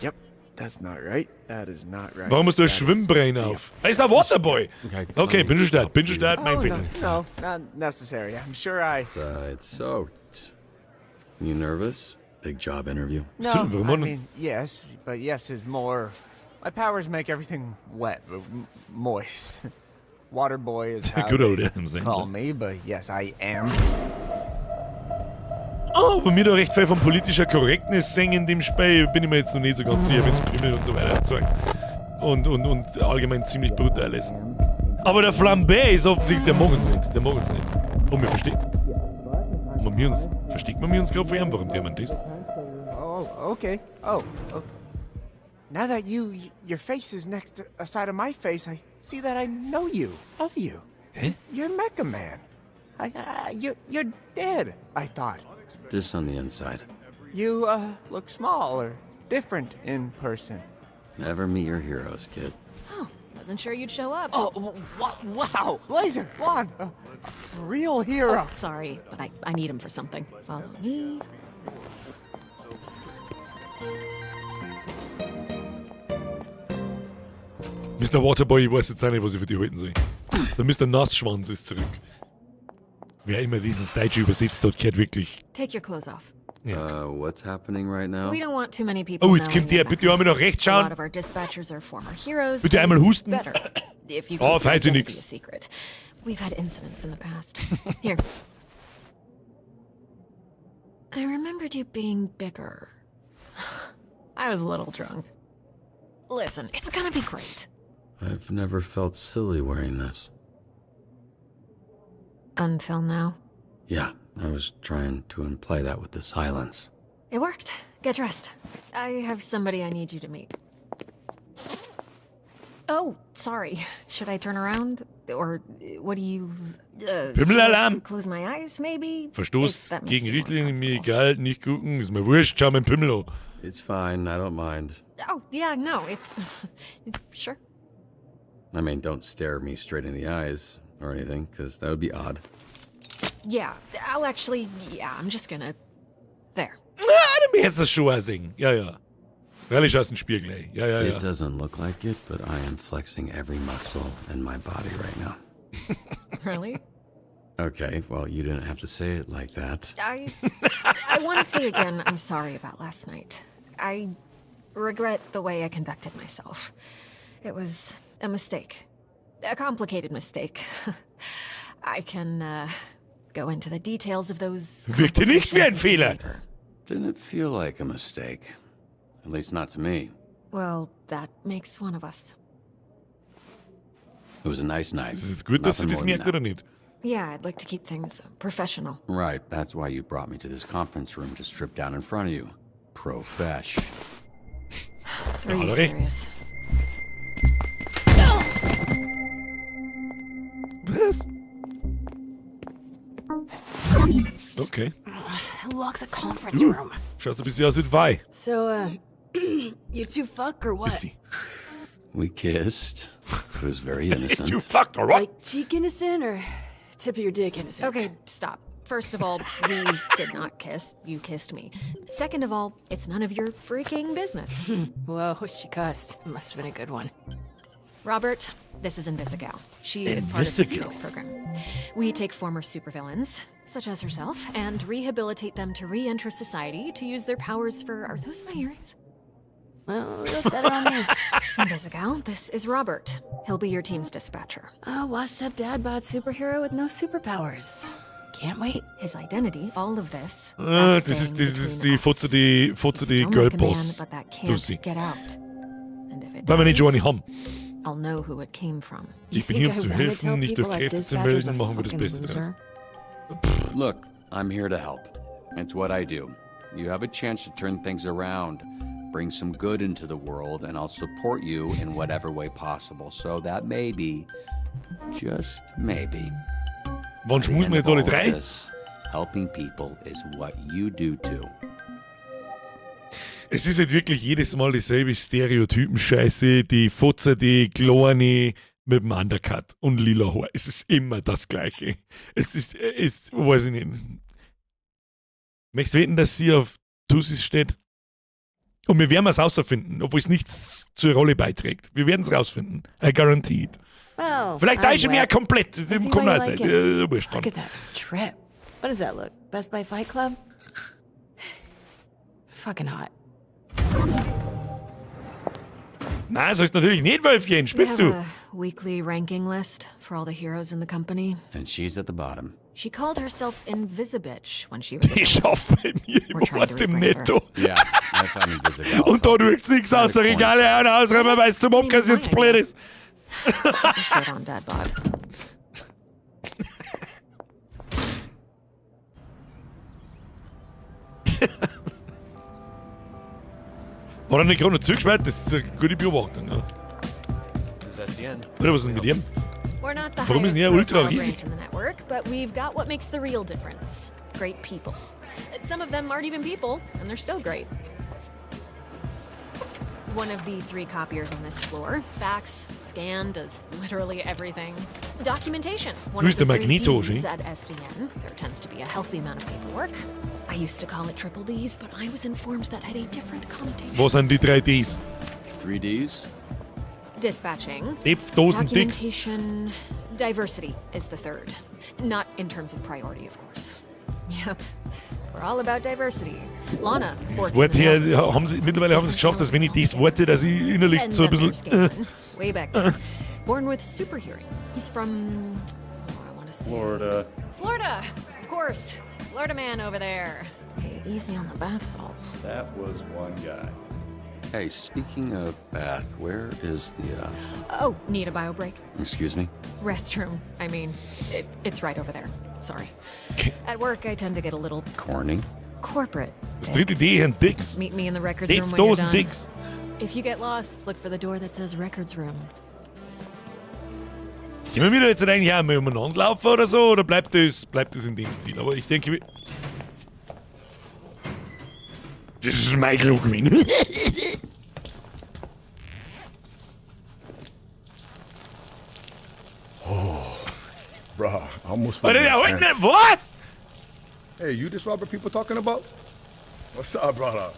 Speaker 3: Yep, that's not right. That is not right.
Speaker 2: Warum hast du ein
Speaker 3: That is-
Speaker 2: Schwimmbrain auf? Er ist ein Waterboy. Okay, bin schon stark, bin schon stark, mein
Speaker 3: Oh,
Speaker 2: Fehler.
Speaker 3: no, no, not necessary. I'm sure I.
Speaker 1: It's soaked. You nervous? Big job interview.
Speaker 3: No, I mean, yes, but yes is more. My powers make everything wet, moist. Water boy is how
Speaker 2: Good old
Speaker 3: they
Speaker 2: Adam Sandler.
Speaker 3: call me, but yes, I am.
Speaker 2: Oh, aber mir da recht viel von politischer Correctness singen in dem Spiel, bin ich mir jetzt noch nicht so ganz sicher, wenn's Pimmel und so weiter zeigt. Und allgemein ziemlich brutal ist. Aber der Flambé ist offensichtlich, der mag uns nicht, der mag uns nicht. Und wir verstehen. Und wir uns, versteht man mir uns gerade von ihm? Warum der man das?
Speaker 3: Oh, okay. Oh. Now that your face is next to a side of my face, I see that I know you, of you.
Speaker 2: Hä?
Speaker 3: You're Mecha Man. You're dead, I thought.
Speaker 1: Just on the inside.
Speaker 3: You look small or different in person.
Speaker 1: Never meet your heroes, kid.
Speaker 14: Oh, wasn't sure you'd show up.
Speaker 3: Oh, wow! Laser, blonde, a real hero.
Speaker 14: Oh, sorry, but I need him for something. Follow me.
Speaker 2: Mr. Waterboy, ich weiß jetzt auch nicht, was ich für dich halten soll. Der Mr. Nassschwanz ist zurück. Wer immer diesen Deutsch übersetzt hat, gehört wirklich.
Speaker 14: Take your clothes off.
Speaker 1: What's happening right now?
Speaker 14: We don't want too many people
Speaker 2: Oh, jetzt
Speaker 14: knowing
Speaker 2: kommt der.
Speaker 14: you're
Speaker 2: Bitte einmal nach rechts
Speaker 14: A
Speaker 2: schauen.
Speaker 14: lot of our dispatchers are former heroes.
Speaker 2: Bitte einmal
Speaker 14: but
Speaker 2: husten.
Speaker 14: Better if you
Speaker 2: Oh,
Speaker 14: keep your
Speaker 2: falls ihr
Speaker 14: identity
Speaker 2: nix.
Speaker 14: a secret. We've had incidents in the past. Here. I remembered you being bigger. I was a little drunk. Listen, it's gonna be great.
Speaker 1: I've never felt silly wearing this.
Speaker 14: Until now.
Speaker 1: Yeah, I was trying to imply that with the silence.
Speaker 14: It worked. Get dressed. I have somebody I need you to meet. Oh, sorry. Should I turn around? Or what do you... Should I
Speaker 2: Pimmelalarm!
Speaker 14: close my eyes, maybe? If
Speaker 2: Verstoß
Speaker 14: that makes
Speaker 2: gegen
Speaker 14: you more
Speaker 2: Richtlinien, mir egal, nicht gucken, ist mir wurscht, schau mein Pimmel an.
Speaker 1: It's fine, I don't mind.
Speaker 14: Oh, yeah, no, it's sure.
Speaker 1: I mean, don't stare me straight in the eyes or anything, because that would be odd.
Speaker 14: Yeah, I'll actually... Yeah, I'm just gonna... There.
Speaker 2: Ah, du mir jetzt das schon auch sehen. Ja, ja. Freilich aus dem Spiegel, ey. Ja, ja, ja.
Speaker 1: It doesn't look like it, but I am flexing every muscle in my body right now.
Speaker 14: Really?
Speaker 1: Okay, well, you didn't have to say it like that.
Speaker 14: I want to say again, I'm sorry about last night. I regret the way I conducted myself. It was a mistake. A complicated mistake. I can go into the details of those.
Speaker 2: Wirkte nicht wie ein Fehler.
Speaker 1: Didn't feel like a mistake. At least not to me.
Speaker 14: Well, that makes one of us.
Speaker 1: It was a nice night.
Speaker 2: Ist es gut, dass sie
Speaker 1: Nothing
Speaker 2: das
Speaker 1: more than
Speaker 2: merkt
Speaker 1: that.
Speaker 2: oder nicht?
Speaker 14: Yeah, I'd like to keep things professional.
Speaker 1: Right, that's why you brought me to this conference room to strip down in front of you. Profesh.
Speaker 14: Are you
Speaker 2: hat er recht.
Speaker 14: serious?
Speaker 2: Was? Okay.
Speaker 5: Who locks a conference room?
Speaker 2: Schaut ein bisschen aus wie Weih.
Speaker 5: So, you two fuck or what?
Speaker 2: Bisschen.
Speaker 1: We kissed. It was very innocent.
Speaker 2: You fucked or what?
Speaker 5: Like cheek innocent or tip of your dick innocent?
Speaker 14: Okay, stop. First of all, we did not kiss. You kissed me. Second of all, it's none of your freaking business.
Speaker 5: Whoa, she cussed. Must have been a good one.
Speaker 14: Robert, This is Invisigal. She is part of the
Speaker 2: Invisigal.
Speaker 14: Phoenix program. We take former supervillains, such as herself, and rehabilitate them to re-enter society to use their powers for. Are those my earrings?
Speaker 5: Well, they look better on me.
Speaker 14: Invisigal, this is Robert. He'll be your team's dispatcher.
Speaker 5: A washed up dad bod superhero with no superpowers. Can't wait.
Speaker 14: His identity, all of this.
Speaker 2: Ah,
Speaker 14: that's
Speaker 2: das ist,
Speaker 14: staying
Speaker 2: das ist
Speaker 14: between
Speaker 2: die Fotze, die, Fotze, die
Speaker 14: Still like a man,
Speaker 2: Girlboss.
Speaker 14: but that can't
Speaker 2: Tussi.
Speaker 14: get out. And if it
Speaker 2: Weil wir nicht schon
Speaker 14: does,
Speaker 2: eine haben.
Speaker 14: I'll know who it came from.
Speaker 2: Ich bin hier, um zu helfen, nicht durch Kräfte zu melden, machen wir das Beste draus.
Speaker 1: Look, I'm here to help. It's what I do. You have a chance to turn things around, bring some good into the world, and I'll support you in whatever way possible. So that maybe, just maybe.
Speaker 2: Wann
Speaker 1: at the
Speaker 2: schmusen
Speaker 1: end
Speaker 2: wir jetzt
Speaker 1: of
Speaker 2: alle
Speaker 1: all of
Speaker 2: drei?
Speaker 1: this, helping people is what you do too.
Speaker 2: Es ist halt wirklich jedes Mal dieselbe Stereotypen-Scheiße, die Fotze, die Kleine mit dem Undercut und lila Haar. Es ist immer das Gleiche. Es ist, es, weiß ich nicht. Möchtest du wetten, dass sie auf Tussis steht? Und wir werden es rausfinden, obwohl es nichts zur Rolle beiträgt. Wir werden es rausfinden. I guarantee it.
Speaker 5: Well,
Speaker 2: Vielleicht
Speaker 5: I'm
Speaker 2: täusche ich mich auch
Speaker 5: wet.
Speaker 2: komplett.
Speaker 5: I see
Speaker 2: Kommt
Speaker 5: why you
Speaker 2: auch
Speaker 5: like
Speaker 2: sein.
Speaker 5: him.
Speaker 2: Wurscht
Speaker 5: Look
Speaker 2: dann.
Speaker 5: at that trip. What does that look? Best Buy Fight Club? Fucking hot.
Speaker 2: Nein, sollst natürlich nicht, Wölfchen.
Speaker 14: We
Speaker 2: Spinnst
Speaker 14: have
Speaker 2: du?
Speaker 14: a weekly ranking list for all the heroes in the company.
Speaker 1: And she's at the bottom.
Speaker 14: She called herself Invisibitch when she was a
Speaker 2: Die schafft bei mir
Speaker 14: We're trying to
Speaker 2: im Ort im
Speaker 14: rebrand her.
Speaker 2: Netto.
Speaker 1: Yeah, I found Invisigal.
Speaker 2: Und da rührt's nichts aus der Regale ein, ausräumen, weil es zum Abgas jetzt blöd ist.
Speaker 14: Stick your shirt on, Dad bod.
Speaker 2: War er nicht gerade noch zugeschweißt? Das ist eine gute Beobachtung. Ja.
Speaker 6: This is SDN.
Speaker 2: Oder was ist denn mit ihm?
Speaker 14: We're not the
Speaker 2: Warum ist
Speaker 14: highest
Speaker 2: denn er ultra
Speaker 14: profile
Speaker 2: riesig?
Speaker 14: branch in the network, but we've got what makes the real difference. Great people. Some of them aren't even people, and they're still great. One of the three copiers on this floor. Fax, scan, does literally everything. Documentation. One
Speaker 2: Who's
Speaker 14: of the
Speaker 2: the
Speaker 14: three
Speaker 2: Magneto,
Speaker 14: Ds
Speaker 2: she?
Speaker 14: at SDN. There tends to be a healthy amount of paperwork. I used to call it triple Ds, but I was informed that had a different connotation.
Speaker 2: Was sind die drei Ds?
Speaker 7: Three Ds?
Speaker 14: Dispatching.
Speaker 2: Depth, Dosen, Dicks.
Speaker 14: Documentation. Diversity is the third. Not in terms of priority, of course. Yep. We're all about diversity. Lana
Speaker 2: Das
Speaker 14: works
Speaker 2: Wort
Speaker 14: in the
Speaker 2: hier, haben sie, mittlerweile haben sie es geschafft, dass wenn ich das Wort höre, dass ich innerlich
Speaker 14: And
Speaker 2: so ein
Speaker 14: then
Speaker 2: bisschen.
Speaker 14: there's Galen, way back there. Born with super hearing. He's from, oh, I want to say
Speaker 6: Florida.
Speaker 14: Florida, of course. Florida man over there. Hey, easy on the bath salts.
Speaker 6: That was one guy.
Speaker 1: Hey, speaking of bath, where is the,
Speaker 14: Oh, need a bio break?
Speaker 1: excuse me?
Speaker 14: Restroom. I mean, it's right over there. Sorry. At work, I tend to get a little
Speaker 1: Corny.
Speaker 14: corporate.
Speaker 2: Das dritte D, Herrn Dicks.
Speaker 14: Meet me in the records room
Speaker 2: Depth,
Speaker 14: when you're
Speaker 2: Dosen,
Speaker 14: done.
Speaker 2: Dicks.
Speaker 14: If you get lost, look for the door that says records room.
Speaker 2: Gehen wir wieder jetzt eigentlich auch mal umeinander laufen oder so? Oder bleibt das in dem Stil? Aber ich denke, das ist mein Klo gewesen.
Speaker 17: Oh, bruh, I almost
Speaker 2: Alter,
Speaker 17: went in
Speaker 2: der
Speaker 17: my
Speaker 2: holt
Speaker 17: pants.
Speaker 2: nicht, was?
Speaker 17: Hey, you this Robert people talking about? What's up, brother?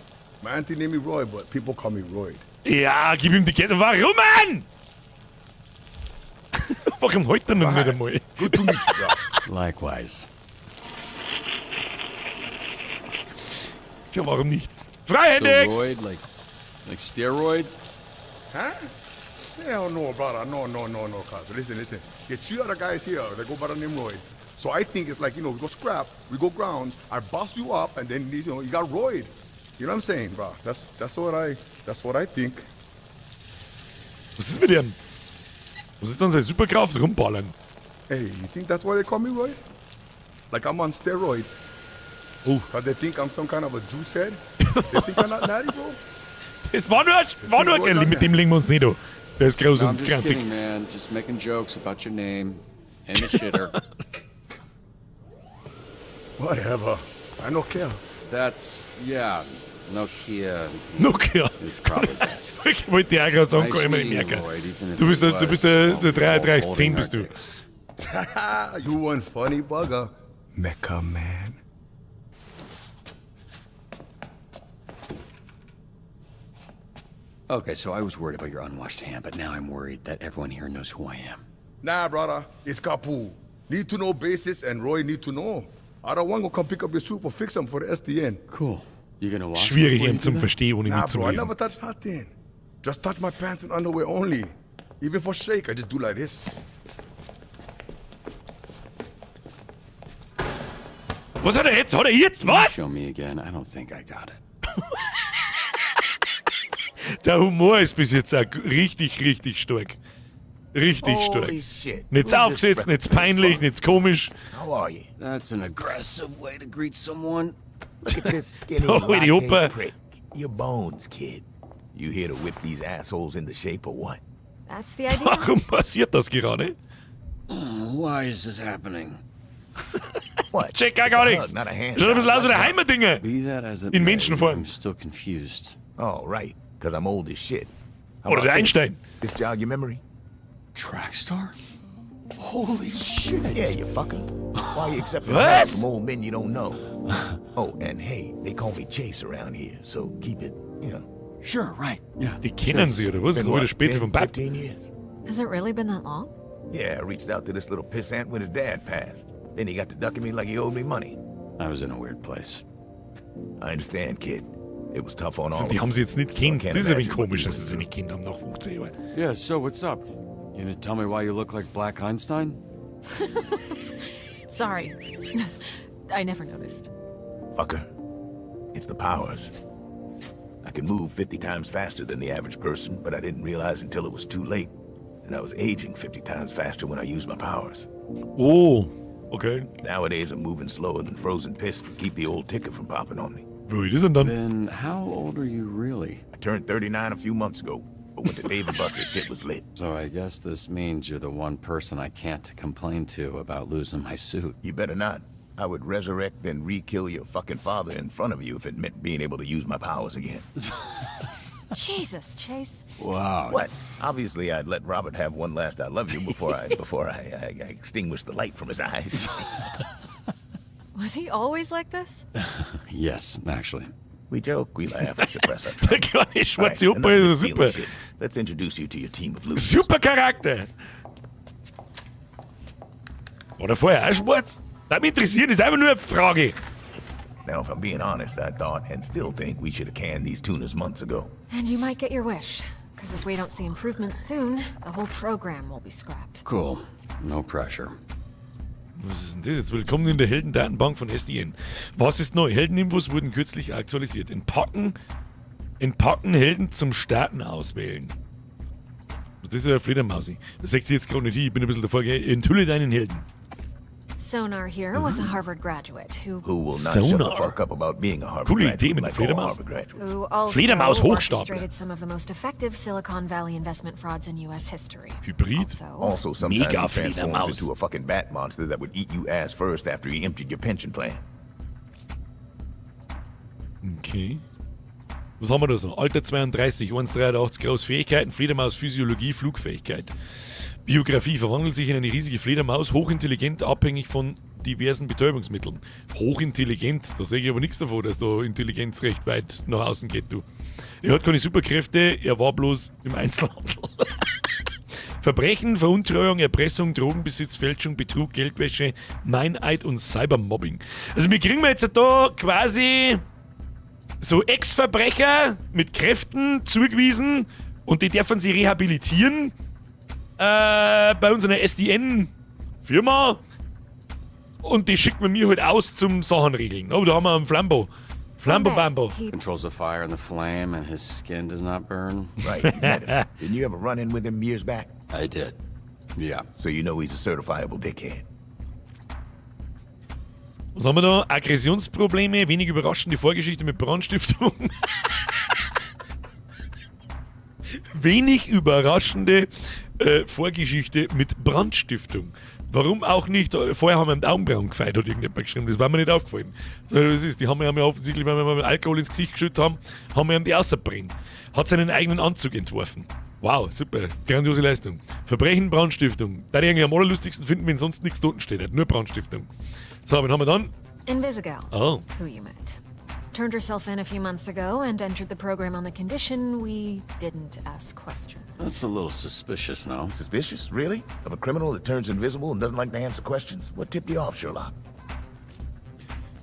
Speaker 17: My auntie named me Roy, but people call me Royd.
Speaker 2: Ja, gib ihm die Kette. Warum, Mann? Warum holt er noch nicht einmal?
Speaker 17: Good to meet you, bro.
Speaker 1: Likewise.
Speaker 2: Tja, warum nicht? Freihändig!
Speaker 7: So roid, like steroid?
Speaker 17: Huh? Hell no, brother. No, no, no, no, cuz. Listen, listen. Get three other guys here that go by the name Royd. So I think it's like, you know, we go scrap, we go ground, I boss you up, and then, you know, you got Royd. You know what I'm saying, bro? That's what I think.
Speaker 2: Was ist mit ihm? Was ist dann seine Superkraft? Rumballern.
Speaker 17: Hey, you think that's why they call me Royd? Like I'm on steroids.
Speaker 2: Oh.
Speaker 17: Cause they think I'm some kind of a juice head? They think I'm not natty, bro?
Speaker 2: Das war nur, gell, mit dem legen wir uns nicht an. Der ist groß
Speaker 1: No, I'm
Speaker 2: und
Speaker 1: just
Speaker 2: krantig.
Speaker 1: kidding, man. Just making jokes about your name and the shitter.
Speaker 17: Whatever. I don't care.
Speaker 1: That's, yeah, Nokia.
Speaker 2: Nokia.
Speaker 1: Is probably best.
Speaker 2: Ich wollte dir auch gerade sagen,
Speaker 1: Nice
Speaker 2: kann ich mir nicht
Speaker 1: meeting you,
Speaker 2: merken.
Speaker 1: Lloyd, even if
Speaker 2: Du bist
Speaker 1: it
Speaker 2: der, du bist
Speaker 1: was
Speaker 2: der, der
Speaker 1: while we were
Speaker 2: 3310
Speaker 1: holding
Speaker 2: bist
Speaker 1: our
Speaker 2: du.
Speaker 1: dicks.
Speaker 17: You one funny bugger. Mecha man.
Speaker 1: Okay, so I was worried about your unwashed hand, but now I'm worried that everyone here knows who I am.
Speaker 8: Nah, brother, it's Kapu. Need to know basis and Roy need to know. I don't want to come pick up your soup or fix them for the SDN.
Speaker 1: Cool. You gonna wash
Speaker 2: Schwierig
Speaker 1: before you
Speaker 2: ihm
Speaker 1: do
Speaker 2: zum
Speaker 1: that?
Speaker 2: Verstehen, ohne
Speaker 8: Nah, bro, I
Speaker 2: mitzulesen.
Speaker 8: never touch nothing. Just touch my pants and underwear only. Even for shake, I just do like this.
Speaker 2: Was hat er jetzt? Hat er jetzt
Speaker 1: Can you
Speaker 2: was?
Speaker 1: Show me again. I don't think I got it.
Speaker 2: Der Humor ist bis jetzt auch richtig, richtig stark. Richtig
Speaker 13: Holy
Speaker 2: stark.
Speaker 13: shit.
Speaker 2: Nichts
Speaker 13: Who's this
Speaker 2: aufgesetzt, nichts peinlich, nichts komisch.
Speaker 13: How are you?
Speaker 1: That's an aggressive way to greet someone.
Speaker 13: Look at this skinny
Speaker 2: Oh, die
Speaker 13: latte
Speaker 2: Oper.
Speaker 13: prick. Your bones, kid. You here to whip these assholes into shape or what?
Speaker 14: That's the idea.
Speaker 2: Warum passiert das gerade?
Speaker 1: Why is this happening?
Speaker 13: What?
Speaker 2: Check gar
Speaker 13: It's a
Speaker 2: nichts.
Speaker 13: hug, not a handshake.
Speaker 2: Schaut ein bisschen aus wie der Heimerdinger.
Speaker 1: Be that as it
Speaker 2: In
Speaker 1: may,
Speaker 2: Menschenform.
Speaker 1: I'm still confused.
Speaker 13: Oh, right. Because I'm old as shit. How
Speaker 2: Oder
Speaker 13: about
Speaker 2: der
Speaker 13: this?
Speaker 2: Einstein.
Speaker 13: This jog your memory?
Speaker 1: Trackstar? Holy shit.
Speaker 13: Yeah, you fucker. Why you accepting
Speaker 2: Was?
Speaker 13: hugs from old men you don't know? Oh, and hey, they call me Chase around here, so keep it, you know.
Speaker 1: Sure, right. Yeah.
Speaker 2: Die kennen sie, oder was?
Speaker 13: Been
Speaker 2: So wie der
Speaker 13: what,
Speaker 2: Spezi
Speaker 13: 10,
Speaker 2: vom Bab.
Speaker 13: 15 years?
Speaker 14: Has it really been that long?
Speaker 13: Yeah, I reached out to this little pissant when his dad passed. Then he got to ducking me like he owed me money.
Speaker 1: I was in a weird place.
Speaker 13: I understand, kid. It was tough on all
Speaker 2: Also, die
Speaker 13: of
Speaker 2: haben
Speaker 13: us.
Speaker 2: sie jetzt nicht kennt.
Speaker 13: So I can't
Speaker 2: Das ist ein wenig
Speaker 13: imagine what
Speaker 2: komisch,
Speaker 13: you
Speaker 2: dass
Speaker 13: went
Speaker 2: sie sie nicht kennt haben nach 15 Jahren.
Speaker 1: Yeah, so what's up? You gonna tell me why you look like Black Einstein?
Speaker 14: Sorry. I never noticed.
Speaker 13: Fucker. It's the powers. I could move 50 times faster than the average person, but I didn't realize until it was too late. And I was aging 50 times faster when I used my powers.
Speaker 2: Oh, okay.
Speaker 13: Nowadays, I'm moving slower than frozen piss to keep the old ticker from popping on me.
Speaker 2: Wie ist denn dann?
Speaker 1: Then how old are you really?
Speaker 13: I turned 39 a few months ago, but when the Dave and Buster shit was lit.
Speaker 1: So I guess this means you're the one person I can't complain to about losing my suit.
Speaker 13: You better not. I would resurrect and re-kill your fucking father in front of you if it meant being able to use my powers again.
Speaker 14: Jesus, Chase.
Speaker 1: Wow.
Speaker 13: What? Obviously, I'd let Robert have one last "I love you" before I before I extinguished the light from his eyes.
Speaker 14: Was he always like this?
Speaker 1: Yes, actually.
Speaker 13: We joke, we laugh, we suppress our
Speaker 2: Der kleine schwarze
Speaker 13: All right,
Speaker 2: Opa
Speaker 13: enough
Speaker 2: ist
Speaker 13: of
Speaker 2: ja
Speaker 13: this
Speaker 2: super.
Speaker 13: feeling shit. Let's introduce you to your team of losers.
Speaker 2: Super Charakter. War der vorher auch schwarz? Das mich interessiert, ist einfach nur eine Frage.
Speaker 13: Now, if I'm being honest, I thought and still think we should have canned these tuners months ago.
Speaker 14: And you might get your wish. Because if we don't see improvement soon, the whole program will be scrapped.
Speaker 1: Cool. No pressure.
Speaker 2: Was ist denn das jetzt? Willkommen in der Heldendatenbank von SDN. Was ist neu? Heldeninfos wurden kürzlich aktualisiert. Entpacken Helden zum Starten auswählen. Das ist ja eine Fledermausi. Das sagt sie jetzt gerade nicht hin. Ich bin ein bisschen davor. Gell? Enthülle deinen Helden.
Speaker 14: Sonar here was a Harvard graduate who
Speaker 13: Who will not shut the
Speaker 2: Sonar.
Speaker 13: fuck up about being a Harvard
Speaker 2: Coole
Speaker 13: graduate
Speaker 2: Idee mit
Speaker 13: like all
Speaker 2: Fledermaus.
Speaker 13: Harvard graduates.
Speaker 14: who also
Speaker 2: Fledermaus Hochstapler.
Speaker 14: orchestrated some of the most effective Silicon Valley investment frauds in U.S. history.
Speaker 2: Hybrid.
Speaker 13: Also, sometimes
Speaker 2: Mega
Speaker 13: he transforms
Speaker 2: Fledermaus.
Speaker 13: into a fucking bat monster that would eat you ass first after he emptied your pension plan.
Speaker 2: Okay. Was haben wir da so? Alter 32, 1,83 groß, Fähigkeiten, Fledermaus, Physiologie, Flugfähigkeit. Biografie verwandelt sich in eine riesige Fledermaus, hochintelligent, abhängig von diversen Betäubungsmitteln. Hochintelligent, da sehe ich aber nichts davon, dass da Intelligenz recht weit nach außen geht, du. Er hat keine Superkräfte, er war bloß im Einzelhandel. Verbrechen, Veruntreuung, Erpressung, Drogenbesitz, Fälschung, Betrug, Geldwäsche, Meineid und Cybermobbing. Also wir kriegen wir jetzt da quasi so Ex-Verbrecher mit Kräften zugewiesen und die dürfen sie rehabilitieren bei unserer SDN-Firma und die schickt man mir halt aus zum Sachen regeln. Oh, da haben wir einen Flambo. Flambo Bambo.
Speaker 1: Controls the fire and the flame, and his skin does not burn.
Speaker 13: Right, you met him. Didn't you have a run-in with him years back?
Speaker 1: I did. Yeah.
Speaker 13: So you know he's a certifiable dickhead.
Speaker 2: Was haben wir da? Aggressionsprobleme, wenig überraschend die Vorgeschichte mit Brandstiftung. Wenig überraschende Vorgeschichte mit Brandstiftung. Warum auch nicht? Vorher haben wir mit Augenbrauen gefeiert, hat irgendjemand geschrieben. Das war mir nicht aufgefallen. So, das ist, die haben wir ja offensichtlich, wenn wir mal Alkohol ins Gesicht geschüttet haben, haben wir ihm die rausgebrannt. Hat seinen eigenen Anzug entworfen. Wow, super. Grandiose Leistung. Verbrechen, Brandstiftung. Da ich eigentlich am allerlustigsten finden, wenn sonst nichts dort steht. Nur Brandstiftung. So, wen haben wir dann?
Speaker 14: Invisigal,
Speaker 2: Oh.
Speaker 14: who you met. Turned herself in a few months ago and entered the program on the condition we didn't ask questions.
Speaker 1: That's a little suspicious, no?
Speaker 13: Suspicious? Really? Of a criminal that turns invisible and doesn't like to answer questions? What tipped you off, Sherlock?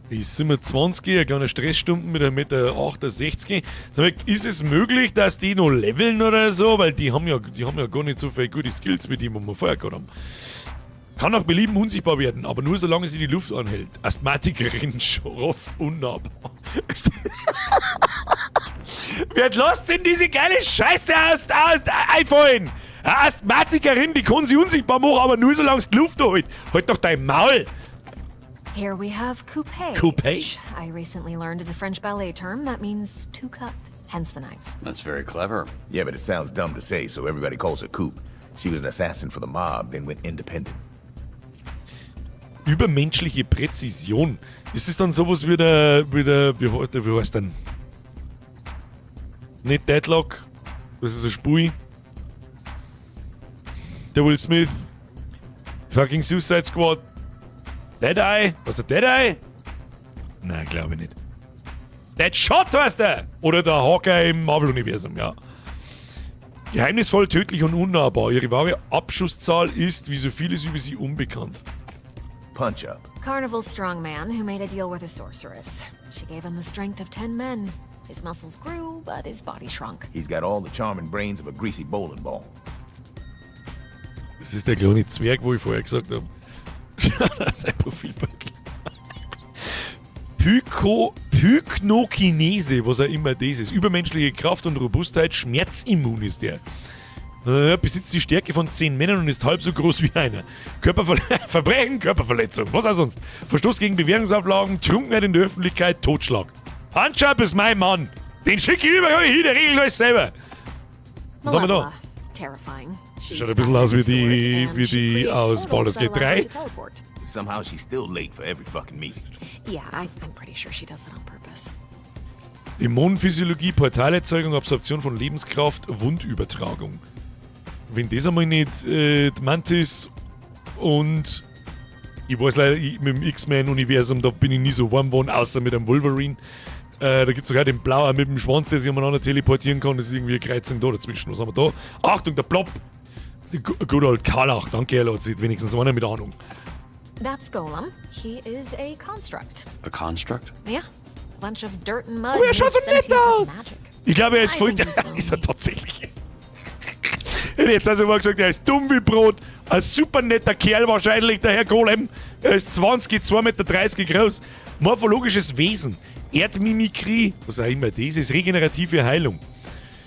Speaker 2: Die ist 27, ein kleiner Stressstumpen mit 1,68 Meter. Sag mal, ist es möglich, dass die noch leveln oder so? Weil die haben ja gar nicht so viele gute Skills wie die, die wir vorher gehabt haben. Kann nach Belieben unsichtbar werden, aber nur solange sie die Luft anhält. Asthmatikerin, schroff, unnahbar. Wer lässt denn diese geile Scheiße aus einfallen? Eine Asthmatikerin, die kann sie unsichtbar machen, aber nur solange es die Luft anhält. Halt doch dein Maul!
Speaker 14: Here we have coupe.
Speaker 2: Coupe?
Speaker 14: Which I recently learned is a French ballet term that means to cut, hence the knives.
Speaker 1: That's very clever.
Speaker 13: Yeah, but it sounds dumb to say, so everybody calls her Coop. She was an assassin for the mob, then went independent.
Speaker 2: Übermenschliche Präzision. Ist es dann sowas wie der, wie heißt denn? Nicht Deadlock, das ist ein Spui. Der Will Smith. Fucking Suicide Squad. Dead Eye? Was ist der Dead Eye? Nein, glaube ich nicht. Deadshot heißt der! Oder der Hawkeye im Marvel-Universum, ja. Geheimnisvoll, tödlich und unnahbar. Ihre wahre Abschusszahl ist, wie so vieles über sie, unbekannt.
Speaker 13: Punch Up.
Speaker 14: Carnival strongman who made a deal with a sorceress. She gave him the strength of 10 men. His muscles grew, but his body shrunk.
Speaker 13: He's got all the charm and brains of a greasy bowling ball.
Speaker 2: Das ist der kleine Zwerg, wo ich vorher gesagt habe. Sein Profilbild. Pyknokinese, was auch immer das ist. Übermenschliche Kraft und Robustheit, schmerzimmun ist der. Er besitzt die Stärke von 10 Männern und ist halb so groß wie einer. Körperver Verbrechen, Körperverletzung, was auch sonst. Verstoß gegen Bewährungsauflagen, Trunkenheit in der Öffentlichkeit, Totschlag. Punch-Up ist mein Mann. Den schicke ich überall hin, der regelt alles selber. Was haben wir da?
Speaker 14: Malevola. Terrifying.
Speaker 2: Schaut ein bisschen aus wie die aus Baldur's Gate 3.
Speaker 13: Somehow she's still late for every fucking meeting.
Speaker 14: Yeah, I'm pretty sure she does it on purpose.
Speaker 2: Dämonenphysiologie, Portalerzeugung, Absorption von Lebenskraft, Wundübertragung. Wenn das einmal nicht die Mantis und ich weiß leider, ich, mit dem X-Men-Universum, da bin ich nie so warm geworden, außer mit dem Wolverine. Da gibt es sogar den Blauen mit dem Schwanz, der sich umeinander teleportieren kann. Das ist irgendwie eine Kreuzung da dazwischen. Was haben wir da? Achtung, der Blob! Good old Karlach, danke, Herr Lotz, wenigstens einer mit Ahnung.
Speaker 14: That's Golem. He is a construct.
Speaker 1: A construct?
Speaker 14: Yeah. Bunch of dirt and mud
Speaker 2: Oh, er schaut
Speaker 14: made
Speaker 2: so nett
Speaker 14: sentient with
Speaker 2: aus!
Speaker 14: magic.
Speaker 2: Ich glaube, er ist
Speaker 14: I
Speaker 2: voll.
Speaker 14: think he's
Speaker 2: Ist er tatsächlich. Ich hätte jetzt also mal gesagt, er ist dumm wie Brot. Ein super netter Kerl wahrscheinlich, der Herr Golem. Er ist 20, 2,30 Meter groß. Morphologisches Wesen. Erdmimikrie, was auch immer das ist, regenerative Heilung.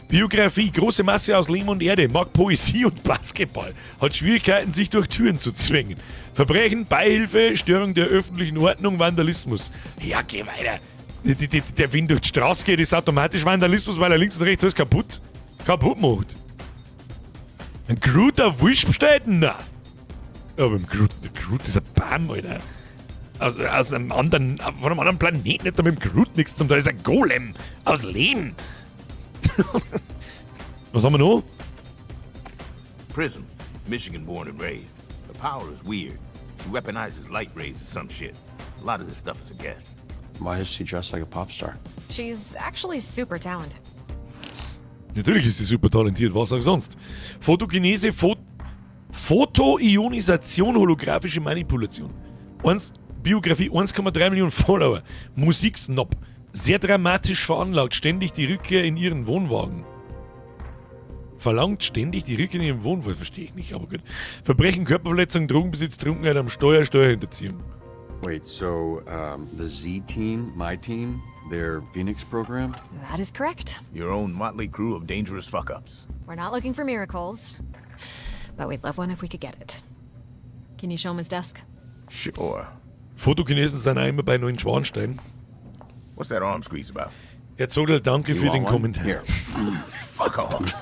Speaker 2: Biografie, große Masse aus Lehm und Erde, mag Poesie und Basketball, hat Schwierigkeiten, sich durch Türen zu zwängen. Verbrechen, Beihilfe, Störung der öffentlichen Ordnung, Vandalismus. Ja, geh weiter. Der, wenn durch die Straße geht, ist automatisch Vandalismus, weil er links und rechts alles kaputt macht. Ein Groot auf Wish bestellt? Nein. Aber im Groot, der Groot ist ein Baum, Alter. Von einem anderen Planeten hat er mit dem Groot nichts zum tun. Das ist ein Golem aus Lehm. Was haben wir noch?
Speaker 13: Prism, Michigan born and raised. Her power is weird. She weaponizes light rays or some shit. A lot of this stuff is a guess.
Speaker 1: Why does she dress like a pop star?
Speaker 14: She's actually super talented.
Speaker 2: Natürlich ist sie super talentiert, was auch sonst. Photokinese, Photoionisation, holographische Manipulation. Biografie, 1,3 Millionen Follower. Musiksnob. Sehr dramatisch veranlagt, ständig die Rückkehr in ihren Wohnwagen. Verlangt ständig die Rückkehr in ihren Wohnwagen, verstehe ich nicht, aber gut. Verbrechen, Körperverletzung, Drogenbesitz, Trunkenheit am Steuer, Steuerhinterziehung.
Speaker 1: Wait, so the Z team, my team, their Phoenix program?
Speaker 14: That is correct.
Speaker 13: Your own motley crew of dangerous fuck-ups.
Speaker 14: We're not looking for miracles, but we'd love one if we could get it. Can you show him his desk?
Speaker 13: Sure.
Speaker 2: Fotokinesen sind auch immer bei Neuenschwanstein.
Speaker 13: What's that arm squeeze about?
Speaker 2: Herr Zodel, danke
Speaker 1: You
Speaker 2: für
Speaker 1: want
Speaker 2: den
Speaker 1: one?
Speaker 2: Kommentar.
Speaker 1: Here.
Speaker 13: Fuck off.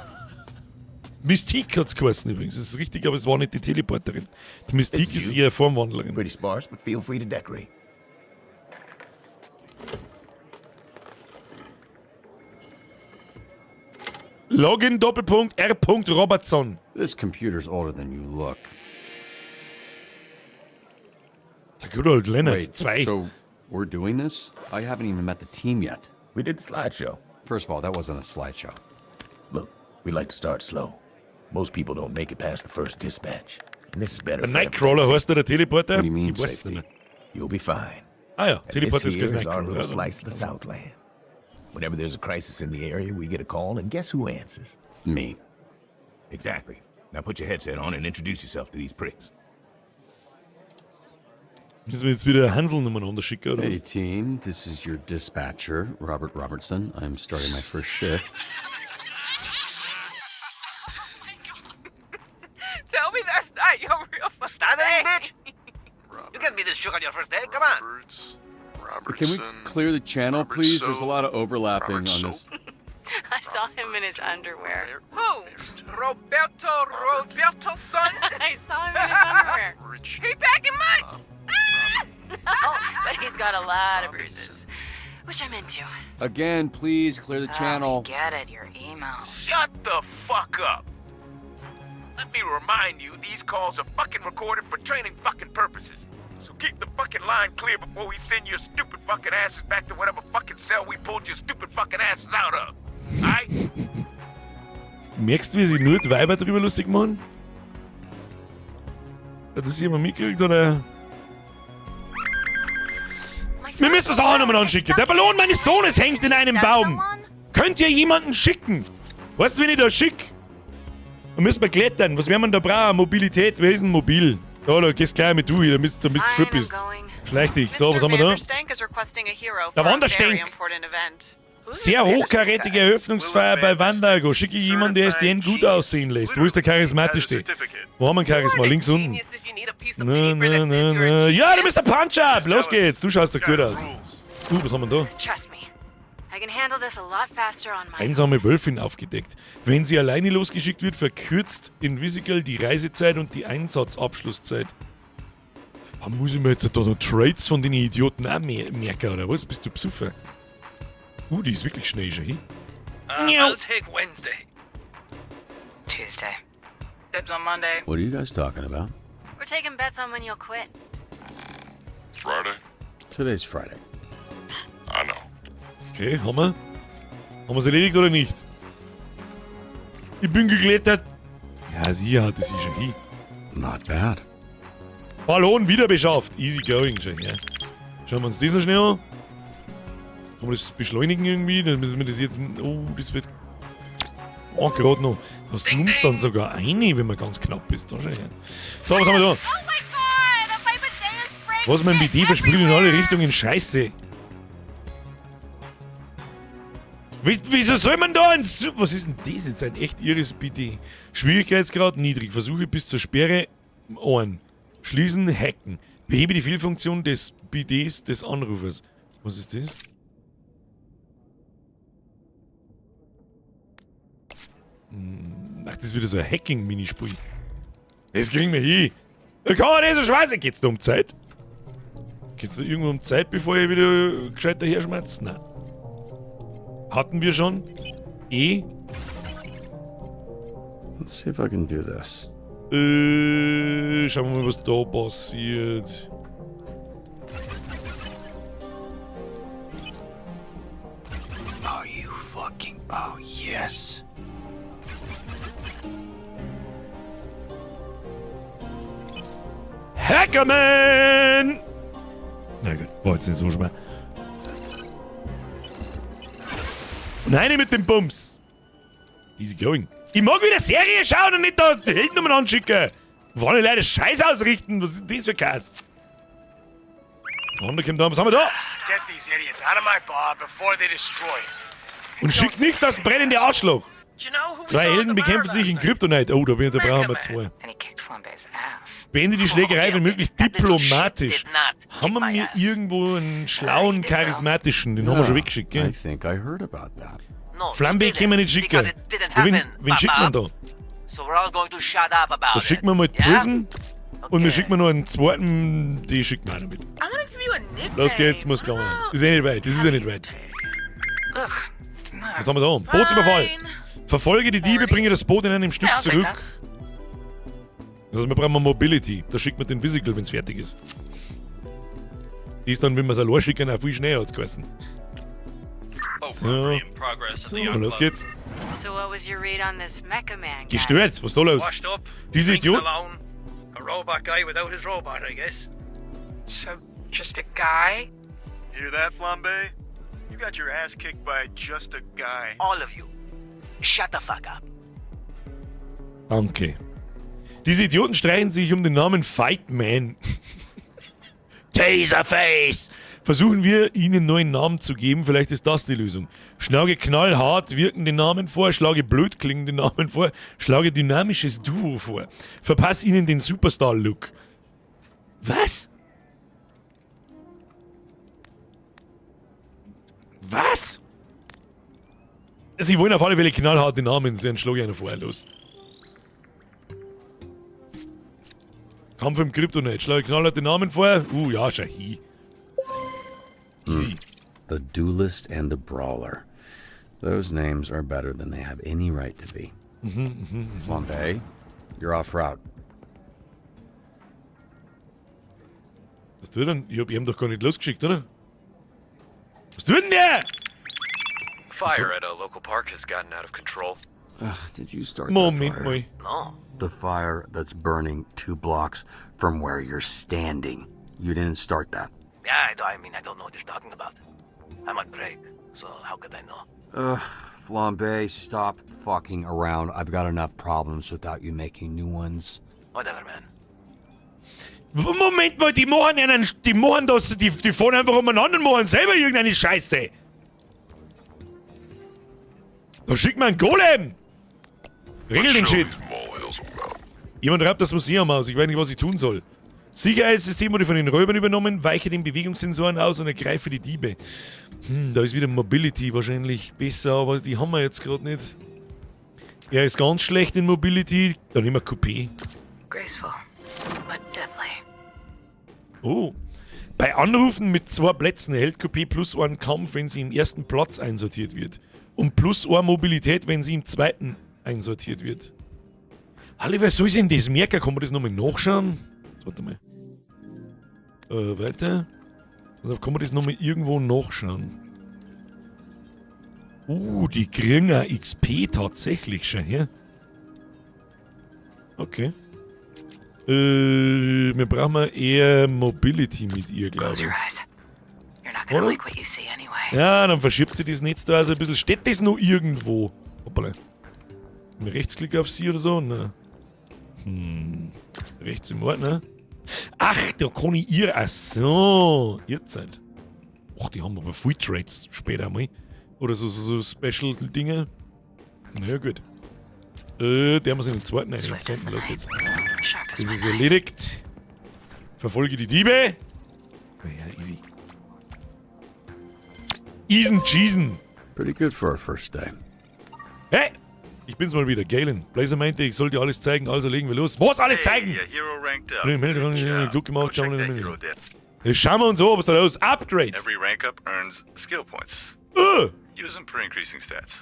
Speaker 2: Mystique hat's geheißen übrigens. Das ist richtig, aber es war nicht die Teleporterin. Die Mystique
Speaker 13: It's
Speaker 2: ist
Speaker 13: you.
Speaker 2: eher Formwandlerin.
Speaker 13: Pretty sparse, but feel free to decorate.
Speaker 2: Login Doppelpunkt R. Robertson.
Speaker 1: This computer's older than you look.
Speaker 2: Der good old Leonard.
Speaker 1: Wait,
Speaker 2: Zwei.
Speaker 1: so We're doing this? I haven't even met the team yet.
Speaker 13: We did the slideshow.
Speaker 1: First of all, that wasn't a slideshow.
Speaker 13: Look, we like to start slow. Most people don't make it past the first dispatch. And this is better
Speaker 2: Der
Speaker 13: for
Speaker 2: Nightcrawler
Speaker 13: everybody's
Speaker 2: heißt der, der Teleporter?
Speaker 1: What do you mean,
Speaker 2: Ich weiß es
Speaker 1: safety?
Speaker 2: nicht mehr.
Speaker 13: You'll be fine.
Speaker 2: Ah ja,
Speaker 13: And this
Speaker 2: Teleporter ist
Speaker 13: here
Speaker 2: gleich
Speaker 13: is our
Speaker 2: Nightcrawler.
Speaker 13: little
Speaker 2: Ja,
Speaker 13: slice of the Southland. Whenever there's a crisis in the area, we get a call, and guess who answers?
Speaker 1: Me.
Speaker 13: Exactly. Now put your headset on and introduce yourself to these pricks.
Speaker 2: Müssen wir jetzt wieder Hansel umeinander schicken, oder
Speaker 1: Hey,
Speaker 2: was?
Speaker 1: team. This is your dispatcher, Robert Robertson. I'm starting my first shift.
Speaker 9: Tell me that's not your real fucking
Speaker 11: Stuttering, bitch? You can't be this shook on your first day. Come on.
Speaker 1: Can we clear the channel, please? There's a lot of overlapping on this.
Speaker 5: I saw him in his underwear.
Speaker 9: Who? Roberto Roberto son?
Speaker 5: I saw him in his underwear.
Speaker 9: He packing much?
Speaker 5: No, but he's got a lot of bruises, which I'm into.
Speaker 1: Again, please clear the channel.
Speaker 5: Oh, get it, your email.
Speaker 13: Shut the fuck up. Let me remind you, these calls are fucking recorded for training fucking purposes. So keep the fucking line clear before we send your stupid fucking asses back to whatever fucking cell we pulled your stupid fucking asses out of. Aight?
Speaker 2: Merkst du, wie sich nur die Weiber drüber lustig machen? Hat das jemand mitgekriegt, oder? Wir müssen was auch nochmal anschicken. Der Ballon meines Sohnes hängt in einem Baum. Könnt ihr jemanden schicken? Weißt du, wen ich da schick? Da müssen wir klettern. Was werden wir denn da brauchen? Mobilität. Wer ist denn mobil? Da, da gehst gleich mit du hier, damit du fit bist. Schleich dich. So, was haben wir da?
Speaker 22: Vanderstank is requesting a hero
Speaker 2: Der
Speaker 22: for a very
Speaker 2: Wanderstenk.
Speaker 22: important event.
Speaker 2: Sehr hochkarätige Eröffnungsfeier bei Wandago. Schicke ich jemanden, der SDN gut aussehen lässt. Wo ist der charismatischste? Wo haben wir einen Charisma? Links unten. Na, na, na, na. Ja, du bist der Punch-Up! Los geht's. Du schaust doch gut aus. Was haben wir da?
Speaker 5: Trust me, I can handle this a lot faster on my
Speaker 2: Einsame Wölfin aufgedeckt. Wenn sie alleine losgeschickt wird, verkürzt Invisigal die Reisezeit und die Einsatzabschlusszeit. Ah, muss ich mir jetzt da noch Trades von den Idioten auch merken, oder was? Bist du Psuffer? Die ist wirklich schnell schon hin.
Speaker 9: I'll take Wednesday.
Speaker 16: Tuesday.
Speaker 21: Dibs on Monday.
Speaker 1: What are you guys talking about?
Speaker 5: We're taking bets on when you'll quit.
Speaker 1: Friday? Today's Friday.
Speaker 17: I know.
Speaker 2: Okay, haben wir? Haben wir's erledigt oder nicht? Ich bin geklettert. Ja, sie hat es schon hin.
Speaker 1: Not bad.
Speaker 2: Ballon wieder beschafft. Easy going schon, ja. Schauen wir uns das noch schnell an. Kann man das beschleunigen irgendwie? Dann müssen wir das jetzt. Oh, das wird. Oh, gerade noch. Da zoomst dann sogar eine, wenn man ganz knapp ist. Da schau her. So, was haben wir da? Was, mein BD versprüht in alle Richtungen Scheiße. Wieso soll man da ein. Was ist denn das jetzt? Ein echt irres BD. Schwierigkeitsgrad niedrig. Versuche bis zur Sperre 1. Schließen, hacken. Behebe die Fehlfunktion des BDs des Anrufers. Was ist das? Ach, das ist wieder so ein Hacking-Minispiel. Das kriegen wir hin. Da kann man nicht so scheiße. Geht's da um Zeit? Geht's da irgendwo um Zeit, bevor ich wieder gescheit daher schmerzt? Nein. Hatten wir schon. E.
Speaker 1: Let's see if I can do this.
Speaker 2: Schauen wir mal, was da passiert.
Speaker 12: Oh, you fucking. Oh, yes.
Speaker 2: Hackerman! Na gut, war jetzt nicht so schwer. Und eine mit dem Bums. Easy going. Ich mag wieder Serie schauen und nicht da die Helden umeinander schicken. Wollen die Leute Scheiß ausrichten? Was ist denn das für Kass? Und da kommt da, was haben wir da?
Speaker 20: Get these idiots out of my bar before they destroy it.
Speaker 2: Und schickt nicht das brennende Arschloch. Zwei Helden bekämpfen sich in Kryptonite. Oh, da, bin, da brauchen wir zwei. Beende die Schlägerei, wenn möglich, diplomatisch. Haben wir mir irgendwo einen schlauen, charismatischen? Den haben wir schon weggeschickt, gell?
Speaker 1: I think I heard about that.
Speaker 2: Flambe können wir nicht schicken. Ja, wen schickt man da?
Speaker 11: So we're all going to shut up about
Speaker 2: Da schicken wir mal
Speaker 11: it. Yeah?
Speaker 2: Prism und wir schicken noch einen zweiten, die schicken wir auch noch mit. Los geht's, muss klar. Ist eh nicht weit, das ist eh nicht weit. Was haben wir da? Bootsüberfall. Verfolge die Diebe, bringe das Boot in einem Stück
Speaker 21: Ja, I'll take
Speaker 2: zurück.
Speaker 21: that.
Speaker 2: Also wir brauchen Mobility. Da schickt man den Physical, wenn es fertig ist. Die ist dann, wenn wir es allein schicken, auch viel schneller hat's geheißen. So, so los geht's.
Speaker 5: So what was your read on this Mecha Man guy?
Speaker 2: Gestört, was ist da los?
Speaker 11: Washed up.
Speaker 2: Diese
Speaker 11: drinking
Speaker 2: Idioten.
Speaker 11: Alone. A robot guy without his robot, I guess.
Speaker 9: So, just a guy?
Speaker 4: Hear that, Flambe? You got your ass kicked by just a guy.
Speaker 11: All of you. Shut the fuck up.
Speaker 2: Danke. Diese Idioten streiten sich um den Namen Fight Man. Taserface! Versuchen wir, ihnen neuen Namen zu geben, vielleicht ist das die Lösung. Schlage knallhart wirkende Namen vor, schlage blöd klingende Namen vor, schlage dynamisches Duo vor. Verpass ihnen den Superstar-Look. Was? Was? Sie wollen auf alle Fälle knallharte Namen, dann schlage ich einer vorher los. Kampf im Kryptonet. Schlage knallharte Namen vor. Ja, schau hin.
Speaker 1: The Duelist and the Brawler. Those names are better than they have any right to be. Flambe, you're off route.
Speaker 2: Was tut denn? Ich hab ihm doch gar nicht losgeschickt, oder? Was tut denn der?
Speaker 6: Fire at a local park has gotten out of control.
Speaker 1: Ugh, did you start that
Speaker 2: Moment
Speaker 1: fire?
Speaker 2: mal.
Speaker 11: No.
Speaker 1: The fire that's burning 2 blocks from where you're standing. You didn't start that.
Speaker 11: Yeah, I mean, I don't know what you're talking about. I'm on break, so how could I know?
Speaker 1: Ugh, Flambe, stop fucking around. I've got enough problems without you making new ones.
Speaker 11: Whatever, man.
Speaker 2: Moment mal, die machen einen, die machen das, die fahren einfach umeinander und machen selber irgendeine Scheiße. Da schickt man einen Golem. Regel den Shit. Jemand raubt das Museum aus, ich weiß nicht, was ich tun soll. Sicherheitssystem wurde von den Räubern übernommen, weiche den Bewegungssensoren aus und ergreife die Diebe. Da ist wieder Mobility wahrscheinlich besser, aber die haben wir jetzt gerade nicht. Er ist ganz schlecht in Mobility. Dann nehmen wir Coupé.
Speaker 16: Graceful, but deadly.
Speaker 2: Oh. Bei Anrufen mit 2 Plätzen erhält Coupé plus 1 Kampf, wenn sie im ersten Platz einsortiert wird. Und plus 1 Mobilität, wenn sie im zweiten einsortiert wird. Halle, wer soll sich denn das merken? Kann man das nochmal nachschauen? Jetzt, warte mal. Weiter. Also kann man das nochmal irgendwo nachschauen? Die kriegen auch XP tatsächlich schon, ja? Okay. Wir brauchen eher Mobility mit ihr, glaube
Speaker 16: Close
Speaker 2: ich.
Speaker 16: your eyes. You're not gonna
Speaker 2: Oder?
Speaker 16: like what you see anyway.
Speaker 2: Ja, dann verschiebt sie das Netz da also ein bisschen. Steht das noch irgendwo? Hoppala. Mit Rechtsklick auf sie oder so? Ne. Rechts im Ordner. Ach, da kann ich ihr. Ach so. Ihr Zeit. Ach, die haben aber viel Trades später mal. Oder so Special-Dinge. Na ja, gut. Der muss in den zweiten einen. Los geht's. Das ist erledigt. Verfolge die Diebe. Naja, easy. Easen cheesen.
Speaker 1: Pretty good for our first day.
Speaker 2: Hey! Ich bin's mal wieder, Galen. Blazer meinte, ich soll dir alles zeigen, also legen wir los. Was alles zeigen?
Speaker 4: Hey, a hero ranked up.
Speaker 2: Nee,
Speaker 4: Good
Speaker 2: nee,
Speaker 4: job.
Speaker 2: Gut gemacht,
Speaker 4: Go
Speaker 2: schauen
Speaker 4: check
Speaker 2: wir
Speaker 4: that hero
Speaker 2: mal.
Speaker 4: deck.
Speaker 2: Jetzt schauen wir uns an, was da los ist. Upgrade!
Speaker 4: Every rank up earns skill points. Use them for increasing stats.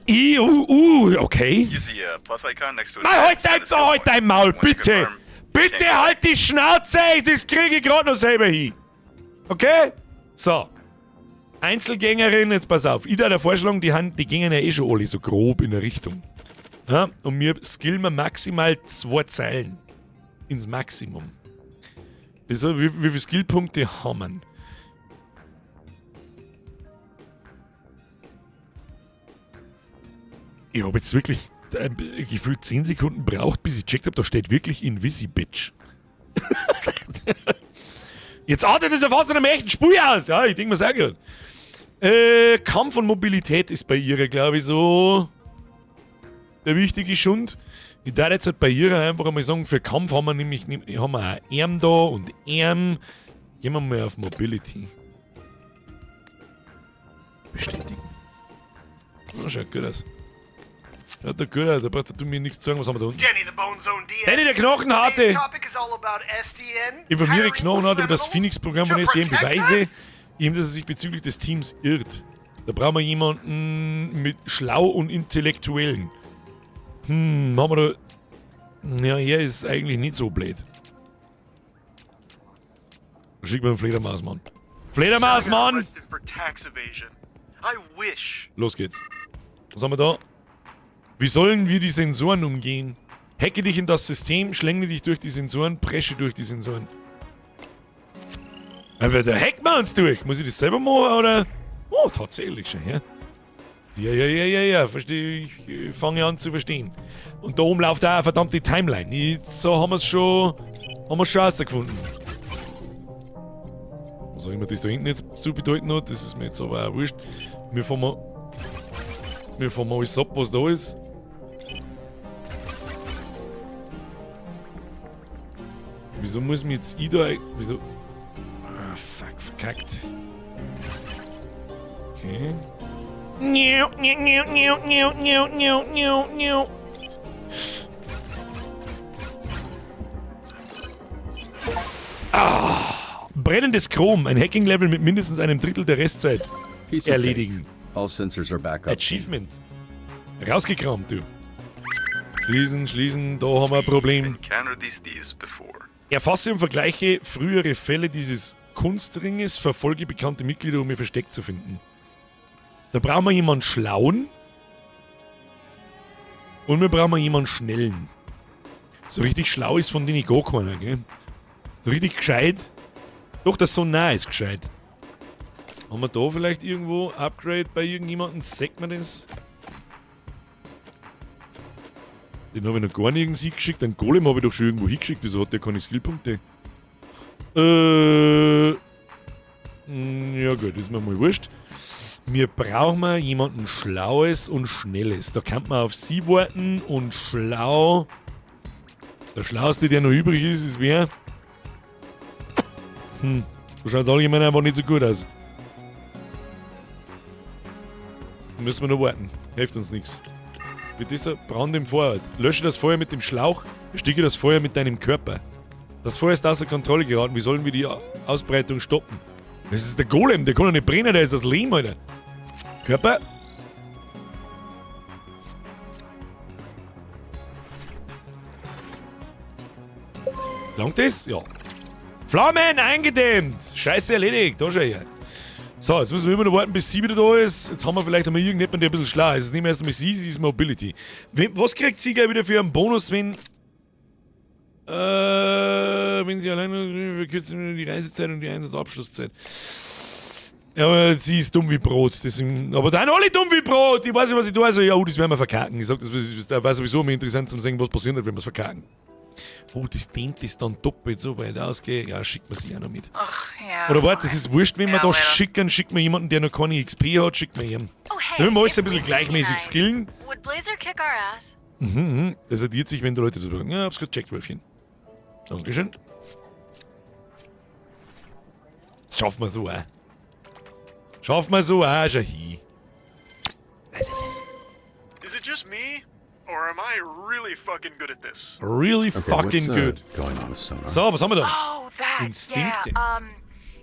Speaker 2: I, U, U, okay.
Speaker 4: Use the plus icon next to it.
Speaker 2: Nein, halt dein Maul, bitte! Bitte halt die Schnauze! Das kriege ich gerade noch selber hin. Okay? So. Einzelgängerin, jetzt pass auf. Ich da der Vorschlag, die gingen ja eh schon alle so grob in der Richtung. Ja, und wir skillen wir maximal 2 Zeilen. Ins Maximum. Das, wie viele Skillpunkte haben wir? Ich hab jetzt wirklich gefühlt 10 Sekunden braucht, bis ich gecheckt hab, da steht wirklich Invisibitch. Jetzt artet das ja fast in einem echten Spiel aus. Ja, ich denk mir's auch grad. Kampf und Mobilität ist bei ihr, glaub ich, so der wichtige Schund. Ich darf jetzt halt bei ihr einfach einmal sagen, für Kampf haben wir nämlich haben wir auch Arm da und Arm. Gehen wir mal auf Mobility. Bestätigen. Oh, schaut gut aus. Schaut doch gut aus, da brauchst du mir nichts zu sagen, was haben wir da unten?
Speaker 15: Danny the Bone Zone Diaz.
Speaker 2: Danny der Knochenharte!
Speaker 15: Today's topic is all about SDN.
Speaker 2: Informiere Knochenharte über das Phoenix-Programm von SDN. Beweise ihm, dass er sich bezüglich des Teams irrt. Da brauchen wir jemanden mit schlau und Intellektuellen. Haben wir da... Ja, er ist eigentlich nicht so blöd. Schick mir einen Fledermaus, Mann. Fledermaus,
Speaker 4: I got
Speaker 2: Mann!
Speaker 4: arrested for tax evasion. I wish.
Speaker 2: Los geht's. Was haben wir da? Wie sollen wir die Sensoren umgehen? Hacke dich in das System, schlängle dich durch die Sensoren, presche durch die Sensoren. Aber da hacken wir uns durch. Muss ich das selber machen, oder? Oh, tatsächlich schon, ja. Ja, ja, ja, ja, ja, verstehe ich. Fange an zu verstehen. Und da oben läuft auch eine verdammte Timeline. So haben wir es schon, haben wir's schon rausgefunden. Was auch immer das da hinten jetzt zu bedeuten hat, das ist mir jetzt aber auch wurscht. Wir fahren mal alles ab, was da ist. Wieso muss mir jetzt ich da wieso? Ah, fuck, verkackt. Okay. Niu, niu, niu, niu, niu, niu, niu, niu, niu. Ah, brennendes Chrom, ein Hacking-Level mit mindestens einem Drittel der Restzeit.
Speaker 7: Piece of
Speaker 2: Erledigen.
Speaker 7: cake. All sensors are back up.
Speaker 2: Achievement. Rausgekramt, du. Schließen, schließen, da haben wir ein Problem.
Speaker 4: Encountered these thieves before.
Speaker 2: Erfasse und vergleiche frühere Fälle dieses Kunstringes, verfolge bekannte Mitglieder, um ihr Versteck zu finden. Da brauchen wir jemanden Schlauen. Und wir brauchen jemanden Schnellen. So richtig schlau ist von denen gar keiner, gell? So richtig gescheit. Doch, das so nah ist gescheit. Haben wir da vielleicht irgendwo Upgrade bei irgendjemandem? Sagt man das? Den habe ich noch gar nirgends hingeschickt. Den Golem habe ich doch schon irgendwo hingeschickt. Wieso hat der keine Skillpunkte? Ja gut, ist mir mal wurscht. Wir brauchen mal jemanden Schlaues und Schnelles. Da kann man auf sie warten und schlau. Der Schlauste, der noch übrig ist, ist wer? Da schaut allgemein einfach nicht so gut aus. Müssen wir noch warten. Hilft uns nichts. Wird das da? Brand im Vorort. Lösche das Feuer mit dem Schlauch, ersticke das Feuer mit deinem Körper. Das Feuer ist außer Kontrolle geraten. Wie sollen wir die Ausbreitung stoppen? Das ist der Golem, der kann doch nicht brennen, der ist das Lehm, Alter. Körper. Langt das? Ja. Flammen eingedämmt! Scheiße erledigt, da schau her. So, jetzt müssen wir immer noch warten, bis sie wieder da ist. Jetzt haben wir vielleicht einmal irgendjemanden, der ein bisschen schlau ist. Jetzt nehmen wir erst einmal sie, sie ist Mobility. Was kriegt sie gleich wieder für einen Bonus, wenn sie alleine verkürzt die Reisezeit und die Einsatzabschlusszeit. Ja, aber sie ist dumm wie Brot. Deswegen, aber dann alle dumm wie Brot. Ich weiß nicht, was ich tue. Also, ja, oh, das werden wir verkacken. Ich sag, das war sowieso immer interessant zu sehen, was passiert wird, wenn wir es verkacken. Oh, das dehnt das dann doppelt so weit aus, gell? Ja, schickt man sich auch noch mit.
Speaker 9: Ach, ja.
Speaker 2: Oder warte, das ist wurscht, wenn wir
Speaker 9: Ja,
Speaker 2: da
Speaker 9: leider.
Speaker 2: schicken, schickt man jemanden, der noch keine XP hat, schickt man ihn.
Speaker 22: Oh, hey.
Speaker 2: Damit wir alles ein
Speaker 22: if
Speaker 2: bisschen
Speaker 22: we beat
Speaker 2: gleichmäßig
Speaker 22: Kenai,
Speaker 2: skillen.
Speaker 22: Would Blazer kick our ass?
Speaker 2: Das addiert sich, wenn die Leute das sagen. Ja, hab's grad gecheckt, Wölfchen. Dankeschön. Schaffen wir so auch. Schaffen wir so auch schon hin.
Speaker 4: Is it just me, or am I really fucking good at this?
Speaker 2: Really
Speaker 1: Okay,
Speaker 2: fucking
Speaker 1: what's,
Speaker 2: good.
Speaker 1: going on with Sonar?
Speaker 2: So, was haben wir da?
Speaker 9: Oh, that.
Speaker 2: Instinkte.
Speaker 9: Yeah.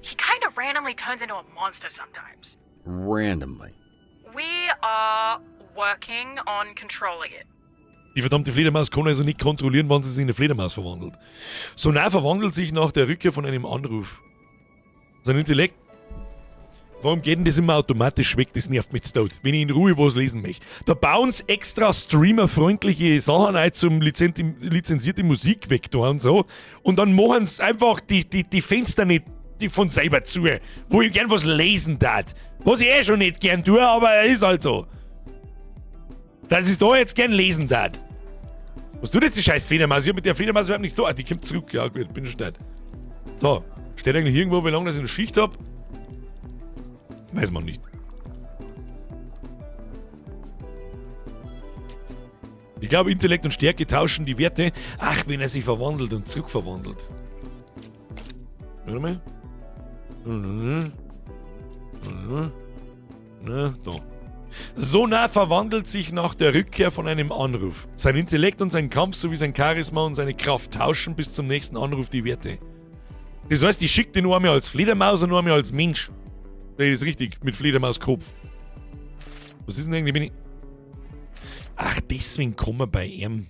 Speaker 9: He kind of randomly turns into a monster sometimes.
Speaker 1: Randomly.
Speaker 9: We are working on controlling it.
Speaker 2: Die verdammte Fledermaus kann also nicht kontrollieren, wann sie sich in eine Fledermaus verwandelt. Sonar verwandelt sich nach der Rückkehr von einem Anruf. Sein Intellekt. Warum geht denn das immer automatisch weg? Das nervt mich zu tot, wenn ich in Ruhe was lesen möchte. Da bauen sie extra streamerfreundliche Sachen ein zum lizenzierte Musik weg da und so. Und dann machen sie einfach die Fenster nicht die von selber zu, wo ich gern was lesen darf. Was ich eh schon nicht gern tue, aber ist halt so. Dass ich da jetzt gern lesen darf. Was tut jetzt die scheiß Fledermaus? Ich hab mit der Fledermaus überhaupt nichts da. Ah, die kommt zurück. Ja gut, bin schon dead. So, steht eigentlich irgendwo, wie lange das ich noch Schicht hab? Weiß man nicht. Ich glaube, Intellekt und Stärke tauschen die Werte. Ach, wenn er sich verwandelt und zurückverwandelt. Warte mal. Na, da. Sonar verwandelt sich nach der Rückkehr von einem Anruf. Sein Intellekt und sein Kampf sowie sein Charisma und seine Kraft tauschen bis zum nächsten Anruf die Werte. Das heißt, ich schicke den nur einmal als Fledermaus und nur einmal als Mensch. Das ist richtig, mit Fledermauskopf. Was ist denn eigentlich, wenn ich... Ach, deswegen kommen wir bei ihm.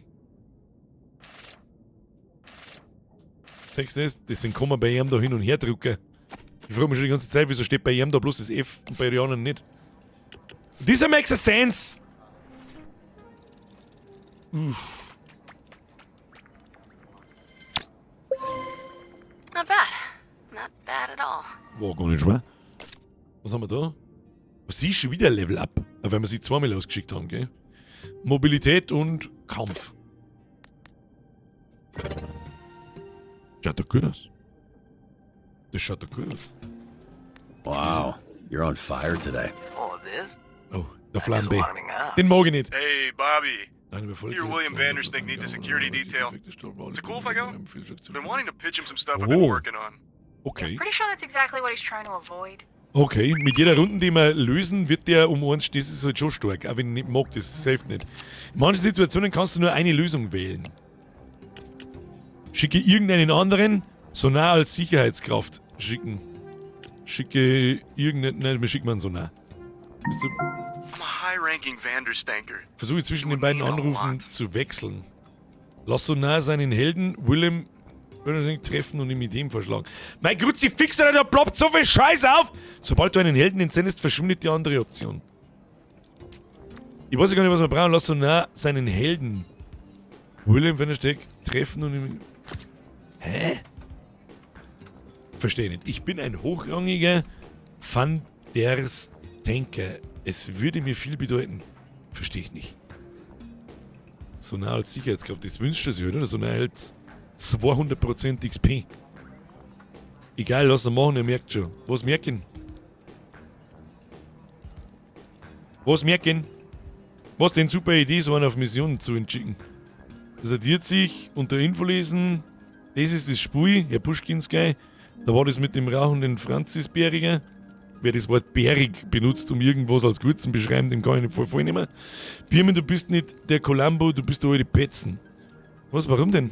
Speaker 2: Siehst du das? Deswegen kann man bei ihm da hin und her drücken. Ich frage mich schon die ganze Zeit, wieso steht bei ihm da bloß das F und bei den anderen nicht. This makes a sense! Uff.
Speaker 5: Not bad. Not bad at all.
Speaker 2: War gar nicht schwer. Was haben wir da? Sie ist schon wieder Level Up. Weil wir sie zweimal ausgeschickt haben, gell? Mobilität und Kampf. Schaut doch gut aus. Das schaut doch gut aus.
Speaker 1: Wow, you're on fire today.
Speaker 11: Oh, this?
Speaker 2: Oh, der Flambe. Den mag ich nicht.
Speaker 4: Hey, Bobby.
Speaker 2: Nein, bevor
Speaker 4: Here, William Vanderstink needs a security detail. Is it cool if I go? Been wanting to pitch him some stuff I've been
Speaker 2: Oh.
Speaker 4: working on.
Speaker 2: Okay.
Speaker 9: Pretty sure that's exactly what he's trying to avoid.
Speaker 2: Okay, mit jeder Runde, die wir lösen, wird der um eins, das ist halt schon stark. Auch wenn ich nicht mag, das hilft nicht. In manchen Situationen kannst du nur eine Lösung wählen. Schicke irgendeinen anderen, Sonar als Sicherheitskraft schicken. Schicke irgendeinen, nein, wir schicken mal einen Sonar. Bist du,
Speaker 4: I'm a high-ranking Vanderstanker.
Speaker 2: versuche zwischen den beiden Anrufen zu wechseln. Lass Sonar seinen Helden Willem treffen und ihm Ideen vorschlagen. Mein Kruzifix, Alter, da ploppt so viel Scheiß auf! Sobald du einen Helden entsendest, verschwindet die andere Option. Ich weiß ja gar nicht, was wir brauchen. Lass Sonar seinen Helden Willem Vandersteck treffen und ihm... Hä? Verstehe nicht. Ich bin ein hochrangiger Van der Stenker. Es würde mir viel bedeuten. Verstehe ich nicht. Sonar als Sicherheitskraft, das wünscht er sich, oder? Sonar hält 200% XP. Egal, lass ihn machen, er merkt schon. Was merken? Was merken? Was denn super Idee, so einen auf Mission zu entschicken? Das addiert sich unter Info lesen. Das ist das Spiel, Herr Puschkinski. Da war das mit dem rauchenden Franzis Bäriger. Wer das Wort bärig benutzt, um irgendwas als gut zu beschreiben, dem kann ich nicht voll vornehmen. Birmin, du bist nicht der Columbo, du bist der alte Petzen. Was, warum denn?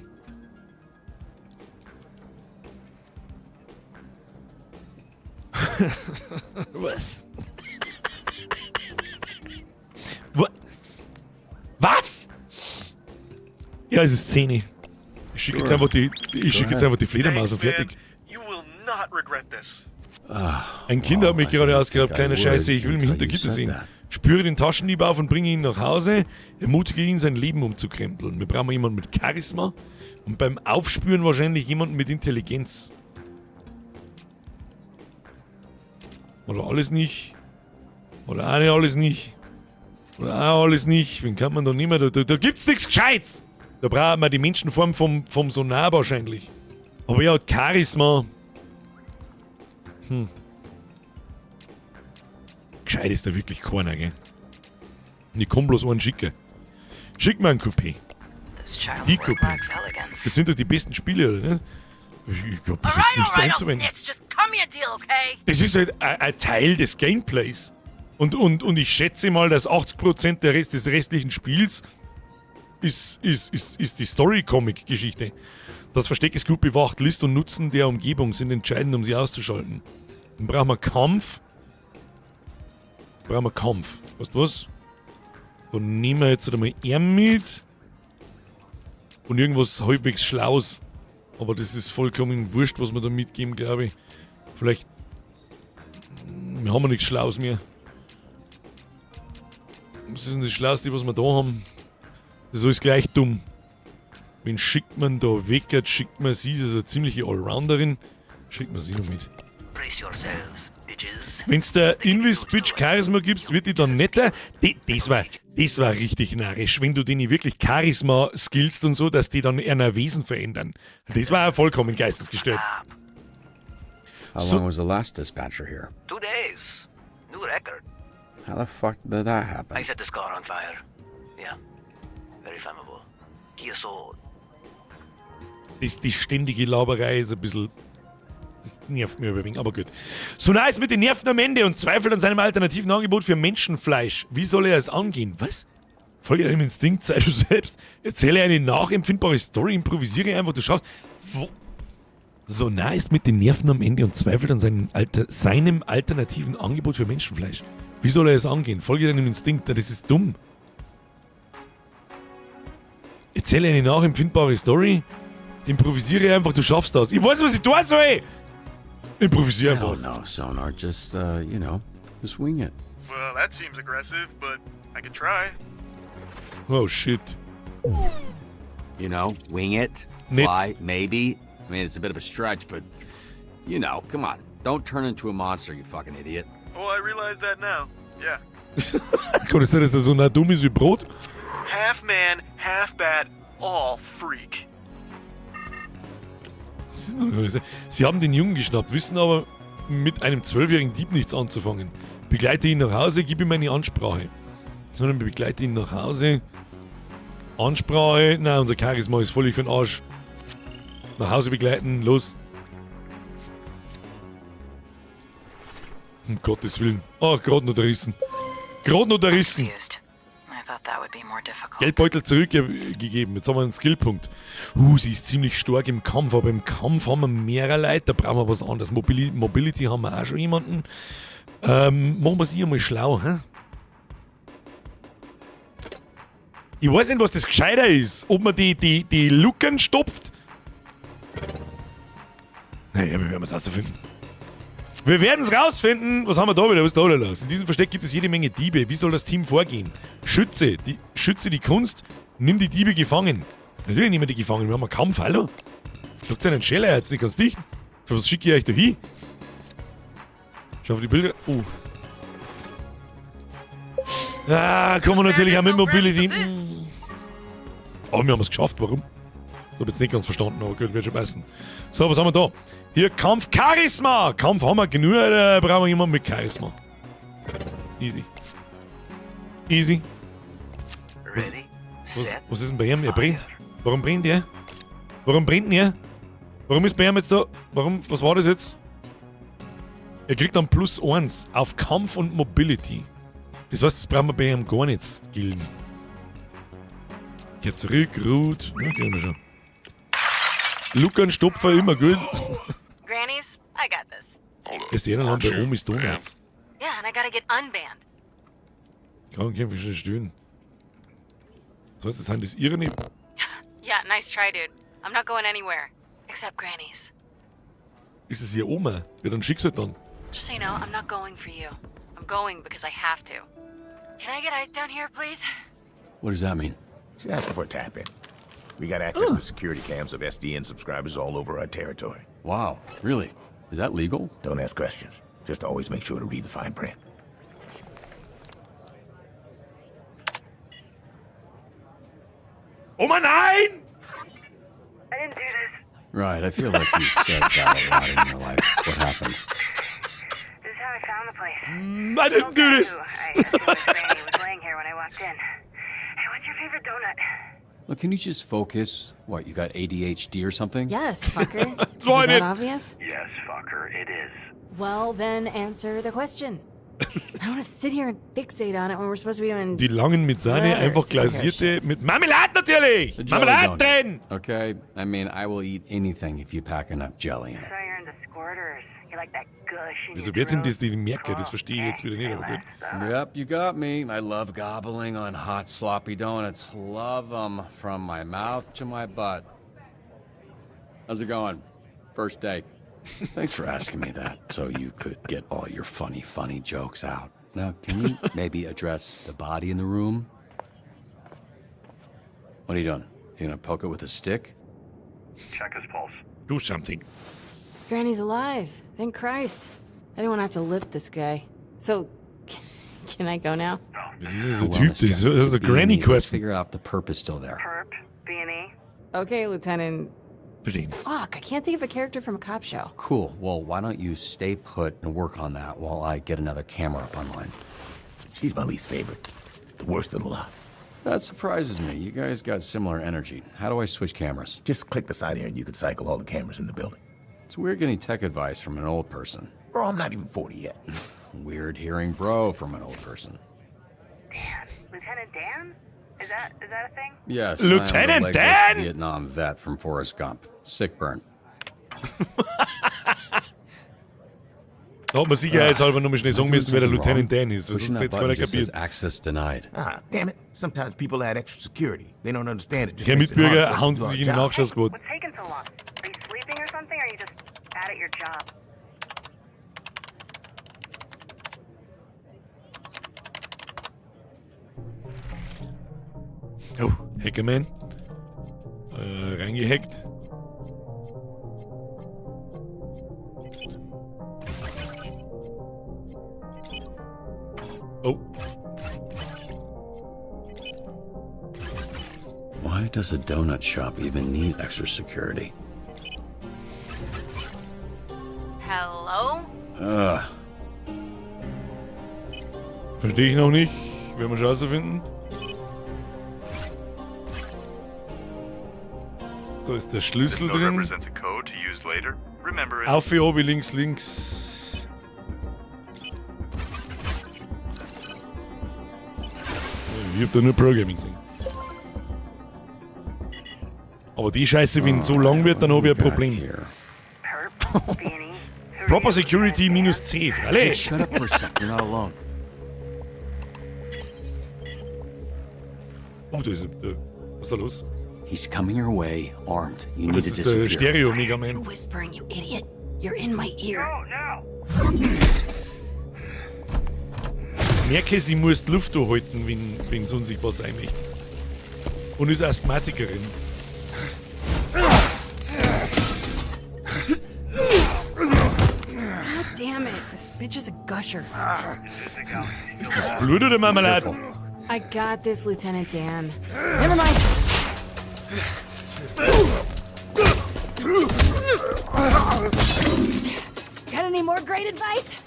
Speaker 2: Was? Was? Ja, es ist 10. Ich schicke jetzt
Speaker 1: Sure.
Speaker 2: einfach die, ich schicke jetzt
Speaker 1: Go
Speaker 2: einfach die Fledermaus und
Speaker 4: Thanks, man.
Speaker 2: fertig.
Speaker 4: You will not regret this.
Speaker 2: Ein Kind hat mich gerade ausgeraubt,
Speaker 1: think I
Speaker 2: kleiner Scheiße, ich will mich
Speaker 1: would
Speaker 2: hinter
Speaker 1: until you
Speaker 2: Gitter
Speaker 1: said
Speaker 2: sehen.
Speaker 1: that.
Speaker 2: Spüre den Taschendieb auf und bringe ihn nach Hause. Ermutige ihn, sein Leben umzukrempeln. Wir brauchen jemanden mit Charisma und beim Aufspüren wahrscheinlich jemanden mit Intelligenz. Oder alles nicht. Oder auch nicht alles nicht. Oder auch alles nicht. Wen kann man da nicht mehr? Da gibt's nichts Gescheites! Da braucht man die Menschenform vom Sonar wahrscheinlich. Aber er hat Charisma. Gescheit ist da wirklich keiner, gell? Ich kann bloß einen schicken. Schick mir einen Coupé.
Speaker 16: This child's
Speaker 2: Die
Speaker 16: work
Speaker 2: Coupé.
Speaker 16: lacks elegance.
Speaker 2: Das sind doch die besten Spiele, oder nicht? Ich hab bis jetzt nichts einzuwenden.
Speaker 9: It's just cut me a deal, okay?
Speaker 2: Das ist halt ein Teil des Gameplays. Und ich schätze mal, dass 80% der Rest des restlichen Spiels ist die Story-Comic-Geschichte. Das Versteck ist gut bewacht. List und Nutzen der Umgebung sind entscheidend, um sie auszuschalten. Dann brauchen wir Kampf. Brauchen wir Kampf. Weißt du was? Dann nehmen wir jetzt einmal R mit. Und irgendwas halbwegs Schlaues. Aber das ist vollkommen wurscht, was wir da mitgeben, glaube ich. Vielleicht. Wir haben ja nichts Schlaues mehr. Was ist denn das Schlauste, was wir da haben? Das ist alles gleich dumm. Wen schickt man da weg? Jetzt schickt man sie, das ist eine ziemliche Allrounderin. Schickt man sie noch mit.
Speaker 11: Brace yourselves, bitches.
Speaker 2: Wenn's der Invis Bitch Charisma gibst, wird die dann netter. Das war richtig narrisch, wenn du denen wirklich Charisma skillst und so, dass die dann ihr Wesen verändern. Das war auch vollkommen geistesgestört.
Speaker 1: How
Speaker 2: So-
Speaker 1: long was the last dispatcher here?
Speaker 11: 2 days. New record.
Speaker 1: How the fuck did that happen?
Speaker 11: I set this car on fire. Yeah. Very flammable. Kia Soul.
Speaker 2: Das, die ständige Laberei ist ein bisschen. Das nervt mir ein wenig, aber gut. So nah ist mit den Nerven am Ende und zweifelt an seinem alternativen Angebot für Menschenfleisch. Wie soll er es angehen? Was? Folge deinem Instinkt, sei du selbst. Erzähle eine nachempfindbare Story, improvisiere einfach, du schaffst. Wo? So nah ist mit den Nerven am Ende und zweifelt an seinem alternativen Angebot für Menschenfleisch. Wie soll er es angehen? Folge deinem Instinkt, das ist dumm. Erzähle eine nachempfindbare Story. Improvisiere einfach, du schaffst das. Ich weiß, was ich tun soll! Improvisiere
Speaker 1: I
Speaker 2: einfach.
Speaker 1: don't know, Sonar. Just wing it.
Speaker 4: Well, that seems aggressive, but I could try.
Speaker 2: Oh, shit.
Speaker 1: Wing it.
Speaker 2: Nitz.
Speaker 1: Fly, maybe. I mean, it's a bit of a stretch, but, come on. Don't turn into a monster, you fucking idiot.
Speaker 4: Oh, I realize that now. Yeah.
Speaker 2: Kann es sein, dass er so nah dumm ist wie Brot?
Speaker 4: Half man, half bat, all freak.
Speaker 2: Was ist denn das? Sie haben den Jungen geschnappt, wissen aber mit einem 12-jährigen Dieb nichts anzufangen. Begleite ihn nach Hause, gib ihm eine Ansprache. Sondern begleite ihn nach Hause. Ansprache. Nein, unser Charisma ist völlig für den Arsch. Nach Hause begleiten, los. Um Gottes Willen. Oh, grad noch zerrissen. Grad noch zerrissen.
Speaker 16: Confused. I thought that would be more difficult.
Speaker 2: Geldbeutel zurückgegeben. Jetzt haben wir einen Skillpunkt. Sie ist ziemlich stark im Kampf, aber im Kampf haben wir mehrere Leute. Da brauchen wir was anderes. Mobility haben wir auch schon jemanden. Machen wir es hier mal schlau, hä? Ich weiß nicht, was das gescheiter ist. Ob man die Luken stopft. Naja, wir werden es rausfinden. Wir werden es rausfinden. Was haben wir da wieder? Was ist da wieder los? In diesem Versteck gibt es jede Menge Diebe. Wie soll das Team vorgehen? Schütze die Kunst. Nimm die Diebe gefangen. Natürlich nehmen wir die gefangen. Wir haben einen Kampf, hallo? Schlagt einen Scheller jetzt nicht ganz dicht. Für was schicke ich euch da hin? Schau auf die Bilder. Oh. Ah, kommen wir natürlich auch mit Mobility. Aber wir haben es geschafft. Warum? Das hab ich jetzt nicht ganz verstanden, aber gut, wird schon passen. So, was haben wir da? Hier, Kampf Charisma! Kampf haben wir genug, da brauchen wir jemanden mit Charisma. Easy. Easy. Was,
Speaker 11: Ready,
Speaker 2: was,
Speaker 11: set,
Speaker 2: was ist denn bei ihm? Er brennt. Warum brennt er? Warum brennt denn er? Warum ist bei ihm jetzt da? Warum? Was war das jetzt? Er kriegt dann plus 1 auf Kampf und Mobility. Das heißt, das brauchen wir bei ihm gar nicht skillen. Geht zurück, ruht. Ja, kriegen wir schon. Luckernstopfer immer gut.
Speaker 5: Grannies, I got this.
Speaker 2: Ist jeder Land bei Omis Donuts.
Speaker 5: Yeah, and I gotta get unbanned.
Speaker 2: Krankenkämpfe schon stöhnen. Das heißt, das sind das ihre nicht.
Speaker 5: Yeah, nice try, dude. I'm not going anywhere. Except Granny's.
Speaker 2: Ist es ihr Oma? Ja, dann schick's halt dann.
Speaker 5: Just so you know, I'm not going for you. I'm going because I have to. Can I get ice down here, please?
Speaker 1: What does that mean?
Speaker 13: She's asking for a tap in. We got access to security cams of SDN subscribers all over our territory.
Speaker 1: Wow, really? Is that legal?
Speaker 13: Don't ask questions. Just always make sure to read the fine print.
Speaker 2: Oma, nein!
Speaker 18: I didn't do this.
Speaker 1: Right, I feel like you've said that a lot in your life. What happened?
Speaker 18: This is how I found the place.
Speaker 2: I didn't do this.
Speaker 18: I assumed Granny was laying here when I walked in. Hey, what's your favorite donut?
Speaker 1: Look, can you just focus? What, you got ADHD or something?
Speaker 5: Yes, fucker. Is
Speaker 1: Join
Speaker 5: it that
Speaker 1: it.
Speaker 5: obvious?
Speaker 11: Yes, fucker, it is.
Speaker 5: Well, then answer the question. I don't want to sit here and fixate on it when we're supposed to be doing.
Speaker 2: Die langen mit Sahne,
Speaker 5: Letters,
Speaker 2: einfach glasierte mit Marmelade natürlich!
Speaker 1: The jelly
Speaker 2: Marmelade
Speaker 1: donut.
Speaker 2: drin!
Speaker 1: Okay, I mean, I will eat anything if you pack enough jelly in it.
Speaker 18: So you're into squirters. You like that gush in
Speaker 2: Wieso
Speaker 18: your
Speaker 2: wer sind
Speaker 18: throat.
Speaker 2: das die Merker? Das verstehe ich jetzt wieder nicht, aber gut.
Speaker 1: Yep, you got me. I love gobbling on hot, sloppy donuts. Love 'em from my mouth to my butt. How's it going? First day. Thanks for asking me that so you could get all your funny, funny jokes out. Now, can you maybe address the body in the room? What are you doing? You gonna poke it with a stick?
Speaker 11: Check his pulse.
Speaker 2: Do something.
Speaker 5: Granny's alive. Thank Christ. I didn't want to have to lip this guy. So, can I go now?
Speaker 2: Was ist dieser Typ? Das ist das ist eine Granny
Speaker 1: Let's
Speaker 2: Quest.
Speaker 1: figure out the perp is still there.
Speaker 18: Perp, B&E.
Speaker 5: Okay, Lieutenant.
Speaker 2: Verstehen.
Speaker 5: Fuck, I can't think of a character from a cop show.
Speaker 1: Cool. Well, why don't you stay put and work on that while I get another camera up online?
Speaker 13: She's my least favorite. The worst of the lot.
Speaker 1: That surprises me. You guys got similar energy. How do I switch cameras?
Speaker 13: Just click the side here and you can cycle all the cameras in the building.
Speaker 1: It's weird getting tech advice from an old person.
Speaker 13: Bro, I'm not even 40 yet.
Speaker 1: Weird hearing bro from an old person.
Speaker 18: Dan. Lieutenant Dan? Is that a thing?
Speaker 1: Yes.
Speaker 2: Lieutenant
Speaker 1: I am the legless
Speaker 2: Dan?
Speaker 1: Vietnam vet from Forrest Gump. Sick burn.
Speaker 2: Da hat man sicherheitshalber nochmal schnell sagen müssen, wer der Lieutenant Dan ist, weil
Speaker 1: Pushing
Speaker 2: sonst
Speaker 1: that
Speaker 2: hätte es keiner
Speaker 1: button just says
Speaker 2: kapiert.
Speaker 1: access denied.
Speaker 13: Ah, damn it. Sometimes people add extra security. They don't understand it. Just
Speaker 2: Herr
Speaker 13: makes it harder
Speaker 2: Mitbürger,
Speaker 13: for us
Speaker 2: hauen
Speaker 13: to do
Speaker 2: Sie
Speaker 13: our
Speaker 2: sich in die
Speaker 13: job.
Speaker 2: Nachschussquote.
Speaker 18: What's taking so so long? Are you sleeping or something, or are you just bad at your job?
Speaker 2: Oh, Hackerman. Reingehackt. Oh.
Speaker 1: Why does a donut shop even need extra security?
Speaker 22: Hello?
Speaker 1: Ugh.
Speaker 2: Verstehe ich noch nicht. Werden wir schon rausfinden. Da ist der Schlüssel
Speaker 4: This note
Speaker 2: drin.
Speaker 4: represents a code to use later. Remember it.
Speaker 2: Auf, obi, links, links. Ich hab da nur Programming gesehen. Aber die Scheiße, wenn so lang wird, dann hab ich ein Problem. Proper Security minus C,
Speaker 7: Hey,
Speaker 2: freilich.
Speaker 7: shut up for a sec. You're not alone.
Speaker 2: Oh, da ist, da, was ist da los?
Speaker 7: He's coming your way, armed. You need
Speaker 2: Das
Speaker 7: to
Speaker 2: ist der
Speaker 7: disappear.
Speaker 2: Stereo Mega Man.
Speaker 5: Whispering, you idiot. You're in my ear.
Speaker 2: Merke, sie muss die Luft durchhalten, wenn sie unsichtbar sein möchte. Und ist Asthmatikerin.
Speaker 5: God damn it. This bitch is a gusher.
Speaker 2: Ist das Blut oder Marmelade?
Speaker 5: I got this, Lieutenant Dan. Never mind. Got any more great advice?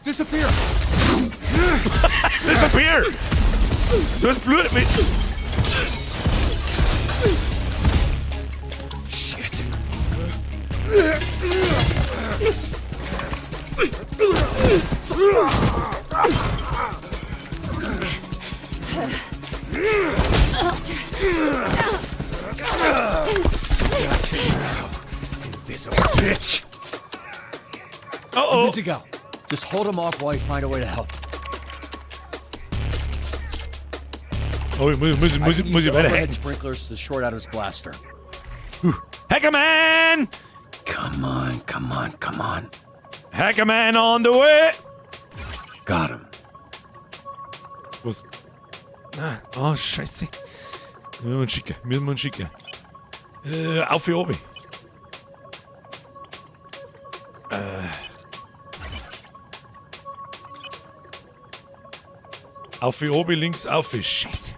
Speaker 7: Disappear!
Speaker 2: Disappear! Du hast Blut mit.
Speaker 7: Shit. Gotcha now. Invisible bitch.
Speaker 2: Uh-oh.
Speaker 7: Invisigal, just hold him off while you find a way to help.
Speaker 2: Oh, ich muss,
Speaker 7: I
Speaker 2: muss,
Speaker 7: can
Speaker 2: muss
Speaker 7: use
Speaker 2: ich
Speaker 7: the
Speaker 2: weiter
Speaker 7: overhead
Speaker 2: hacken.
Speaker 7: sprinklers to short out his blaster.
Speaker 2: Hackerman!
Speaker 1: Come on, come on, come on.
Speaker 2: Hackerman on the way!
Speaker 1: Got him.
Speaker 2: Was? Ah, oh, scheiße. Müssen wir uns schicken, müssen wir uns schicken. Auf hier oben. Auf hier oben, links, auf hier. Scheiße.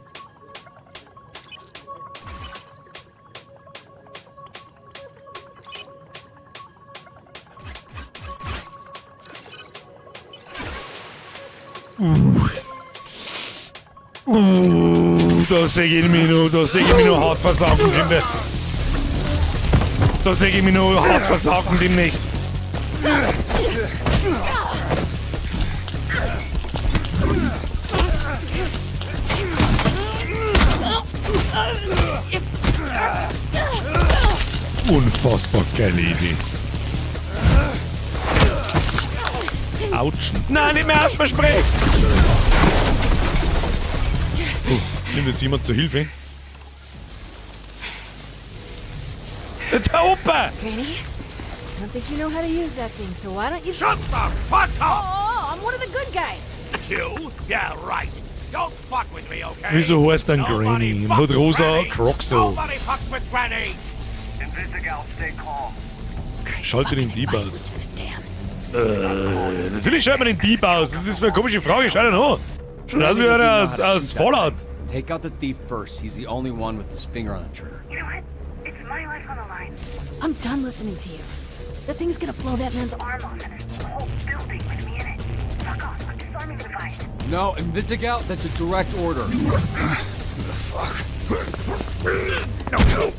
Speaker 2: Da sehe ich mich noch, da sehe ich mich noch hart versagen, Kinder. Da sehe ich mich noch hart versagen demnächst. Unfassbar geile Idee. Autschen. Nein, nicht mehr Asthma-Spray! Oh, nimmt jetzt jemand zur Hilfe? Der Opa!
Speaker 5: Granny, I don't think you know how to use that thing, so why don't you...
Speaker 15: Shut the fuck up!
Speaker 5: Oh, I'm one of the good guys.
Speaker 15: You? Yeah, right. Don't fuck with me, okay?
Speaker 2: Wieso heißt dann
Speaker 15: Nobody
Speaker 2: Granny?
Speaker 15: fucks
Speaker 2: Hat rosa
Speaker 15: Granny.
Speaker 2: Crocs so.
Speaker 15: Nobody fucks with Granny. Invisigal, stay calm.
Speaker 2: Schalte den Dieb aus. Natürlich schalten wir den Dieb aus. Was ist das für eine komische Frage? Schau den an. Schaut aus wie einer aus Fallout.
Speaker 7: Take out the thief first. He's the only one with his finger on the trigger.
Speaker 18: You know what? It's my life on the line.
Speaker 5: I'm done listening to you. The thing's gonna blow that man's
Speaker 18: arm off, and there's a whole building with me in it. Fuck off. I'm disarming the device.
Speaker 7: No, Invisigal, that's a direct order.
Speaker 15: Fuck. No, no.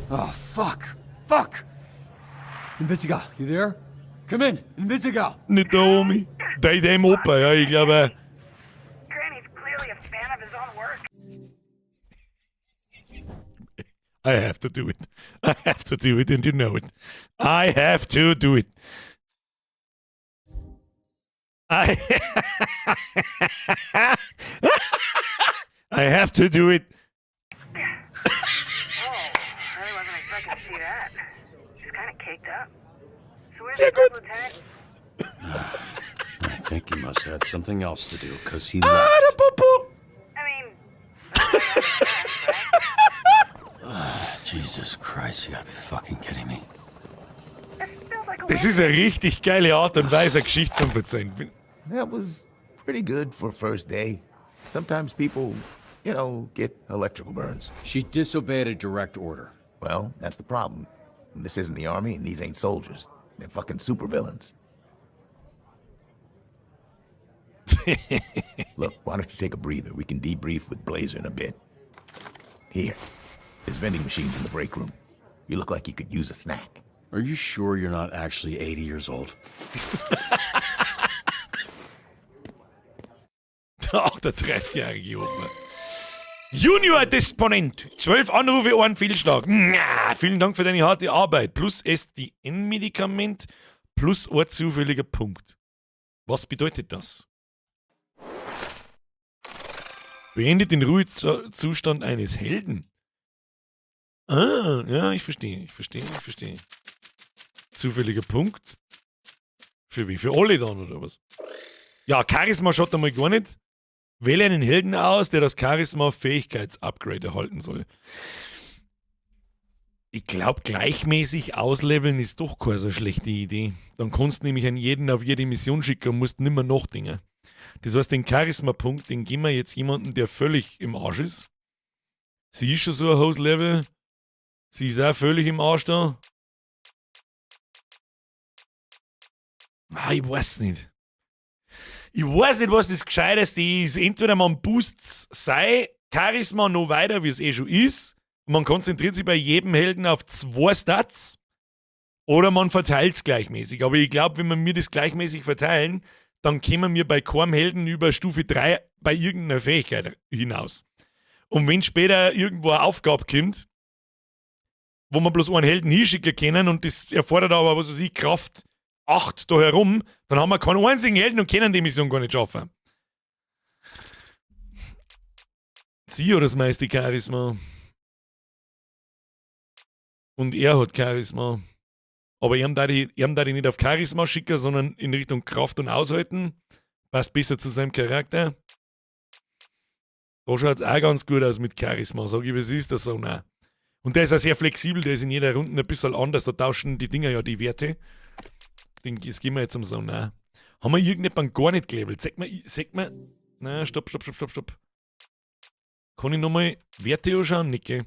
Speaker 7: Oh, fuck. Fuck! Invisigal, you there? Come in, Invisigal!
Speaker 2: Nicht der Omi. Der dem Opa, ja, ich glaube.
Speaker 18: Granny's clearly a fan of his own work.
Speaker 2: I have to do it. I have to do it, and you know it. I have to do it. I have to do it.
Speaker 18: Oh, really wasn't expecting to see that. She's kind of caked up. So where's
Speaker 2: Sehr
Speaker 18: the
Speaker 2: gut.
Speaker 18: Lieutenant?
Speaker 1: I think he must have had something else to do, because he
Speaker 2: Ah,
Speaker 1: left.
Speaker 2: der Popo.
Speaker 1: Jesus Christ, you gotta be fucking kidding me.
Speaker 2: Das ist eine richtig geile Art und Weise, eine Geschichte zu erzählen.
Speaker 13: That was pretty good for first day. Sometimes people, get electrical burns.
Speaker 1: She disobeyed a direct order.
Speaker 13: Well, that's the problem. This isn't the army, and these ain't soldiers. They're fucking supervillains. Look, why don't you take a breather? We can debrief with Blazer in a bit. Here, there's vending machines in the break room. You look like you could use a snack.
Speaker 1: Are you sure you're not actually 80 years old?
Speaker 2: Auch der 30-jährige Opa. Junior Disponent. 12 Anrufe, ein Fehlschlag. Na, vielen Dank für deine harte Arbeit. Plus SDN-Medikament, plus ein zufälliger Punkt. Was bedeutet das? Beendet den Ruhezustand eines Helden. Ah, ja, ich verstehe, ich verstehe, ich verstehe. Zufälliger Punkt. Für wie? Für alle dann, oder was? Ja, Charisma schaut einmal gar nicht. Wähle einen Helden aus, der das Charisma-Fähigkeits-Upgrade erhalten soll. Ich glaube, gleichmäßig ausleveln ist doch keine so schlechte Idee. Dann kannst du nämlich an jeden auf jede Mission schicken und musst nimmer nachdenken. Das heißt, den Charisma-Punkt, den geben wir jetzt jemandem, der völlig im Arsch ist. Sie ist schon so ein hohes Level. Sie ist auch völlig im Arsch da. Ah, ich weiß nicht. Ich weiß nicht, was das Gescheiteste ist. Entweder man boost sei Charisma noch weiter, wie es eh schon ist. Man konzentriert sich bei jedem Helden auf zwei Stats. Oder man verteilt es gleichmäßig. Aber ich glaube, wenn wir mir das gleichmäßig verteilen, dann kommen wir bei keinem Helden über Stufe 3 bei irgendeiner Fähigkeit hinaus. Und wenn später irgendwo eine Aufgabe kommt, wo man bloß einen Helden hinschicken können und das erfordert aber, was weiß ich, Kraft 8 da herum, dann haben wir keinen einzigen Helden und können die Mission gar nicht schaffen. Sie hat das meiste Charisma. Und er hat Charisma. Aber ihm darf ich nicht auf Charisma schicken, sondern in Richtung Kraft und Aushalten. Passt besser zu seinem Charakter. Da schaut es auch ganz gut aus mit Charisma, sag ich, was ist das so? Nein. Und der ist auch sehr flexibel, der ist in jeder Runde ein bisschen anders. Da tauschen die Dinger ja die Werte. Das gehen wir jetzt am Sonar. Haben wir irgendjemanden gar nicht gelabelt? Sag mal. Na, stopp, stopp, stopp, stopp, stopp. Kann ich nochmal Werte anschauen? Nicht, gell?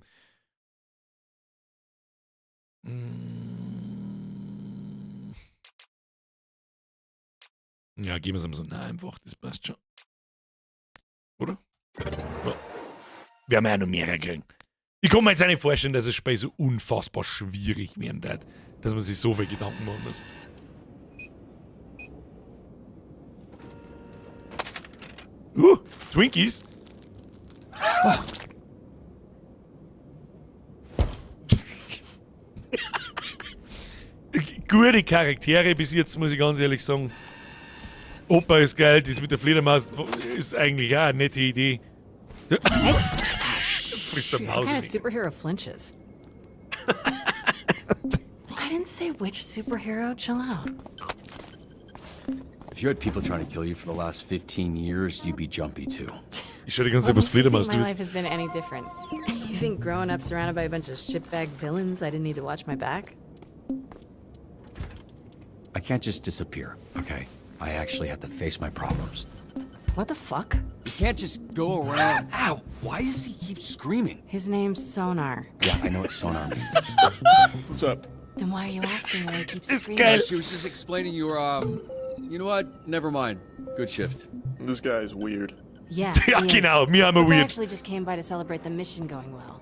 Speaker 2: Ja, geben wir es am Sonar einfach, das passt schon. Oder? Ja. Wir haben ja noch mehrere kriegen. Ich kann mir jetzt auch nicht vorstellen, dass das Spiel so unfassbar schwierig werden wird, dass man sich so viel Gedanken machen muss. Twinkies. Oh. Gute Charaktere bis jetzt, muss ich ganz ehrlich sagen. Opa ist geil, das mit der Fledermaus ist eigentlich auch eine nette Idee. Frisst der Maus.
Speaker 5: What kind of superhero flinches? I didn't say which superhero. Chill out.
Speaker 1: If you had people trying to kill you for the last 15 years, you'd be jumpy too.
Speaker 2: Ich schau die ganze Zeit, was Fledermaus
Speaker 5: My
Speaker 2: tut.
Speaker 5: life has been any different. You think growing up surrounded by a bunch of shitbag villains, I didn't need to watch my back?
Speaker 1: I can't just disappear, okay? I actually have to face my problems.
Speaker 5: What the fuck?
Speaker 1: You can't just go around. Ow! Why does he keep screaming?
Speaker 5: His name's Sonar.
Speaker 1: Yeah, I know what sonar means.
Speaker 4: What's up?
Speaker 5: Then why are you asking why he keeps screaming?
Speaker 7: She was just explaining your, you know what? Never mind. Good shift.
Speaker 4: This guy is weird.
Speaker 5: Yeah.
Speaker 2: Ja,
Speaker 5: he is.
Speaker 2: genau, mir haben wir
Speaker 5: But they
Speaker 2: weird.
Speaker 5: actually just came by to celebrate the mission going well.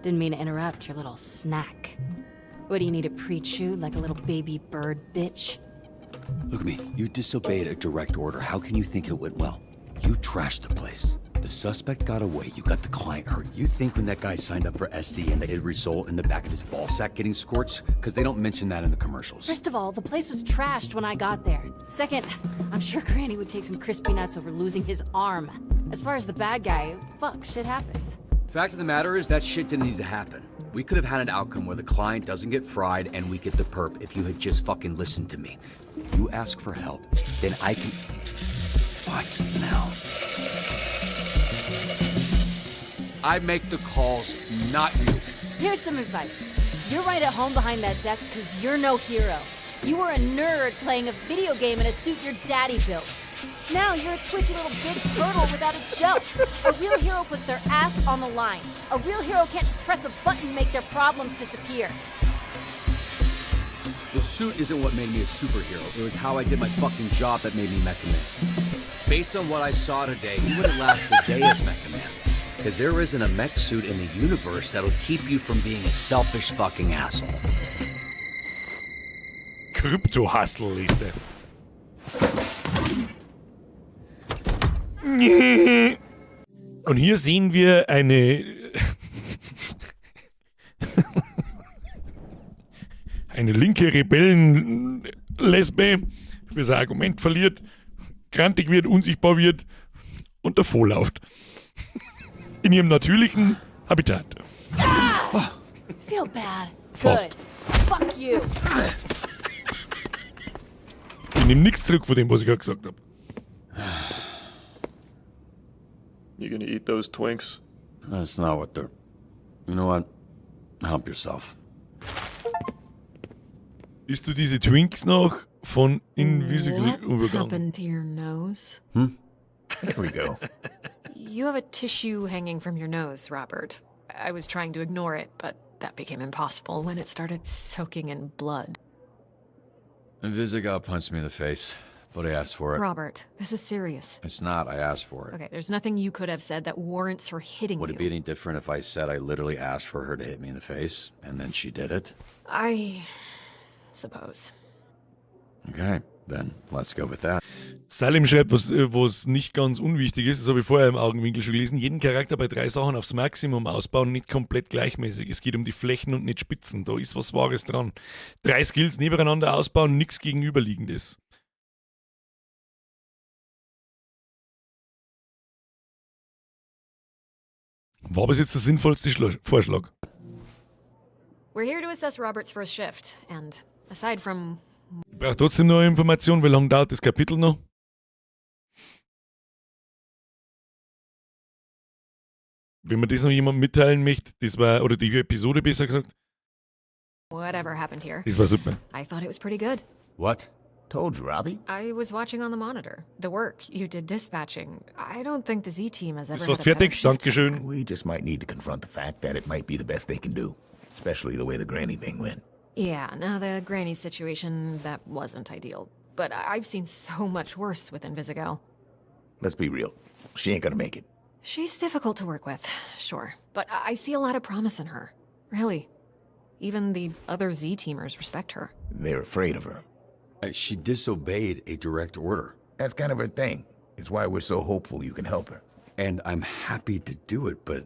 Speaker 5: Didn't mean to interrupt your little snack. What do you need it pre-chewed like a little baby bird, bitch?
Speaker 1: Look at me. You disobeyed a direct order. How can you think it went well? You trashed the place. The suspect got away. You got the client hurt. You think when that guy signed up for SDN that it'd result in the back of his ball sack getting scorched? Because they don't mention that in the commercials.
Speaker 5: First of all, the place was trashed when I got there. Second, I'm sure Granny would take some crispy nuts over losing his arm. As far as the bad guy, fuck, shit happens.
Speaker 7: Fact of the matter is, that shit didn't need to happen. We could have had an outcome where the client doesn't get fried and we get the perp if you had just fucking listened to me. You ask for help, then I can. What now? I make the calls, not you.
Speaker 5: Here's some advice. You're right at home behind that desk because you're no hero. You were a nerd playing a video game in a suit your daddy built. Now you're a twitchy little bitch turtle without a shell. A real hero puts their ass on the line. A real hero can't just press a button and make their problems disappear.
Speaker 7: The suit isn't what made me a superhero. It was how I did my fucking job that made me Mecha Man. Based on what I saw today, you wouldn't last a day as Mecha Man. Because there isn't a mech suit in the universe that'll keep you from being a selfish fucking asshole.
Speaker 2: Krypto-Hustle liest er. Und hier sehen wir eine linke Rebellen-Lesbe, für sein Argument verliert, grantig wird, unsichtbar wird und davonläuft. In ihrem natürlichen Habitat.
Speaker 5: Ah! Feel bad.
Speaker 2: Fast.
Speaker 5: Good. Fuck you.
Speaker 2: Ich nehme nichts zurück von dem, was ich gerade gesagt habe.
Speaker 10: You gonna eat those Twinks?
Speaker 1: That's not what they're. You know what? Help yourself.
Speaker 2: Isst du diese Twinks noch von Invisigal
Speaker 14: What
Speaker 2: übergangen?
Speaker 14: happened to your nose?
Speaker 13: There we go.
Speaker 14: You have a tissue hanging from your nose, Robert. I was trying to ignore it, but that became impossible when it started soaking in blood.
Speaker 1: Invisigal punched me in the face, but I asked for it.
Speaker 14: Robert, this is serious.
Speaker 1: It's not. I asked for it.
Speaker 14: Okay, there's nothing you could have said that warrants her hitting
Speaker 1: Would
Speaker 14: you.
Speaker 1: it be any different if I said I literally asked for her to hit me in the face and then she did it?
Speaker 14: I suppose.
Speaker 1: Okay, then let's go with that.
Speaker 2: Salim schreibt, was nicht ganz unwichtig ist, das habe ich vorher im Augenwinkel schon gelesen, jeden Charakter bei drei Sachen aufs Maximum ausbauen, nicht komplett gleichmäßig. Es geht um die Flächen und nicht Spitzen. Da ist was Wahres dran. Drei Skills nebeneinander ausbauen, nichts Gegenüberliegendes. War bis jetzt der sinnvollste Vorschlag.
Speaker 14: We're here to assess Robert's first shift, and aside from
Speaker 2: Ich brauche trotzdem noch Information, wie lange dauert das Kapitel noch? Wenn man das noch jemandem mitteilen möchte, das war, oder die Episode besser gesagt,
Speaker 14: whatever happened here,
Speaker 2: das war super.
Speaker 14: I thought it was pretty good.
Speaker 1: What?
Speaker 13: Told you, Robbie.
Speaker 14: I was watching on the monitor. The work you did dispatching. I don't think the Z team has ever
Speaker 2: Ist
Speaker 14: had
Speaker 2: fast
Speaker 14: a better
Speaker 2: fertig,
Speaker 14: shift.
Speaker 2: Dankeschön.
Speaker 13: We just might need to confront the fact that it might be the best they can do, especially the way the granny thing went.
Speaker 14: Yeah, now the granny situation, that wasn't ideal. But I've seen so much worse with Invisigal.
Speaker 13: Let's be real. She ain't gonna make it.
Speaker 14: She's difficult to work with, sure. But I see a lot of promise in her. Really. Even the other Z teamers respect her.
Speaker 13: They're afraid of her.
Speaker 1: She disobeyed a direct order.
Speaker 13: That's kind of her thing. It's why we're so hopeful you can help her.
Speaker 1: And I'm happy to do it, but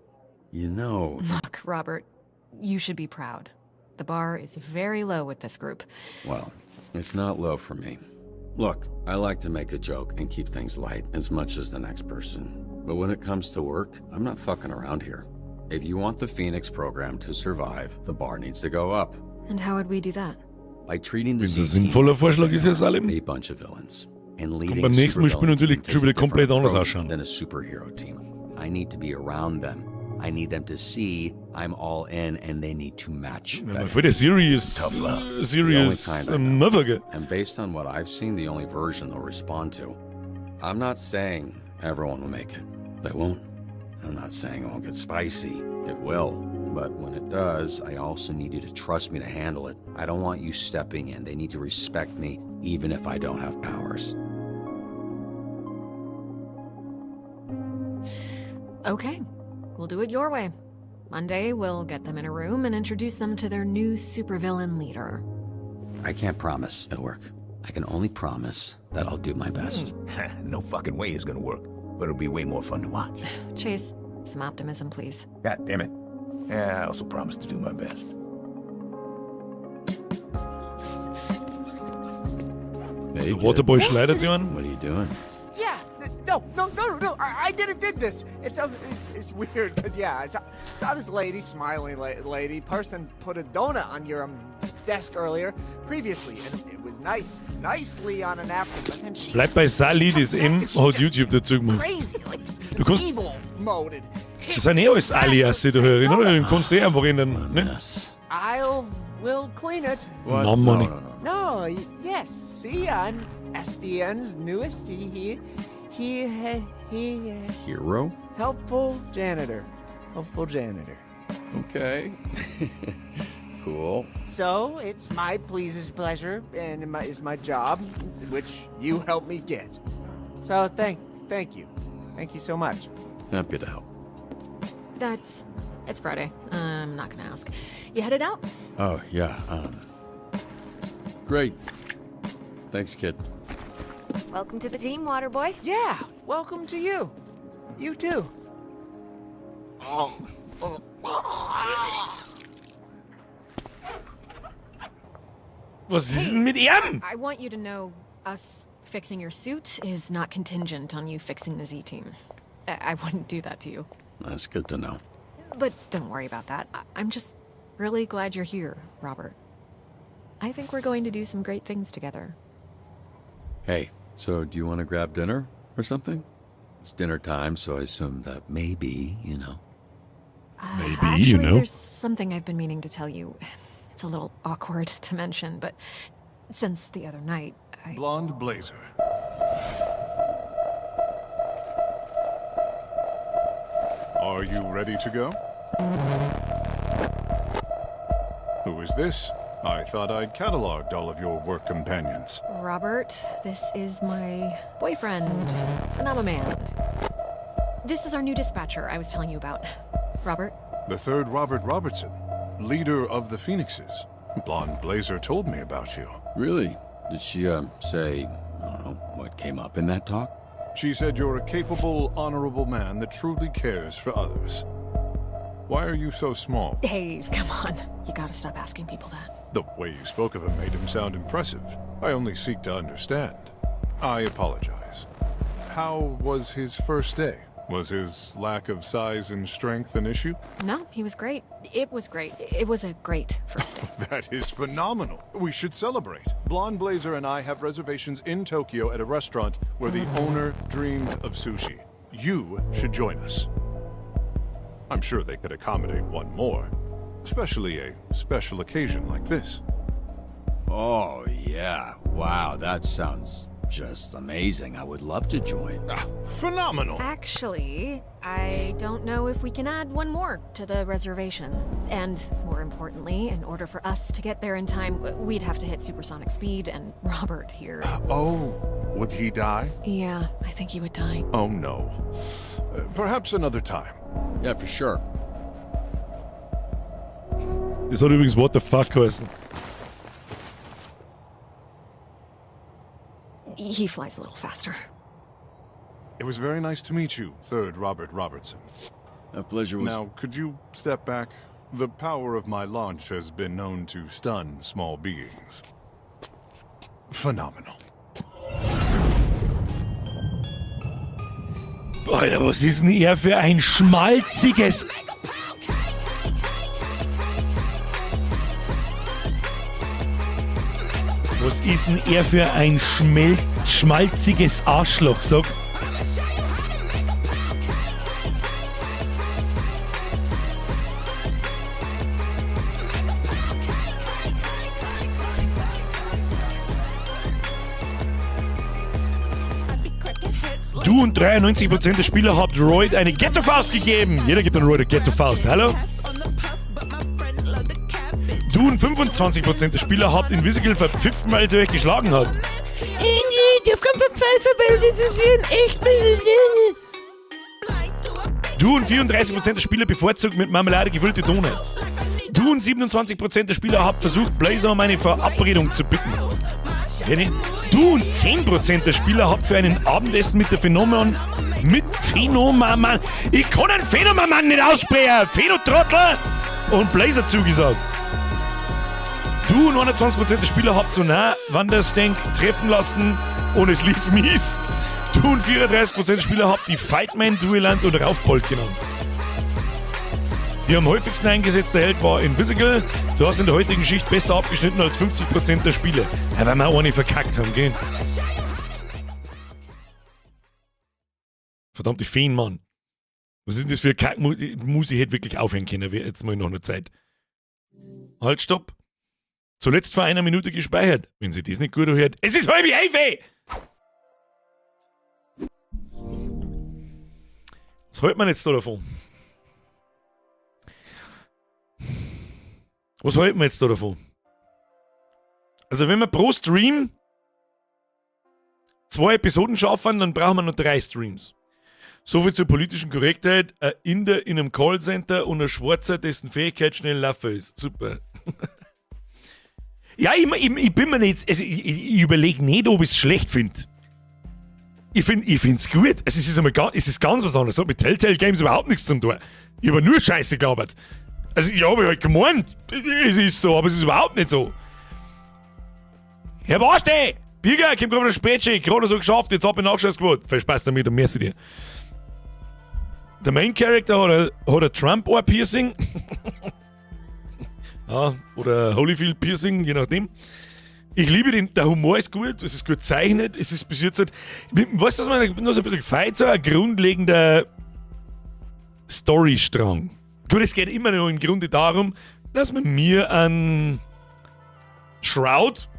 Speaker 1: you know.
Speaker 14: Look, Robert, you should be proud. The bar is very low with this group.
Speaker 1: Well, it's not low for me. Look, I like to make a joke and keep things light as much as the next person. But when it comes to work, I'm not fucking around here. If you want the Phoenix program to survive, the bar needs to go up.
Speaker 14: And how would we do that?
Speaker 1: By treating the
Speaker 2: Wenn das
Speaker 1: Z
Speaker 2: ein
Speaker 1: team
Speaker 2: sinnvoller Vorschlag ist, Herr Salim.
Speaker 1: a bunch of villains. And leading
Speaker 2: Kann beim nächsten Mal Spiel
Speaker 1: supervillain
Speaker 2: natürlich
Speaker 1: team takes
Speaker 2: schon wieder
Speaker 1: a different
Speaker 2: komplett anders
Speaker 1: approach
Speaker 2: ausschauen.
Speaker 1: than a superhero team. I need to be around them. I need them to see I'm all in and they need to match.
Speaker 2: Ja,
Speaker 1: that
Speaker 2: voll der serious,
Speaker 1: Tough love. The only
Speaker 2: serious
Speaker 1: kind I know.
Speaker 2: Motherfucker.
Speaker 1: And based on what I've seen, the only version they'll respond to. I'm not saying everyone will make it. They won't. I'm not saying it won't get spicy. It will. But when it does, I also need you to trust me to handle it. I don't want you stepping in. They need to respect me, even if I don't have powers.
Speaker 14: Okay, we'll do it your way. Monday, we'll get them in a room and introduce them to their new supervillain leader.
Speaker 1: I can't promise it'll work. I can only promise that I'll do my best.
Speaker 13: No fucking way it's gonna work. But it'll be way more fun to watch.
Speaker 14: Chase, some optimism, please.
Speaker 13: God damn it. Yeah, I also promised to do my best.
Speaker 1: Hey,
Speaker 2: Der Waterboy schleudert sich an.
Speaker 1: What are you doing?
Speaker 3: Yeah, no. I didn't did this. It's weird because, yeah, I saw this lady, smiling lady person, put a donut on your desk earlier, previously, and it was nice, nicely on a napkin. But then she
Speaker 2: Bleibt bei Sally, das M hat YouTube dazu gemacht.
Speaker 3: crazy, like
Speaker 2: Du kannst,
Speaker 3: evil moded.
Speaker 2: Das sind eh alles Alias, die du hörst, oder? Du kannst eh einfach ändern. Ne?
Speaker 3: I'll will clean it.
Speaker 2: What? No money.
Speaker 3: No, yes. See, I'm SDN's newest he
Speaker 1: Hero?
Speaker 3: helpful janitor. Helpful janitor.
Speaker 1: Okay. Cool.
Speaker 3: So it's my pleases pleasure and is my job, which you helped me get. So thank you, thank you so much.
Speaker 1: Happy to help.
Speaker 14: That's. It's Friday. I'm not gonna ask. You headed out?
Speaker 1: Oh, yeah. Great. Thanks, kid.
Speaker 5: Welcome to the team, Waterboy.
Speaker 3: Yeah, welcome to you. You too.
Speaker 2: Was ist denn mit ihm?
Speaker 14: I want you to know us fixing your suit is not contingent on you fixing the Z team. I wouldn't do that to you.
Speaker 1: That's good to know.
Speaker 14: But don't worry about that. I'm just really glad you're here, Robert. I think we're going to do some great things together.
Speaker 1: Hey, so do you want to grab dinner or something? It's dinner time, so I assume that maybe.
Speaker 2: Maybe,
Speaker 14: Actually,
Speaker 2: you know.
Speaker 14: there's something I've been meaning to tell you. It's a little awkward to mention, but since the other night, I.
Speaker 17: Blonde Blazer. Are you ready to go? Who is this? I thought I'd cataloged all of your work companions.
Speaker 14: Robert, this is my boyfriend, Phenomaman. This is our new dispatcher I was telling you about. Robert?
Speaker 17: The third Robert Robertson, leader of the Phoenixes. Blonde Blazer told me about you.
Speaker 1: Really? Did she, say, I don't know, what came up in that talk?
Speaker 17: She said you're a capable, honorable man that truly cares for others. Why are you so small?
Speaker 14: Hey, come on. You gotta stop asking people that.
Speaker 17: The way you spoke of him made him sound impressive. I only seek to understand. I apologize. How was his first day? Was his lack of size and strength an issue?
Speaker 14: No, he was great. It was great. It was a great first day.
Speaker 17: That is phenomenal. We should celebrate. Blonde Blazer and I have reservations in Tokyo at a restaurant where the owner dreams of sushi. You should join us. I'm sure they could accommodate one more, especially a special occasion like this.
Speaker 1: Oh, yeah. Wow, that sounds just amazing. I would love to join.
Speaker 17: Ah, phenomenal!
Speaker 14: Actually, I don't know if we can add one more to the reservation. And more importantly, in order for us to get there in time, we'd have to hit supersonic speed, and Robert here.
Speaker 17: Oh, would he die?
Speaker 14: Yeah, I think he would die.
Speaker 17: Oh no. Perhaps another time.
Speaker 1: Yeah, for sure.
Speaker 2: Das hat übrigens What the fuck geheißen.
Speaker 14: He flies a little faster.
Speaker 17: It was very nice to meet you, third Robert Robertson.
Speaker 1: A pleasure was.
Speaker 17: Now, could you step back? The power of my launch has been known to stun small beings. Phenomenal.
Speaker 2: Alter, was ist denn er für ein schmalziges. Was ist denn er für ein schmel schmalziges Arschloch, sag? Du und 93% der Spieler habt Royd eine Ghetto-Faust gegeben. Jeder gibt einem Royd eine Ghetto-Faust. Hallo? Du und 25% der Spieler habt Invisigal verpfiffen, weil sie euch geschlagen hat.
Speaker 19: Ich kann verpfeifen, weil das ist wie ein echt.
Speaker 2: Du und 34% der Spieler bevorzugt mit Marmelade gefüllte Donuts. Du und 27% der Spieler habt versucht, Blazer um eine Verabredung zu bitten. Kenny? Du und 10% der Spieler habt für einen Abendessen mit der Phenomenon Mit Phänomaman. Ich kann einen Phänomaman nicht aussprechen. Phänotrottel und Blazer zugesagt. Du und 21% der Spieler habt so nah Wanderstank treffen lassen und es lief mies. Du und 34% der Spieler habt die Fightman, Duellant und Raufbold genommen. Die am häufigsten eingesetzte Held war Invisible. Du hast in der heutigen Schicht besser abgeschnitten als 50% der Spiele. Ja, weil wir eine verkackt haben, gell? Verdammte Feen, Mann. Was ist denn das für Kack? Muss ich hätte wirklich aufhören können, jetzt mal noch eine Zeit. Halt, stopp. Zuletzt vor einer Minute gespeichert. Wenn sie das nicht gut hört. Es ist 10:30! Was hält man jetzt da davon? Was halten wir jetzt da davon? Also wenn wir pro Stream 2 Episoden schaffen, dann brauchen wir noch 3 Streams. Soviel zur politischen Korrektheit. Ein Inder in einem Callcenter und ein Schwarzer, dessen Fähigkeit schnell laufen ist. Super. Ja, ich bin mir nicht, also ich überlege nicht, ob ich's schlecht find. Ich find's gut. Also es ist einmal es ist ganz was anderes. Es hat mit Telltale Games überhaupt nichts zu tun. Ich hab nur Scheiße gelabert. Also ich habe halt gemeint, es ist so, aber es ist überhaupt nicht so. Herr Barste! Birger, ich komm gerade spät, gerade so geschafft, jetzt hab ich Nachschuss gewollt. Viel Spaß damit und merci dir. Der Main Character hat ein Trump-Ohr-Piercing. Ja, oder Holyfield-Piercing, je nachdem. Ich liebe den, der Humor ist gut, es ist gut gezeichnet, es ist bis jetzt halt, weißt du, was man, ich bin noch so ein bisschen gefeit, so ein grundlegender Storystrang. Gut, es geht immer noch im Grunde darum, dass wir mir einen Shroud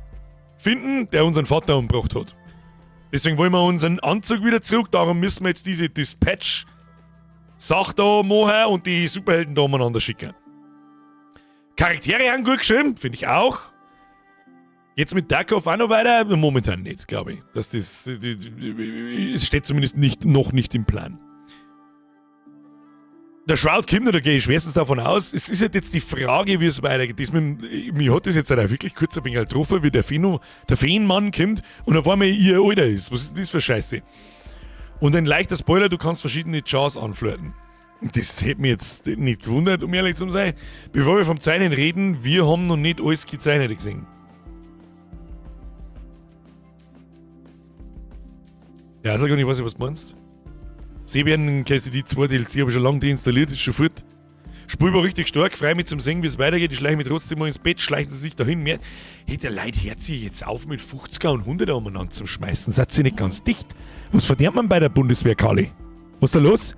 Speaker 2: finden, der unseren Vater umgebracht hat. Deswegen wollen wir unseren Anzug wieder zurück, darum müssen wir jetzt diese Dispatch-Sache da machen und die Superhelden da umeinander schicken. Charaktere haben gut geschrieben, finde ich auch. Jetzt mit Tarkov auch noch weiter? Momentan nicht, glaube ich. Dass das, die, die, die, es steht zumindest nicht, noch nicht im Plan. Der Shroud kommt, da gehe ich schwerstens davon aus. Es ist halt jetzt die Frage, wie es weitergeht. Das mit dem, mir hat das jetzt halt auch wirklich kurz ein wenig getroffen, wie der Fino, der Feenmann kommt und auf einmal ihr Alter ist. Was ist denn das für Scheiße? Und ein leichter Spoiler, du kannst verschiedene Chars anflirten. Das hätte mich jetzt nicht gewundert, um ehrlich zu sein. Bevor wir vom Zeichnen reden, wir haben noch nicht alles gezeichnet gesehen. Ja, also ich weiß nicht, was du meinst. Seebären KCD 2 DLC habe ich schon lange deinstalliert, ist schon fort. Spiel war richtig stark, freu mich zum Sehen, wie es weitergeht. Ich schleiche mich trotzdem mal ins Bett, schleichen sie sich dahin. Mehr. Hey, der Leute hört sich jetzt auf mit 50er und 100er umeinander zum Schmeißen. Seid ihr nicht ganz dicht? Was verdient man bei der Bundeswehr, Kali? Was ist da los?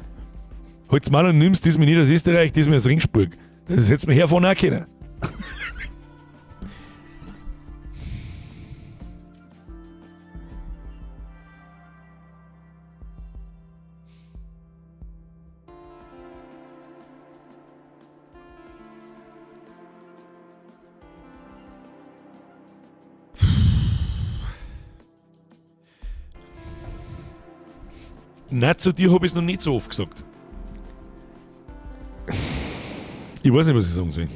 Speaker 2: Halt's mal und nimmst diesmal nicht aus Österreich, diesmal aus Regensburg. Das hättest du mir herfahren auch können. Na, zu dir hab ich's noch nicht so oft gesagt. Ich weiß nicht, was ich sagen soll.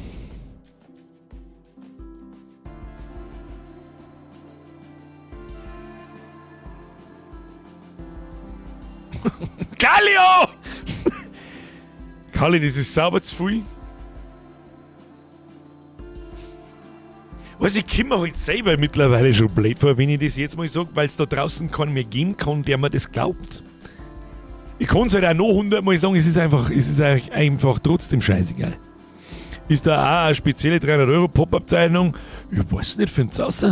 Speaker 2: Kallio! Kalli, das ist sauber zu viel. Weißt du, ich komme mir halt selber mittlerweile schon blöd vor, wenn ich das jetzt mal sag, weil's da draußen keinen mehr geben kann, der mir das glaubt. Ich kann's halt auch noch 100-mal sagen, es ist einfach, es ist eigentlich einfach trotzdem scheißegal. Ist da auch eine spezielle 300€ Pop-Up-Zeichnung? Ich weiß nicht, find's aus.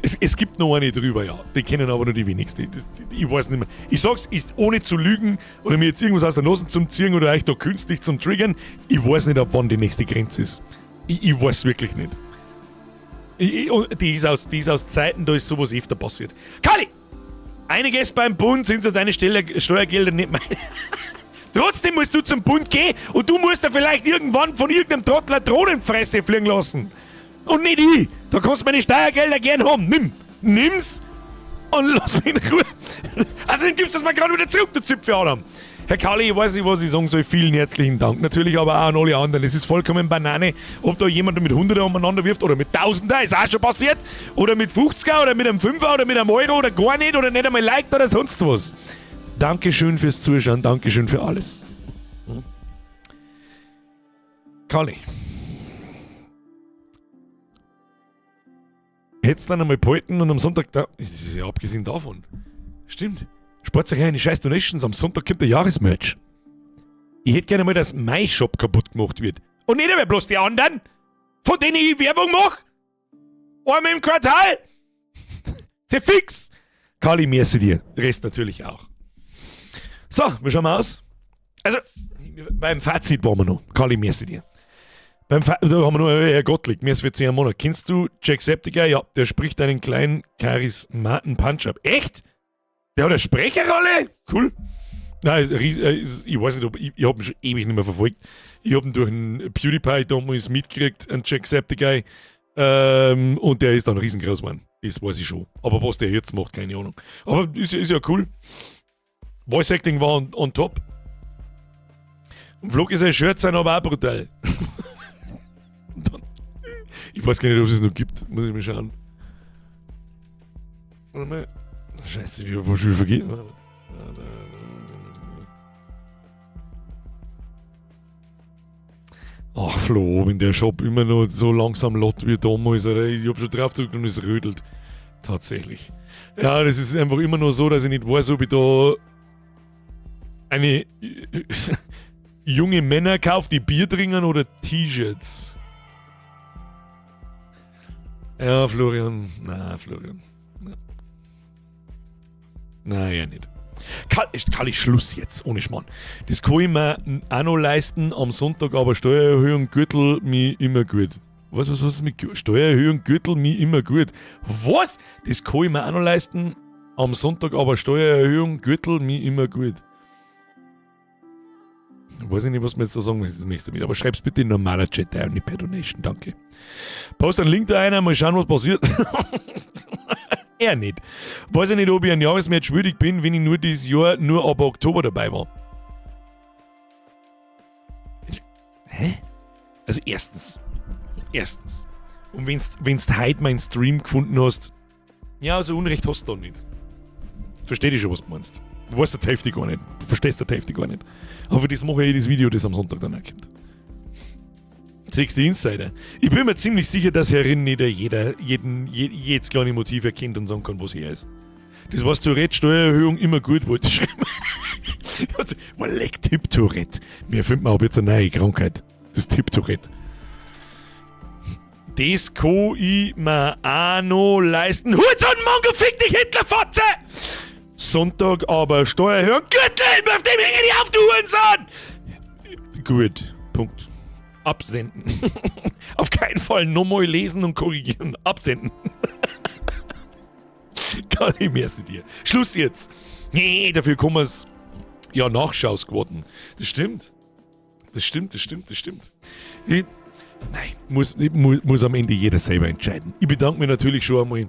Speaker 2: Es gibt noch eine drüber, ja. Die kennen aber nur die wenigsten. Ich weiß nicht mehr. Ich sag's, ist ohne zu lügen oder mir jetzt irgendwas aus der Nase zum Ziehen oder euch da künstlich zum Triggern, ich weiß nicht, ab wann die nächste Grenze ist. Ich weiß wirklich nicht. Die ist aus Zeiten, da ist sowas öfter passiert. Kali! Einiges beim Bund sind so deine Steuergelder nicht meine. Trotzdem musst du zum Bund gehen und du musst da vielleicht irgendwann von irgendeinem Trottel eine Drohnenfresse fliegen lassen. Und nicht ich. Da kannst du meine Steuergelder gern haben. Nimm. Nimm's und lass mich in Ruhe. Also dann gibst du das mal gerade wieder zurück, du Zipfel Adam. Herr Kalli, ich weiß nicht, was ich sagen soll. Vielen herzlichen Dank. Natürlich aber auch an alle anderen. Es ist vollkommen Banane, ob da jemand mit 100er umeinander wirft oder mit 1000er, ist auch schon passiert. Oder mit 50er oder mit einem 5er oder mit einem Euro oder gar nicht oder nicht einmal liked oder sonst was. Dankeschön fürs Zuschauen, Dankeschön für alles. Kalli. Hättest dann einmal behalten und am Sonntag da. Ist ja abgesehen davon. Stimmt. Spart sich eine scheiß Donations. Am Sonntag kommt der Jahresmerch. Ich hätte gerne mal, dass mein Shop kaputt gemacht wird. Und nicht einmal bloß die anderen, von denen ich Werbung mache. Einmal im Quartal. Sehr fix. Kali, merci dir. Rest natürlich auch. So, wir schauen mal aus. Also, beim Fazit waren wir noch. Kali, merci dir. Beim Fa da haben wir noch Herr Gottlieb, mir ist für 10 Monate. Kennst du Jacksepticeye? Ja, der spricht einen kleinen Charismaten Punch-Up. Echt? Der hat eine Sprecherrolle? Cool. Nein, ist, ich weiß nicht, ob ich, ich habe ihn schon ewig nicht mehr verfolgt. Ich habe ihn durch einen PewDiePie damals mitgekriegt, einen Jacksepticeye. Und der ist dann riesengroß geworden. Das weiß ich schon. Aber was der jetzt macht, keine Ahnung. Aber ist ja cool. Voice Acting war on top. Und Flog ist ein Shirt sind aber auch brutal. Dann, ich weiß gar nicht, ob es es noch gibt. Muss ich mal schauen. Warte mal. Scheiße, ich hab schon wieder vergessen. Ach Flo, wenn der Shop immer noch so langsam lott wie damals, oder? Ich hab schon drauf gedrückt und es rödelt. Tatsächlich. Ja, das ist einfach immer noch so, dass ich nicht weiß, ob ich da eine junge Männer kaufe, die Bier trinken oder T-Shirts. Ja, Florian. Na, Florian. Na. Naja, nicht. Kann ich Schluss jetzt, ohne Schmarrn. Das kann ich mir auch noch leisten, am Sonntag aber Steuererhöhung, Gürtel, mich immer gut. Was ist mit Steuererhöhung, Gürtel, mich immer gut? Was? Das kann ich mir auch noch leisten, am Sonntag aber Steuererhöhung, Gürtel, mich immer gut. Weiß ich nicht, was man jetzt da sagen möchte damit, aber schreib's bitte in normaler Chat ein und nicht per Donation, danke. Post einen Link da rein, mal schauen, was passiert. Er nicht. Weiß ich nicht, ob ich ein Jahresmatch würdig bin, wenn ich nur dieses Jahr nur ab Oktober dabei war. Hä? Also erstens. Erstens. Und wenn's heute meinen Stream gefunden hast, ja, also Unrecht hast du da nicht. Versteh dich schon, was du meinst. Du weißt die Hälfte gar nicht. Du verstehst die Hälfte gar nicht. Aber für das mache ich eh das Video, das am Sonntag dann auch kommt. Sechste Insider. Ich bin mir ziemlich sicher, dass herin nicht jeder jedes kleine Motiv erkennt und sagen kann, was her ist. Das was Tourette, Steuererhöhung immer gut wollte schreiben. Also, leck Tipp Tourette. Mir findet man ab jetzt eine neue Krankheit. Das Tipp Tourette. Das kann ich mir auch noch leisten. Hurensohn, Mongo, fick dich, Hitlerfotze! Sonntag aber Steuererhöhung. Gürtel, auf dem hänge ich auf, du Hurensohn! Gut, Punkt. Absenden. Auf keinen Fall nochmal lesen und korrigieren. Absenden. Kann ich mehr zu dir. Schluss jetzt. Nee, dafür kommen wir's. Ja, Nachschausquoten. Das stimmt. Das stimmt, das stimmt, das stimmt. Ich, nein, muss am Ende jeder selber entscheiden. Ich bedanke mich natürlich schon einmal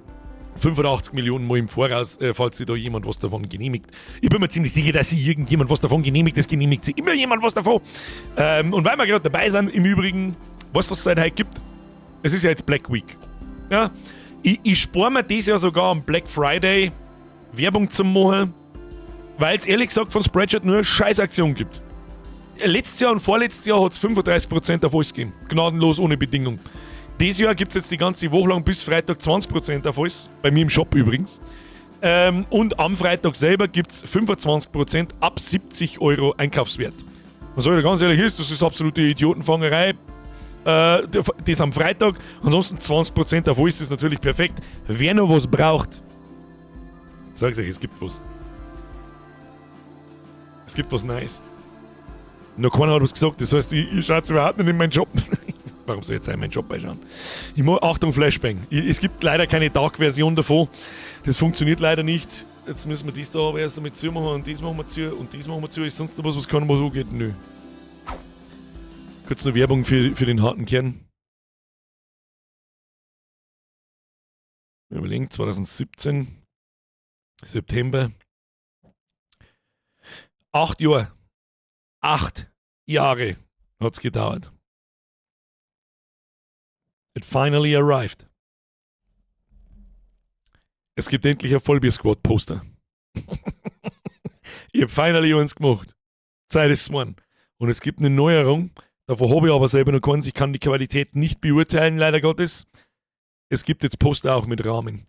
Speaker 2: 85 Millionen Mal im Voraus, falls sich da jemand was davon genehmigt. Ich bin mir ziemlich sicher, dass sich irgendjemand was davon genehmigt. Es genehmigt sich immer jemand was davon. Und weil wir gerade dabei sind, im Übrigen, weißt du, was es seit heute gibt? Es ist ja jetzt Black Week. Ja? Ich spare mir das ja sogar am Black Friday Werbung zu machen, weil es ehrlich gesagt von Spreadshirt nur eine Scheißaktion gibt. Letztes Jahr und vorletztes Jahr hat's 35% auf alles gegeben. Gnadenlos, ohne Bedingung. Dieses Jahr gibt's jetzt die ganze Woche lang bis Freitag 20% auf alles. Bei mir im Shop übrigens. Und am Freitag selber gibt's 25% ab 70 Euro Einkaufswert. Man soll ja ganz ehrlich ist, das ist absolute Idiotenfangerei. Das am Freitag. Ansonsten 20% auf alles ist natürlich perfekt. Wer noch was braucht, sag's euch, es gibt was. Es gibt was Neues. Noch keiner hat was gesagt, das heißt, ich schaue jetzt überhaupt nicht in meinen Job. Warum soll ich jetzt in meinen Job reinschauen? Ich mach, Achtung, Flashbang. Es gibt leider keine Dark-Version davon. Das funktioniert leider nicht. Jetzt müssen wir das da aber erst einmal zumachen und das machen wir zu und das machen wir zu. Ist sonst noch was, was kann, was angeht? Nö. Kurz noch Werbung für den harten Kern. Wir überlegen, 2017, September. 8 Jahre. 8 Jahre hat's gedauert. It finally arrived. Es gibt endlich ein Vollbier Squad Poster. Ich habe finally eins gemacht. Zeit ist geworden. Und es gibt eine Neuerung. Davon habe ich aber selber noch keins. Ich kann die Qualität nicht beurteilen, leider Gottes. Es gibt jetzt Poster auch mit Rahmen.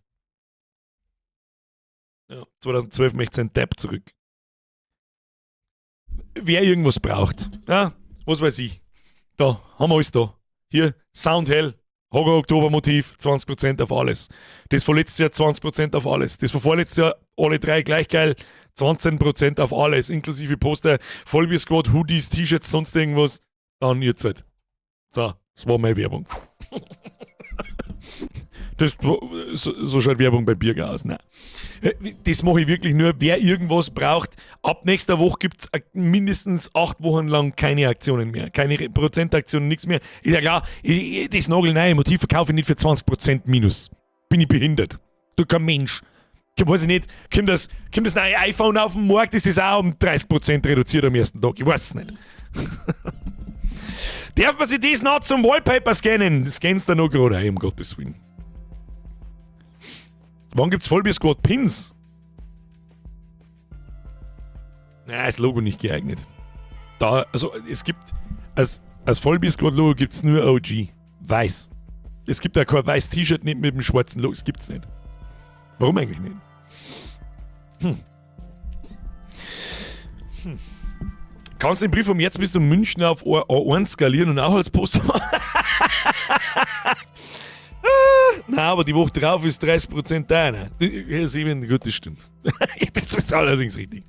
Speaker 2: Ja, 2012 möchte sein Tab zurück. Wer irgendwas braucht, ja, was weiß ich. Da, haben wir alles da. Hier, Soundhell, Horror Oktober Motiv, 20% auf alles. Das von letztes Jahr 20% auf alles. Das von vorletztes Jahr alle drei gleich geil, 20% auf alles, inklusive Poster, Vollbier Squad, Hoodies, T-Shirts, sonst irgendwas. Dann jetzt halt. So, das war meine Werbung. So schaut Werbung bei Birger aus. Nein. Das mache ich wirklich nur, wer irgendwas braucht. Ab nächster Woche gibt es mindestens 8 Wochen lang keine Aktionen mehr. Keine Prozentaktionen, nichts mehr. Ist ja klar, das nagelneue Motiv verkaufe ich nicht für 20% minus. Bin ich behindert? Du kein Mensch. Ich weiß ich nicht, kommt das neue iPhone auf den Markt, ist das auch um 30% reduziert am ersten Tag? Ich weiß es nicht. Darf man sich das noch zum Wallpaper scannen? Scannst du noch gerade ein, um Gottes Willen. Wann gibt's Vollbier Squad Pins? Na, ist Logo nicht geeignet. Da, also es gibt, als Vollbier Squad Logo gibt's nur OG. Weiß. Es gibt ja kein weiß T-Shirt nicht mit dem schwarzen Logo, das gibt's nicht. Warum eigentlich nicht? Kannst du den Brief vom Erzbistum München auf A1 skalieren und auch als Poster machen? Na, aber die Woche drauf ist 30% deiner. Ja, sieben, gut, das stimmt. Das ist allerdings richtig.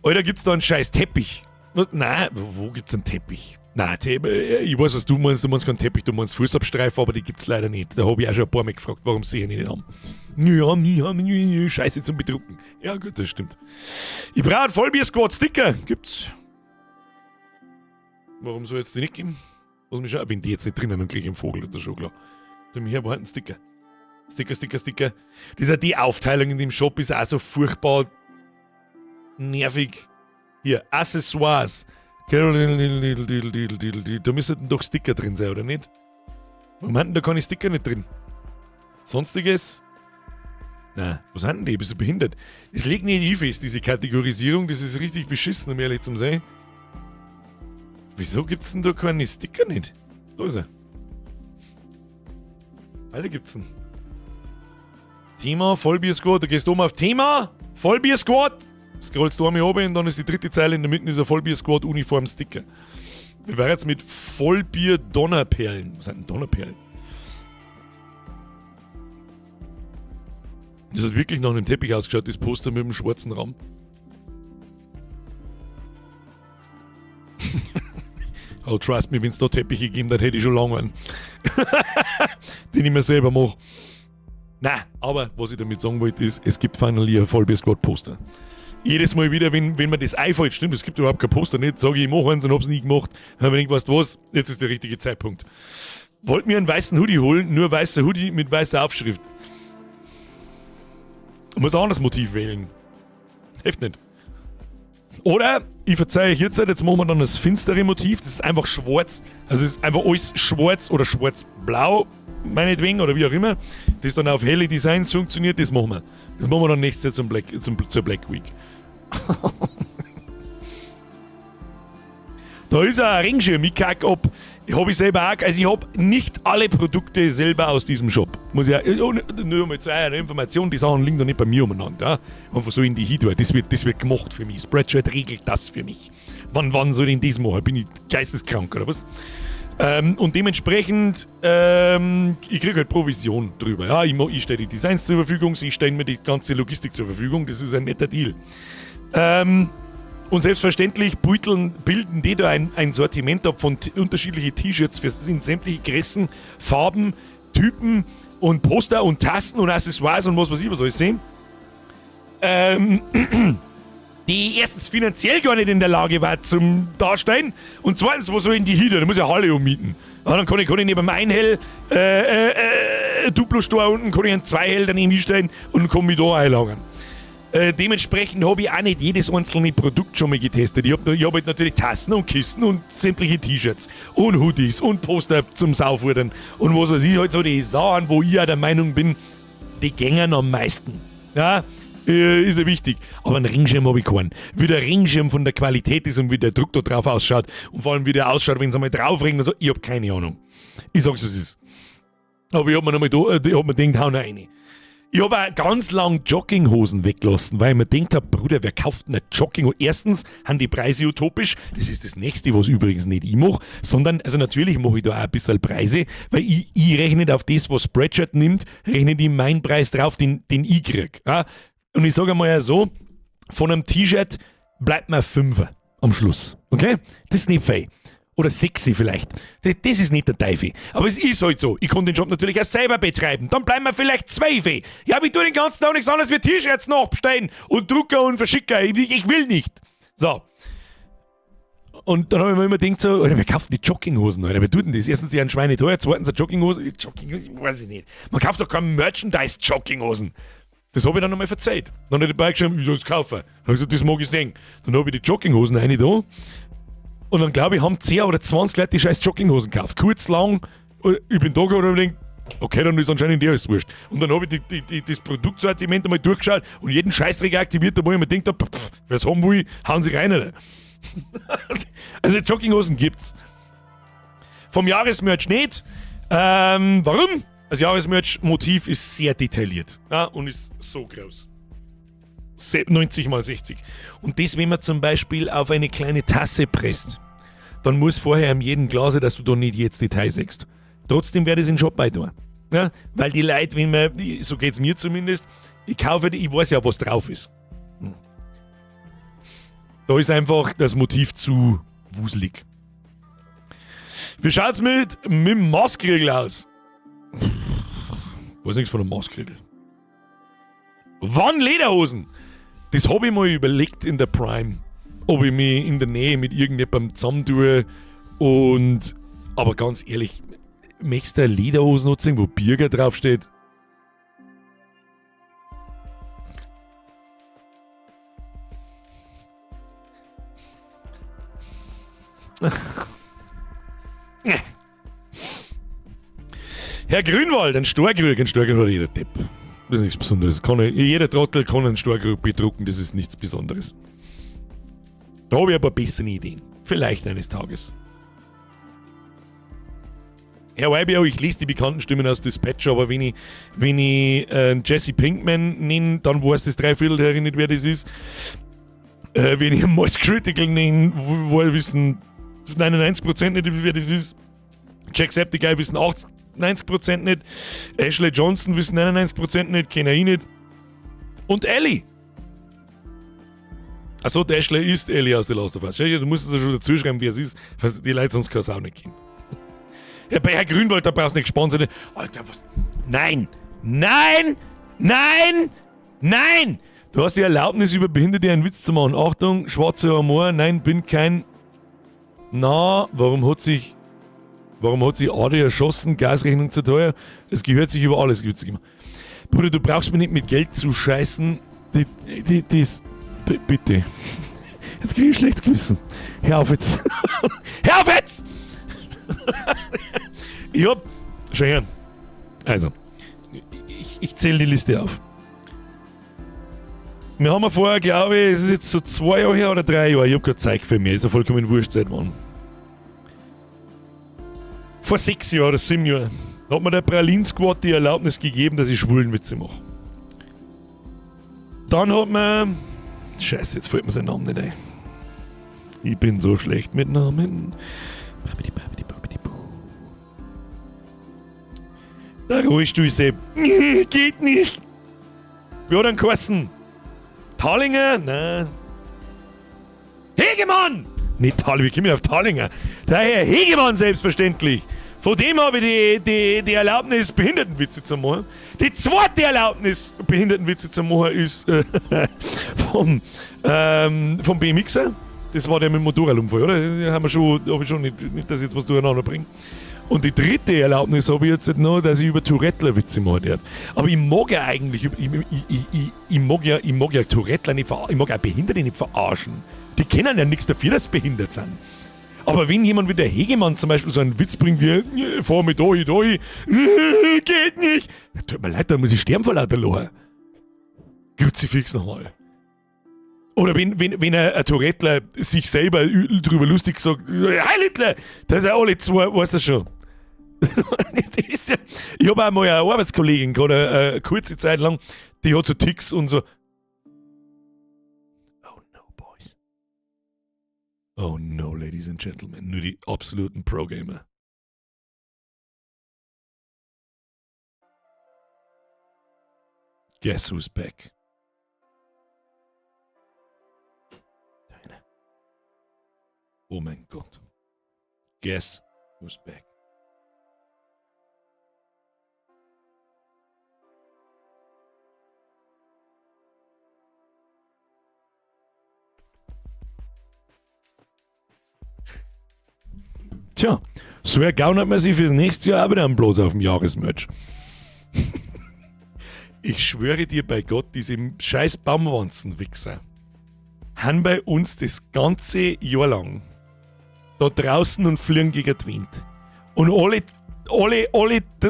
Speaker 2: Alter, gibt's da einen scheiß Teppich? Was? Nein, wo gibt's einen Teppich? Nein, ich weiß, was du meinst. Du meinst keinen Teppich, du meinst Fußabstreifer, aber die gibt's leider nicht. Da habe ich auch schon ein paar Mal gefragt, warum sie ihn nicht haben. Ja, ja, ja, Scheiße zum Bedrucken. Ja, gut, das stimmt. Ich brauche einen Vollbier Squad Sticker. Gibt's. Warum soll jetzt die nicht geben? Lass mich schauen. Wenn die jetzt nicht drinnen, dann kriege ich einen Vogel, das ist schon klar. Tu mich her, wo ein Sticker? Sticker, Sticker, Sticker. Das ist ja die Aufteilung in dem Shop ist auch so furchtbar nervig. Hier, Accessoires. Da müssten doch Sticker drin sein, oder nicht? Warum haben denn da keine Sticker nicht drin? Sonstiges? Na, was sind denn die? Bist du behindert? Das liegt nicht eh fest, diese Kategorisierung. Das ist richtig beschissen, um ehrlich zu sein. Wieso gibt's denn da keine Sticker nicht? Da ist er. Alle gibt's denn. Thema Vollbier Squad. Du gehst oben auf Thema Vollbier Squad. Scrollst du einmal oben und dann ist die dritte Zeile in der Mitte dieser Vollbier Squad Uniform Sticker. Wie wäre jetzt mit Vollbier Donnerperlen? Was sind denn Donnerperlen? Das hat wirklich nach einem Teppich ausgeschaut, das Poster mit dem schwarzen Raum. Oh, trust me, wenn es da Teppiche gegeben hat, hätte ich schon lange einen, den ich mir selber mache. Na, aber was ich damit sagen wollte, ist, es gibt finally ein Vollbier Squad Poster. Jedes Mal wieder, wenn mir das einfällt, stimmt, es gibt überhaupt kein Poster nicht, sage ich, ich mache eins und hab's nie gemacht. Dann habe ich gedacht, weißt du was, jetzt ist der richtige Zeitpunkt. Wollt mir einen weißen Hoodie holen, nur weißer Hoodie mit weißer Aufschrift. Muss ein anderes Motiv wählen. Hilft nicht. Oder, ich verzeihe jetzt, jetzt machen wir dann das finstere Motiv, das ist einfach schwarz. Also es ist einfach alles schwarz oder schwarz-blau, meinetwegen, oder wie auch immer. Das dann auf helle Designs funktioniert, das machen wir. Das machen wir dann nächstes Jahr zur Black Week. Da ist ein Regenschirm, ich kack ab. Habe ich selber auch, also ich habe nicht alle Produkte selber aus diesem Shop. Muss ich auch, nur mal zu einer Information, die Sachen liegen da nicht bei mir umeinander. Ja? Einfach so in die Hidor. Das wird gemacht für mich. Spreadshirt regelt das für mich. Wann soll ich denn das machen? Bin ich geisteskrank oder was? Und dementsprechend, ich kriege halt Provision drüber. Ja, ich stelle die Designs zur Verfügung, sie stellen mir die ganze Logistik zur Verfügung. Das ist ein netter Deal. Und selbstverständlich bilden die da ein Sortiment ab von unterschiedlichen T-Shirts für sind sämtliche Größen, Farben, Typen und Poster und Tassen und Accessoires und was weiß ich was alles sehen. Die erstens finanziell gar nicht in der Lage war zum Darstellen und zweitens, wo soll ich denn die hin? Da muss ich eine Halle ummieten. Ja, dann kann ich neben dem Einhell Duplo-Store unten, kann ich einen Zweihell daneben hinstellen und kann mich da einlagern. Dementsprechend habe ich auch nicht jedes einzelne Produkt schon mal getestet. Ich habe ich hab halt natürlich Tassen und Kissen und sämtliche T-Shirts und Hoodies und Poster zum Saufudern und was weiß ich, halt so die Sachen, wo ich auch der Meinung bin, die gängen am meisten. Ja, ist ja wichtig. Aber einen Ringschirm habe ich keinen. Wie der Ringschirm von der Qualität ist und wie der Druck da drauf ausschaut und vor allem wie der ausschaut, wenn es einmal drauf regnet und so, ich habe keine Ahnung. Ich sag's, was es ist. Aber ich hab mir nochmal da, ich hab mir gedacht, hau noch rein. Ich habe auch ganz lang Jogginghosen weggelassen, weil ich mir gedacht habe, Bruder, wer kauft denn eine Jogginghose? Erstens haben die Preise utopisch, das ist das Nächste, was übrigens nicht ich mache, sondern, also natürlich mache ich da auch ein bisschen Preise, weil ich rechne nicht auf das, was Spreadshirt nimmt, rechne ich meinen Preis drauf, den ich krieg. Ja? Und ich sage einmal so, von einem T-Shirt bleibt mir ein Fünfer am Schluss. Okay? Das ist nicht viel. Oder sexy vielleicht. Das ist nicht der Teufel. Aber es ist halt so. Ich kann den Job natürlich auch selber betreiben. Dann bleiben wir vielleicht 12. Ja, aber ich tue den ganzen Tag nichts anderes wie T-Shirts nachbestellen und Drucker und Verschicker. Ich will nicht. So. Und dann habe ich mir immer gedacht, so, Alter, wer kauft denn die Jogginghosen, Alter? Wer tut denn das? Erstens, die sind Schweine teuer, zweitens, eine Jogginghose. Jogginghose, ich weiß ich nicht. Man kauft doch kein Merchandise-Jogginghosen. Das habe ich dann nochmal verzeiht. Dann habe ich dabei geschrieben, ich soll es kaufen. Dann habe ich gesagt, das mag ich sehen. Dann habe ich die Jogginghosen rein da. Und dann glaube ich, haben 10 oder 20 Leute die scheiß Jogginghosen gekauft. Kurz, lang. Ich bin da gegangen und hab gedacht, okay, dann ist anscheinend eh alles wurscht. Und dann habe ich das Produktsortiment einmal durchgeschaut und jeden Scheißdreck aktiviert, wo ich mir gedacht hab, pff, wer's haben will, hauen sie rein, Alter. Also Jogginghosen gibt's. Vom Jahresmerch nicht. Warum? Das Jahresmerch-Motiv ist sehr detailliert, ja, und ist so groß. 90 mal 60. Und das, wenn man zum Beispiel auf eine kleine Tasse presst, dann muss vorher in jedem Glas sein, dass du da nicht jetzt Detail siehst. Trotzdem werde ich es in den Shop reintun. Ja, weil die Leute, wenn man, so geht's mir zumindest, ich kaufe die, ich weiß ja, was drauf ist. Da ist einfach das Motiv zu wuselig. Wie schaut's mit dem Maßkriegel aus? Weiß nichts von der Maßkriegel. Wann Lederhosen? Das hab ich mal überlegt in der Prime, ob ich mich in der Nähe mit irgendjemandem zusammentue und, aber ganz ehrlich, möchtest du eine Lederhosen nutzen, wo Birger draufsteht? Herr Grünwald, ein Storkrug, ein Storkrug hat jeder Depp. Das ist nichts Besonderes. Jeder Trottel kann einen Storkrug bedrucken, das ist nichts Besonderes. Da habe ich aber bessere Ideen. Vielleicht eines Tages. Herr YBO, ich lese die bekannten Stimmen aus Dispatcher, aber wenn ich Jesse Pinkman nenne, dann weiß das Dreiviertel der nicht, wer das ist. Wenn ich Moist Critical nenne, wo wissen 99% nicht, wer das ist. Jacksepticeye wissen 90% nicht. Ashley Johnson wissen 99% nicht, kenn ich nicht. Und Ellie. Achso, der Ashley ist Ellie aus The Last of Us. Schau, du musst es ja schon dazu schreiben, wer es ist, weil die Leute sonst keine Sau nicht kennen. Ja, bei Herr Grünwald, da brauchst du nicht gespannt sein. Alter, was? Nein! Nein! Nein! Nein! Du hast die Erlaubnis, über Behinderte einen Witz zu machen. Achtung, schwarzer Humor, nein, bin kein... Na, warum hat sich Adi erschossen? Gasrechnung zu teuer? Es gehört sich über alles Witze gemacht. Bruder, du brauchst mir nicht mit Geld zu scheißen. Bitte. Jetzt krieg ich ein schlechtes Gewissen. Hör auf jetzt. Hör auf jetzt! Ich hab... Schau her. Also, ich zähle die Liste auf. Wir haben ja vorher, glaube ich, es ist jetzt so 2 Jahre her oder 3 Jahre, ich hab kein Zeug für mich, ist ja vollkommen wurscht seit wann. Vor 6 Jahren oder 7 Jahren hat mir der Pralin Squad die Erlaubnis gegeben, dass ich Schwulenwitze mache. Dann hat mir... Scheiße, jetzt fällt mir sein Name nicht ein. Ich bin so schlecht mit Namen. Der Ruhestuhl-Sepp. Nee, geht nicht. Wie hat er denn geheißen? Thalinger? Nein. Hegemann! Nicht Thalinger, wie komme ich auf Thalinger? Der Herr Hegemann selbstverständlich. Von dem habe ich die Erlaubnis, Behindertenwitze zu machen. Die zweite Erlaubnis, Behindertenwitze zu machen, ist vom BMXer. Das war der mit dem Motorradunfall, oder? Da haben wir schon, da hab ich schon nicht, nicht, dass ich jetzt was durcheinander bringe. Und die dritte Erlaubnis habe ich jetzt noch, dass ich über Tourettler Witze machen darf. Aber ich mag ja eigentlich, ich mag ja Tourettler nicht verarschen, ich mag auch Behinderte nicht verarschen. Die können ja nichts dafür, dass sie behindert sind. Aber wenn jemand wie der Hegemann zum Beispiel so einen Witz bringt wie, fahr mich da, da, geht nicht. Tut mir leid, da muss ich sterben vor lauter Lachen. Kruzifix nochmal. Oder wenn ein Tourettler sich selber drüber lustig sagt, Heil Hitler, das sind ja alle zwei, weißt du schon. Das ist ja, ich habe auch mal eine Arbeitskollegin, gerade eine kurze Zeit lang, die hat so Ticks und so. Oh no, boys. Oh no, ladies and gentlemen, nur die absoluten Pro-Gamer. Guess who's back? Deine. Oh mein Gott. Guess who's back? Tja, so ergaunert man sich fürs nächste Jahr auch wieder einen Platz auf dem Jahresmerch. Ich schwöre dir bei Gott, diese scheiß Baumwanzenwichser haben bei uns das ganze Jahr lang da draußen und fliegen gegen den Wind. Und alle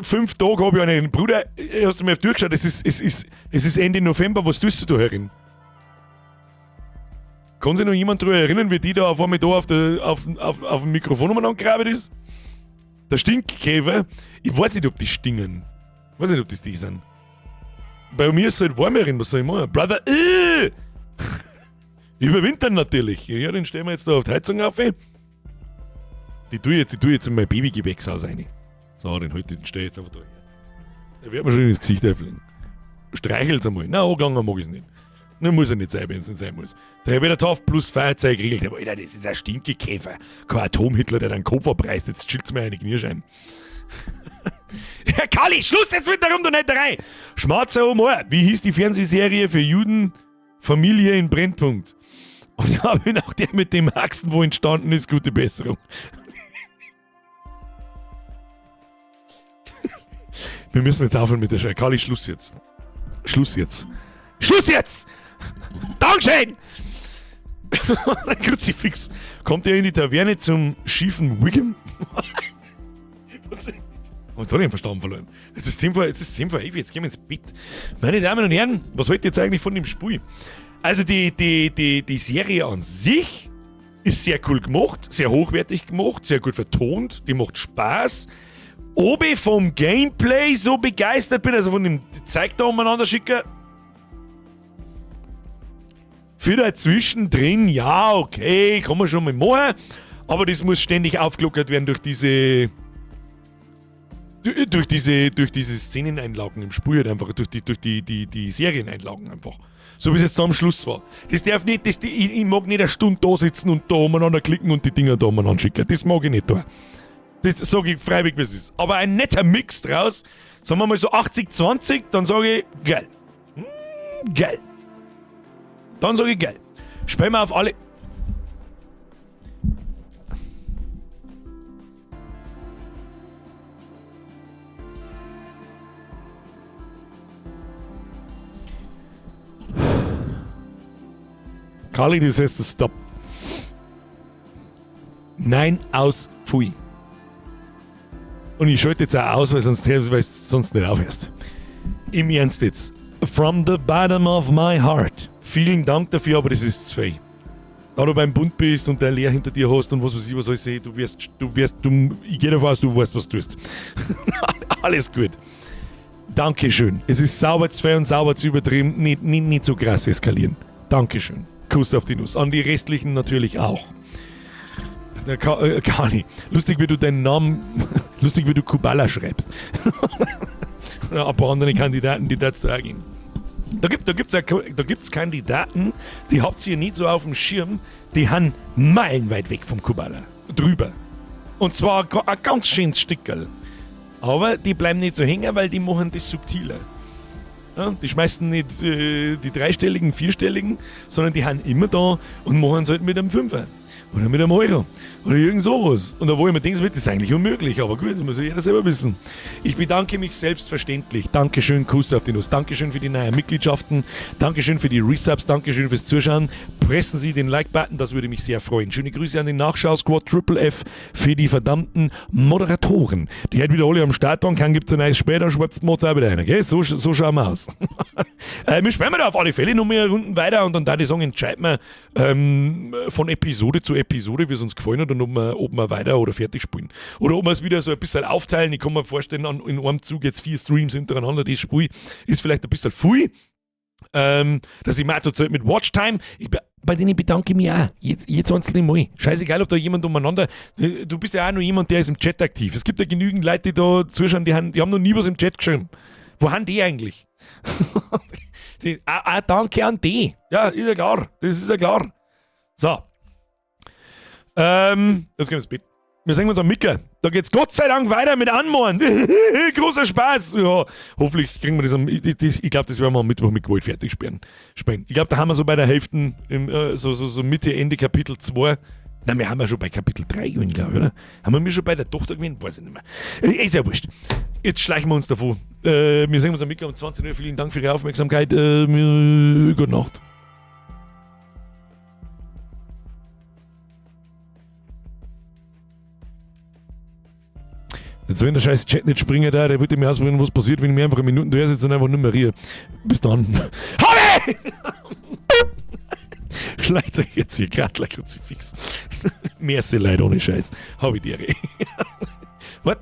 Speaker 2: 5 Tage habe ich einen Bruder, hast du mir durchgeschaut, es ist Ende November, was tust du da herin? Kann sich noch jemand daran erinnern, wie die da auf einmal da auf dem Mikrofon umeinander gegraben ist? Der Stinkkäfer, ich weiß nicht, ob die stingen. Ich weiß nicht, ob das die sind. Bei mir ist es halt warm herin, was soll ich machen? Brother, Überwintern natürlich. Ja, den stellen wir jetzt da auf die Heizung auf. Die tue ich jetzt, die tue ich jetzt in mein Babygewächshaus rein. So, den halt, den stell ich jetzt einfach da her. Der wird mir schon ins Gesicht einfliegen. Streichelt's einmal. Nein, angegangen mag ich's nicht. Nur muss er nicht sein, wenn's nicht sein muss. 3 Meter Taft plus Feuerzeug regelt. Aber Alter, das ist ein Stinkekäfer. Kein Atomhitler, der deinen Kopf abreißt. Jetzt chillt's mir eine Knirschein. Herr Kalli, Schluss jetzt mit der Rumdonetterei! Schmarzer Omar, wie hieß die Fernsehserie für Juden Familie in Brennpunkt? Und ja, bin auch der mit dem Haxen, wo entstanden ist, gute Besserung. Wir müssen jetzt aufhören mit der Scheiße. Kalli, Schluss jetzt. Schluss jetzt. Schluss jetzt! Dankeschön! Kruzifix. Kommt er in die Taverne zum schiefen Wiggum? Und jetzt hab ich den Verstand verloren. Es ist 10 vor, jetzt ist 10 vor 11, jetzt gehen wir ins Bett. Meine Damen und Herren, was haltet ihr jetzt eigentlich von dem Spiel? Also die Serie an sich ist sehr cool gemacht, sehr hochwertig gemacht, sehr gut vertont, die macht Spaß. Ob ich vom Gameplay so begeistert bin, also von dem Zeug da umeinander schicken, für da zwischendrin, ja, okay, kann man schon mal machen, aber das muss ständig aufgelockert werden durch diese durch diese Szeneneinlagen im Spiel halt einfach, durch die Serieneinlagen einfach. So wie es jetzt da am Schluss war. Das darf nicht, das, die, ich, ich mag nicht eine Stunde da sitzen und da umeinander klicken und die Dinger da umeinander schicken. Das mag ich nicht da. Das sag ich freiwillig, wie es ist. Aber ein netter Mix draus, sagen wir mal so 80-20, dann sag ich, geil. Geil. Dann sag ich, geil. Spielen wir auf alle... Kali, das heißt, stop. Nein, aus, pfui. Und ich schalte jetzt auch aus, weil sonst nicht aufhörst. Im Ernst jetzt. From the bottom of my heart. Vielen Dank dafür, aber das ist zu viel. Da du beim Bund bist und dein Lehr hinter dir hast und was weiß ich, was alles sehe, du wirst, du wirst, du, ich gehe davon aus, du weißt, was du tust. Alles gut. Dankeschön. Es ist sauber zu viel und sauber zu übertrieben. Nicht so krass eskalieren. Dankeschön. Kuss auf die Nuss. An die restlichen natürlich auch. Der Kali, lustig wie du deinen Namen, lustig wie du Kubala schreibst. Oder ein paar andere Kandidaten, die dazu auch gehen. Da gibt's Kandidaten, die habt ihr nicht so auf dem Schirm, die haben meilenweit weg vom Kubala. Drüber. Und zwar ein ganz schönes Stückerl. Aber die bleiben nicht so hängen, weil die machen das subtiler. Ja, die schmeißen nicht die dreistelligen, vierstelligen, sondern die haben immer da und machen es halt mit einem Fünfer. Oder mit einem Euro. Oder irgend sowas. Und da wo ich mir denke, das ist eigentlich unmöglich, aber gut, das muss ja jeder selber wissen. Ich bedanke mich selbstverständlich. Dankeschön, Kuss auf die Nuss. Dankeschön für die neuen Mitgliedschaften. Dankeschön für die Resubs. Dankeschön fürs Zuschauen. Pressen Sie den Like-Button, das würde mich sehr freuen. Schöne Grüße an den Nachschau-Squad Triple F für die verdammten Moderatoren. Die heute wieder alle am Start waren, kann gibt es ein neues später, schwarzt Mods auch wieder einer, gell? So, so schauen wir aus. Wir spielen da auf alle Fälle noch mehr Runden weiter und dann da die sagen, entscheiden wir von Episode zu Episode, wie es uns gefallen hat und ob wir weiter oder fertig spielen. Oder ob wir es wieder so ein bisschen aufteilen. Ich kann mir vorstellen, in einem Zug jetzt 4 Streams hintereinander, das Spiel ist vielleicht ein bisschen viel. Dass ich mir auch mit Watchtime, bei denen bedanke ich mich auch. Jetzt einzelne Mal. Scheißegal, ob da jemand umeinander. Du bist ja auch noch jemand, der ist im Chat aktiv. Es gibt ja genügend Leute, die da zuschauen, die haben noch nie was im Chat geschrieben. Wo haben die eigentlich? Auch danke an die. Ja, ist ja klar. Das ist ja klar. So. Jetzt gehen wir ins Bett. Wir sehen uns am Micker. Da geht's Gott sei Dank weiter mit Anmohren. Großer Spaß. Ja, hoffentlich kriegen wir das am. Ich glaube, das werden wir am Mittwoch mit Gewalt fertig spielen. Ich glaube, da haben wir so bei der Hälfte, so Mitte, Ende Kapitel 2. Nein, wir haben ja schon bei Kapitel 3 gewesen, glaube ich, oder? Haben wir schon bei der Tochter gewesen? Weiß ich nicht mehr. Ist ja wurscht. Jetzt schleichen wir uns davon. Wir sehen uns am Mittag um 20 Uhr. Vielen Dank für Ihre Aufmerksamkeit. Gute Nacht. Jetzt wenn der scheiß Chat nicht springen da, der wollte mir ausprobieren, was passiert, wenn ich mir einfach eine Minute da sitze und einfach nicht mehr rühre. Bis dann. Habe! Schleicht euch jetzt hier gerade Kruzifix. Merci Leute, ohne Scheiß. Hab ich dir. Was?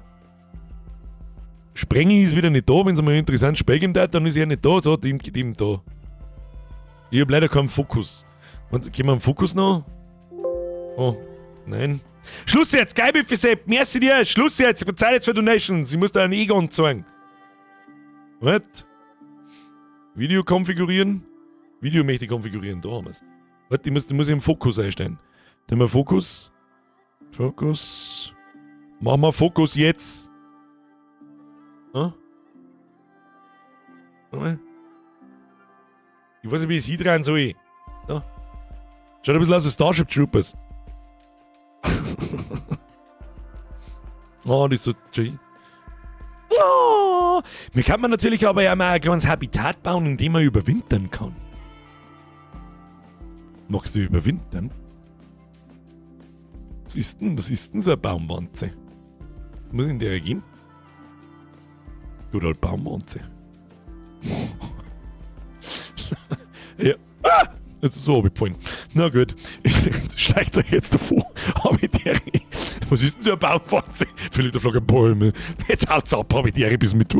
Speaker 2: Sprengi ist wieder nicht da, wenn es mal interessant Spiel gibt, dann ist er nicht da. So, dem da. Ich hab leider keinen Fokus. Und, können wir einen Fokus noch? Oh, nein. Schluss jetzt, geil, Sepp. Merci dir. Schluss jetzt. Ich hab Zeit jetzt für Donations. Ich muss da einen Egon zeigen. Was? Video konfigurieren? Video möchte ich konfigurieren. Da haben wir's. Warte, ich muss im Fokus einstellen. Dann haben wir Fokus. Fokus. Machen wir Fokus jetzt. Hm? Ich weiß nicht, wie ich es hindrehen soll. Da. Schaut ein bisschen aus wie Starship Troopers. Oh, das ist so schön. Oh, mir kann man natürlich aber ja mal ein kleines Habitat bauen, in dem man überwintern kann. Magst du überwintern? Was ist denn so eine Baumwanze? Was muss ich in der geben? Gut, old Baumwanze. Ja. Ah! Jetzt so hab ich gefallen. Na gut, schleicht euch jetzt davor. Hab ich die. Was ist denn so eine Baumwanze? Philipp der Flagge Bäume. Jetzt haut's ab, hab ich die bis Mittwoch.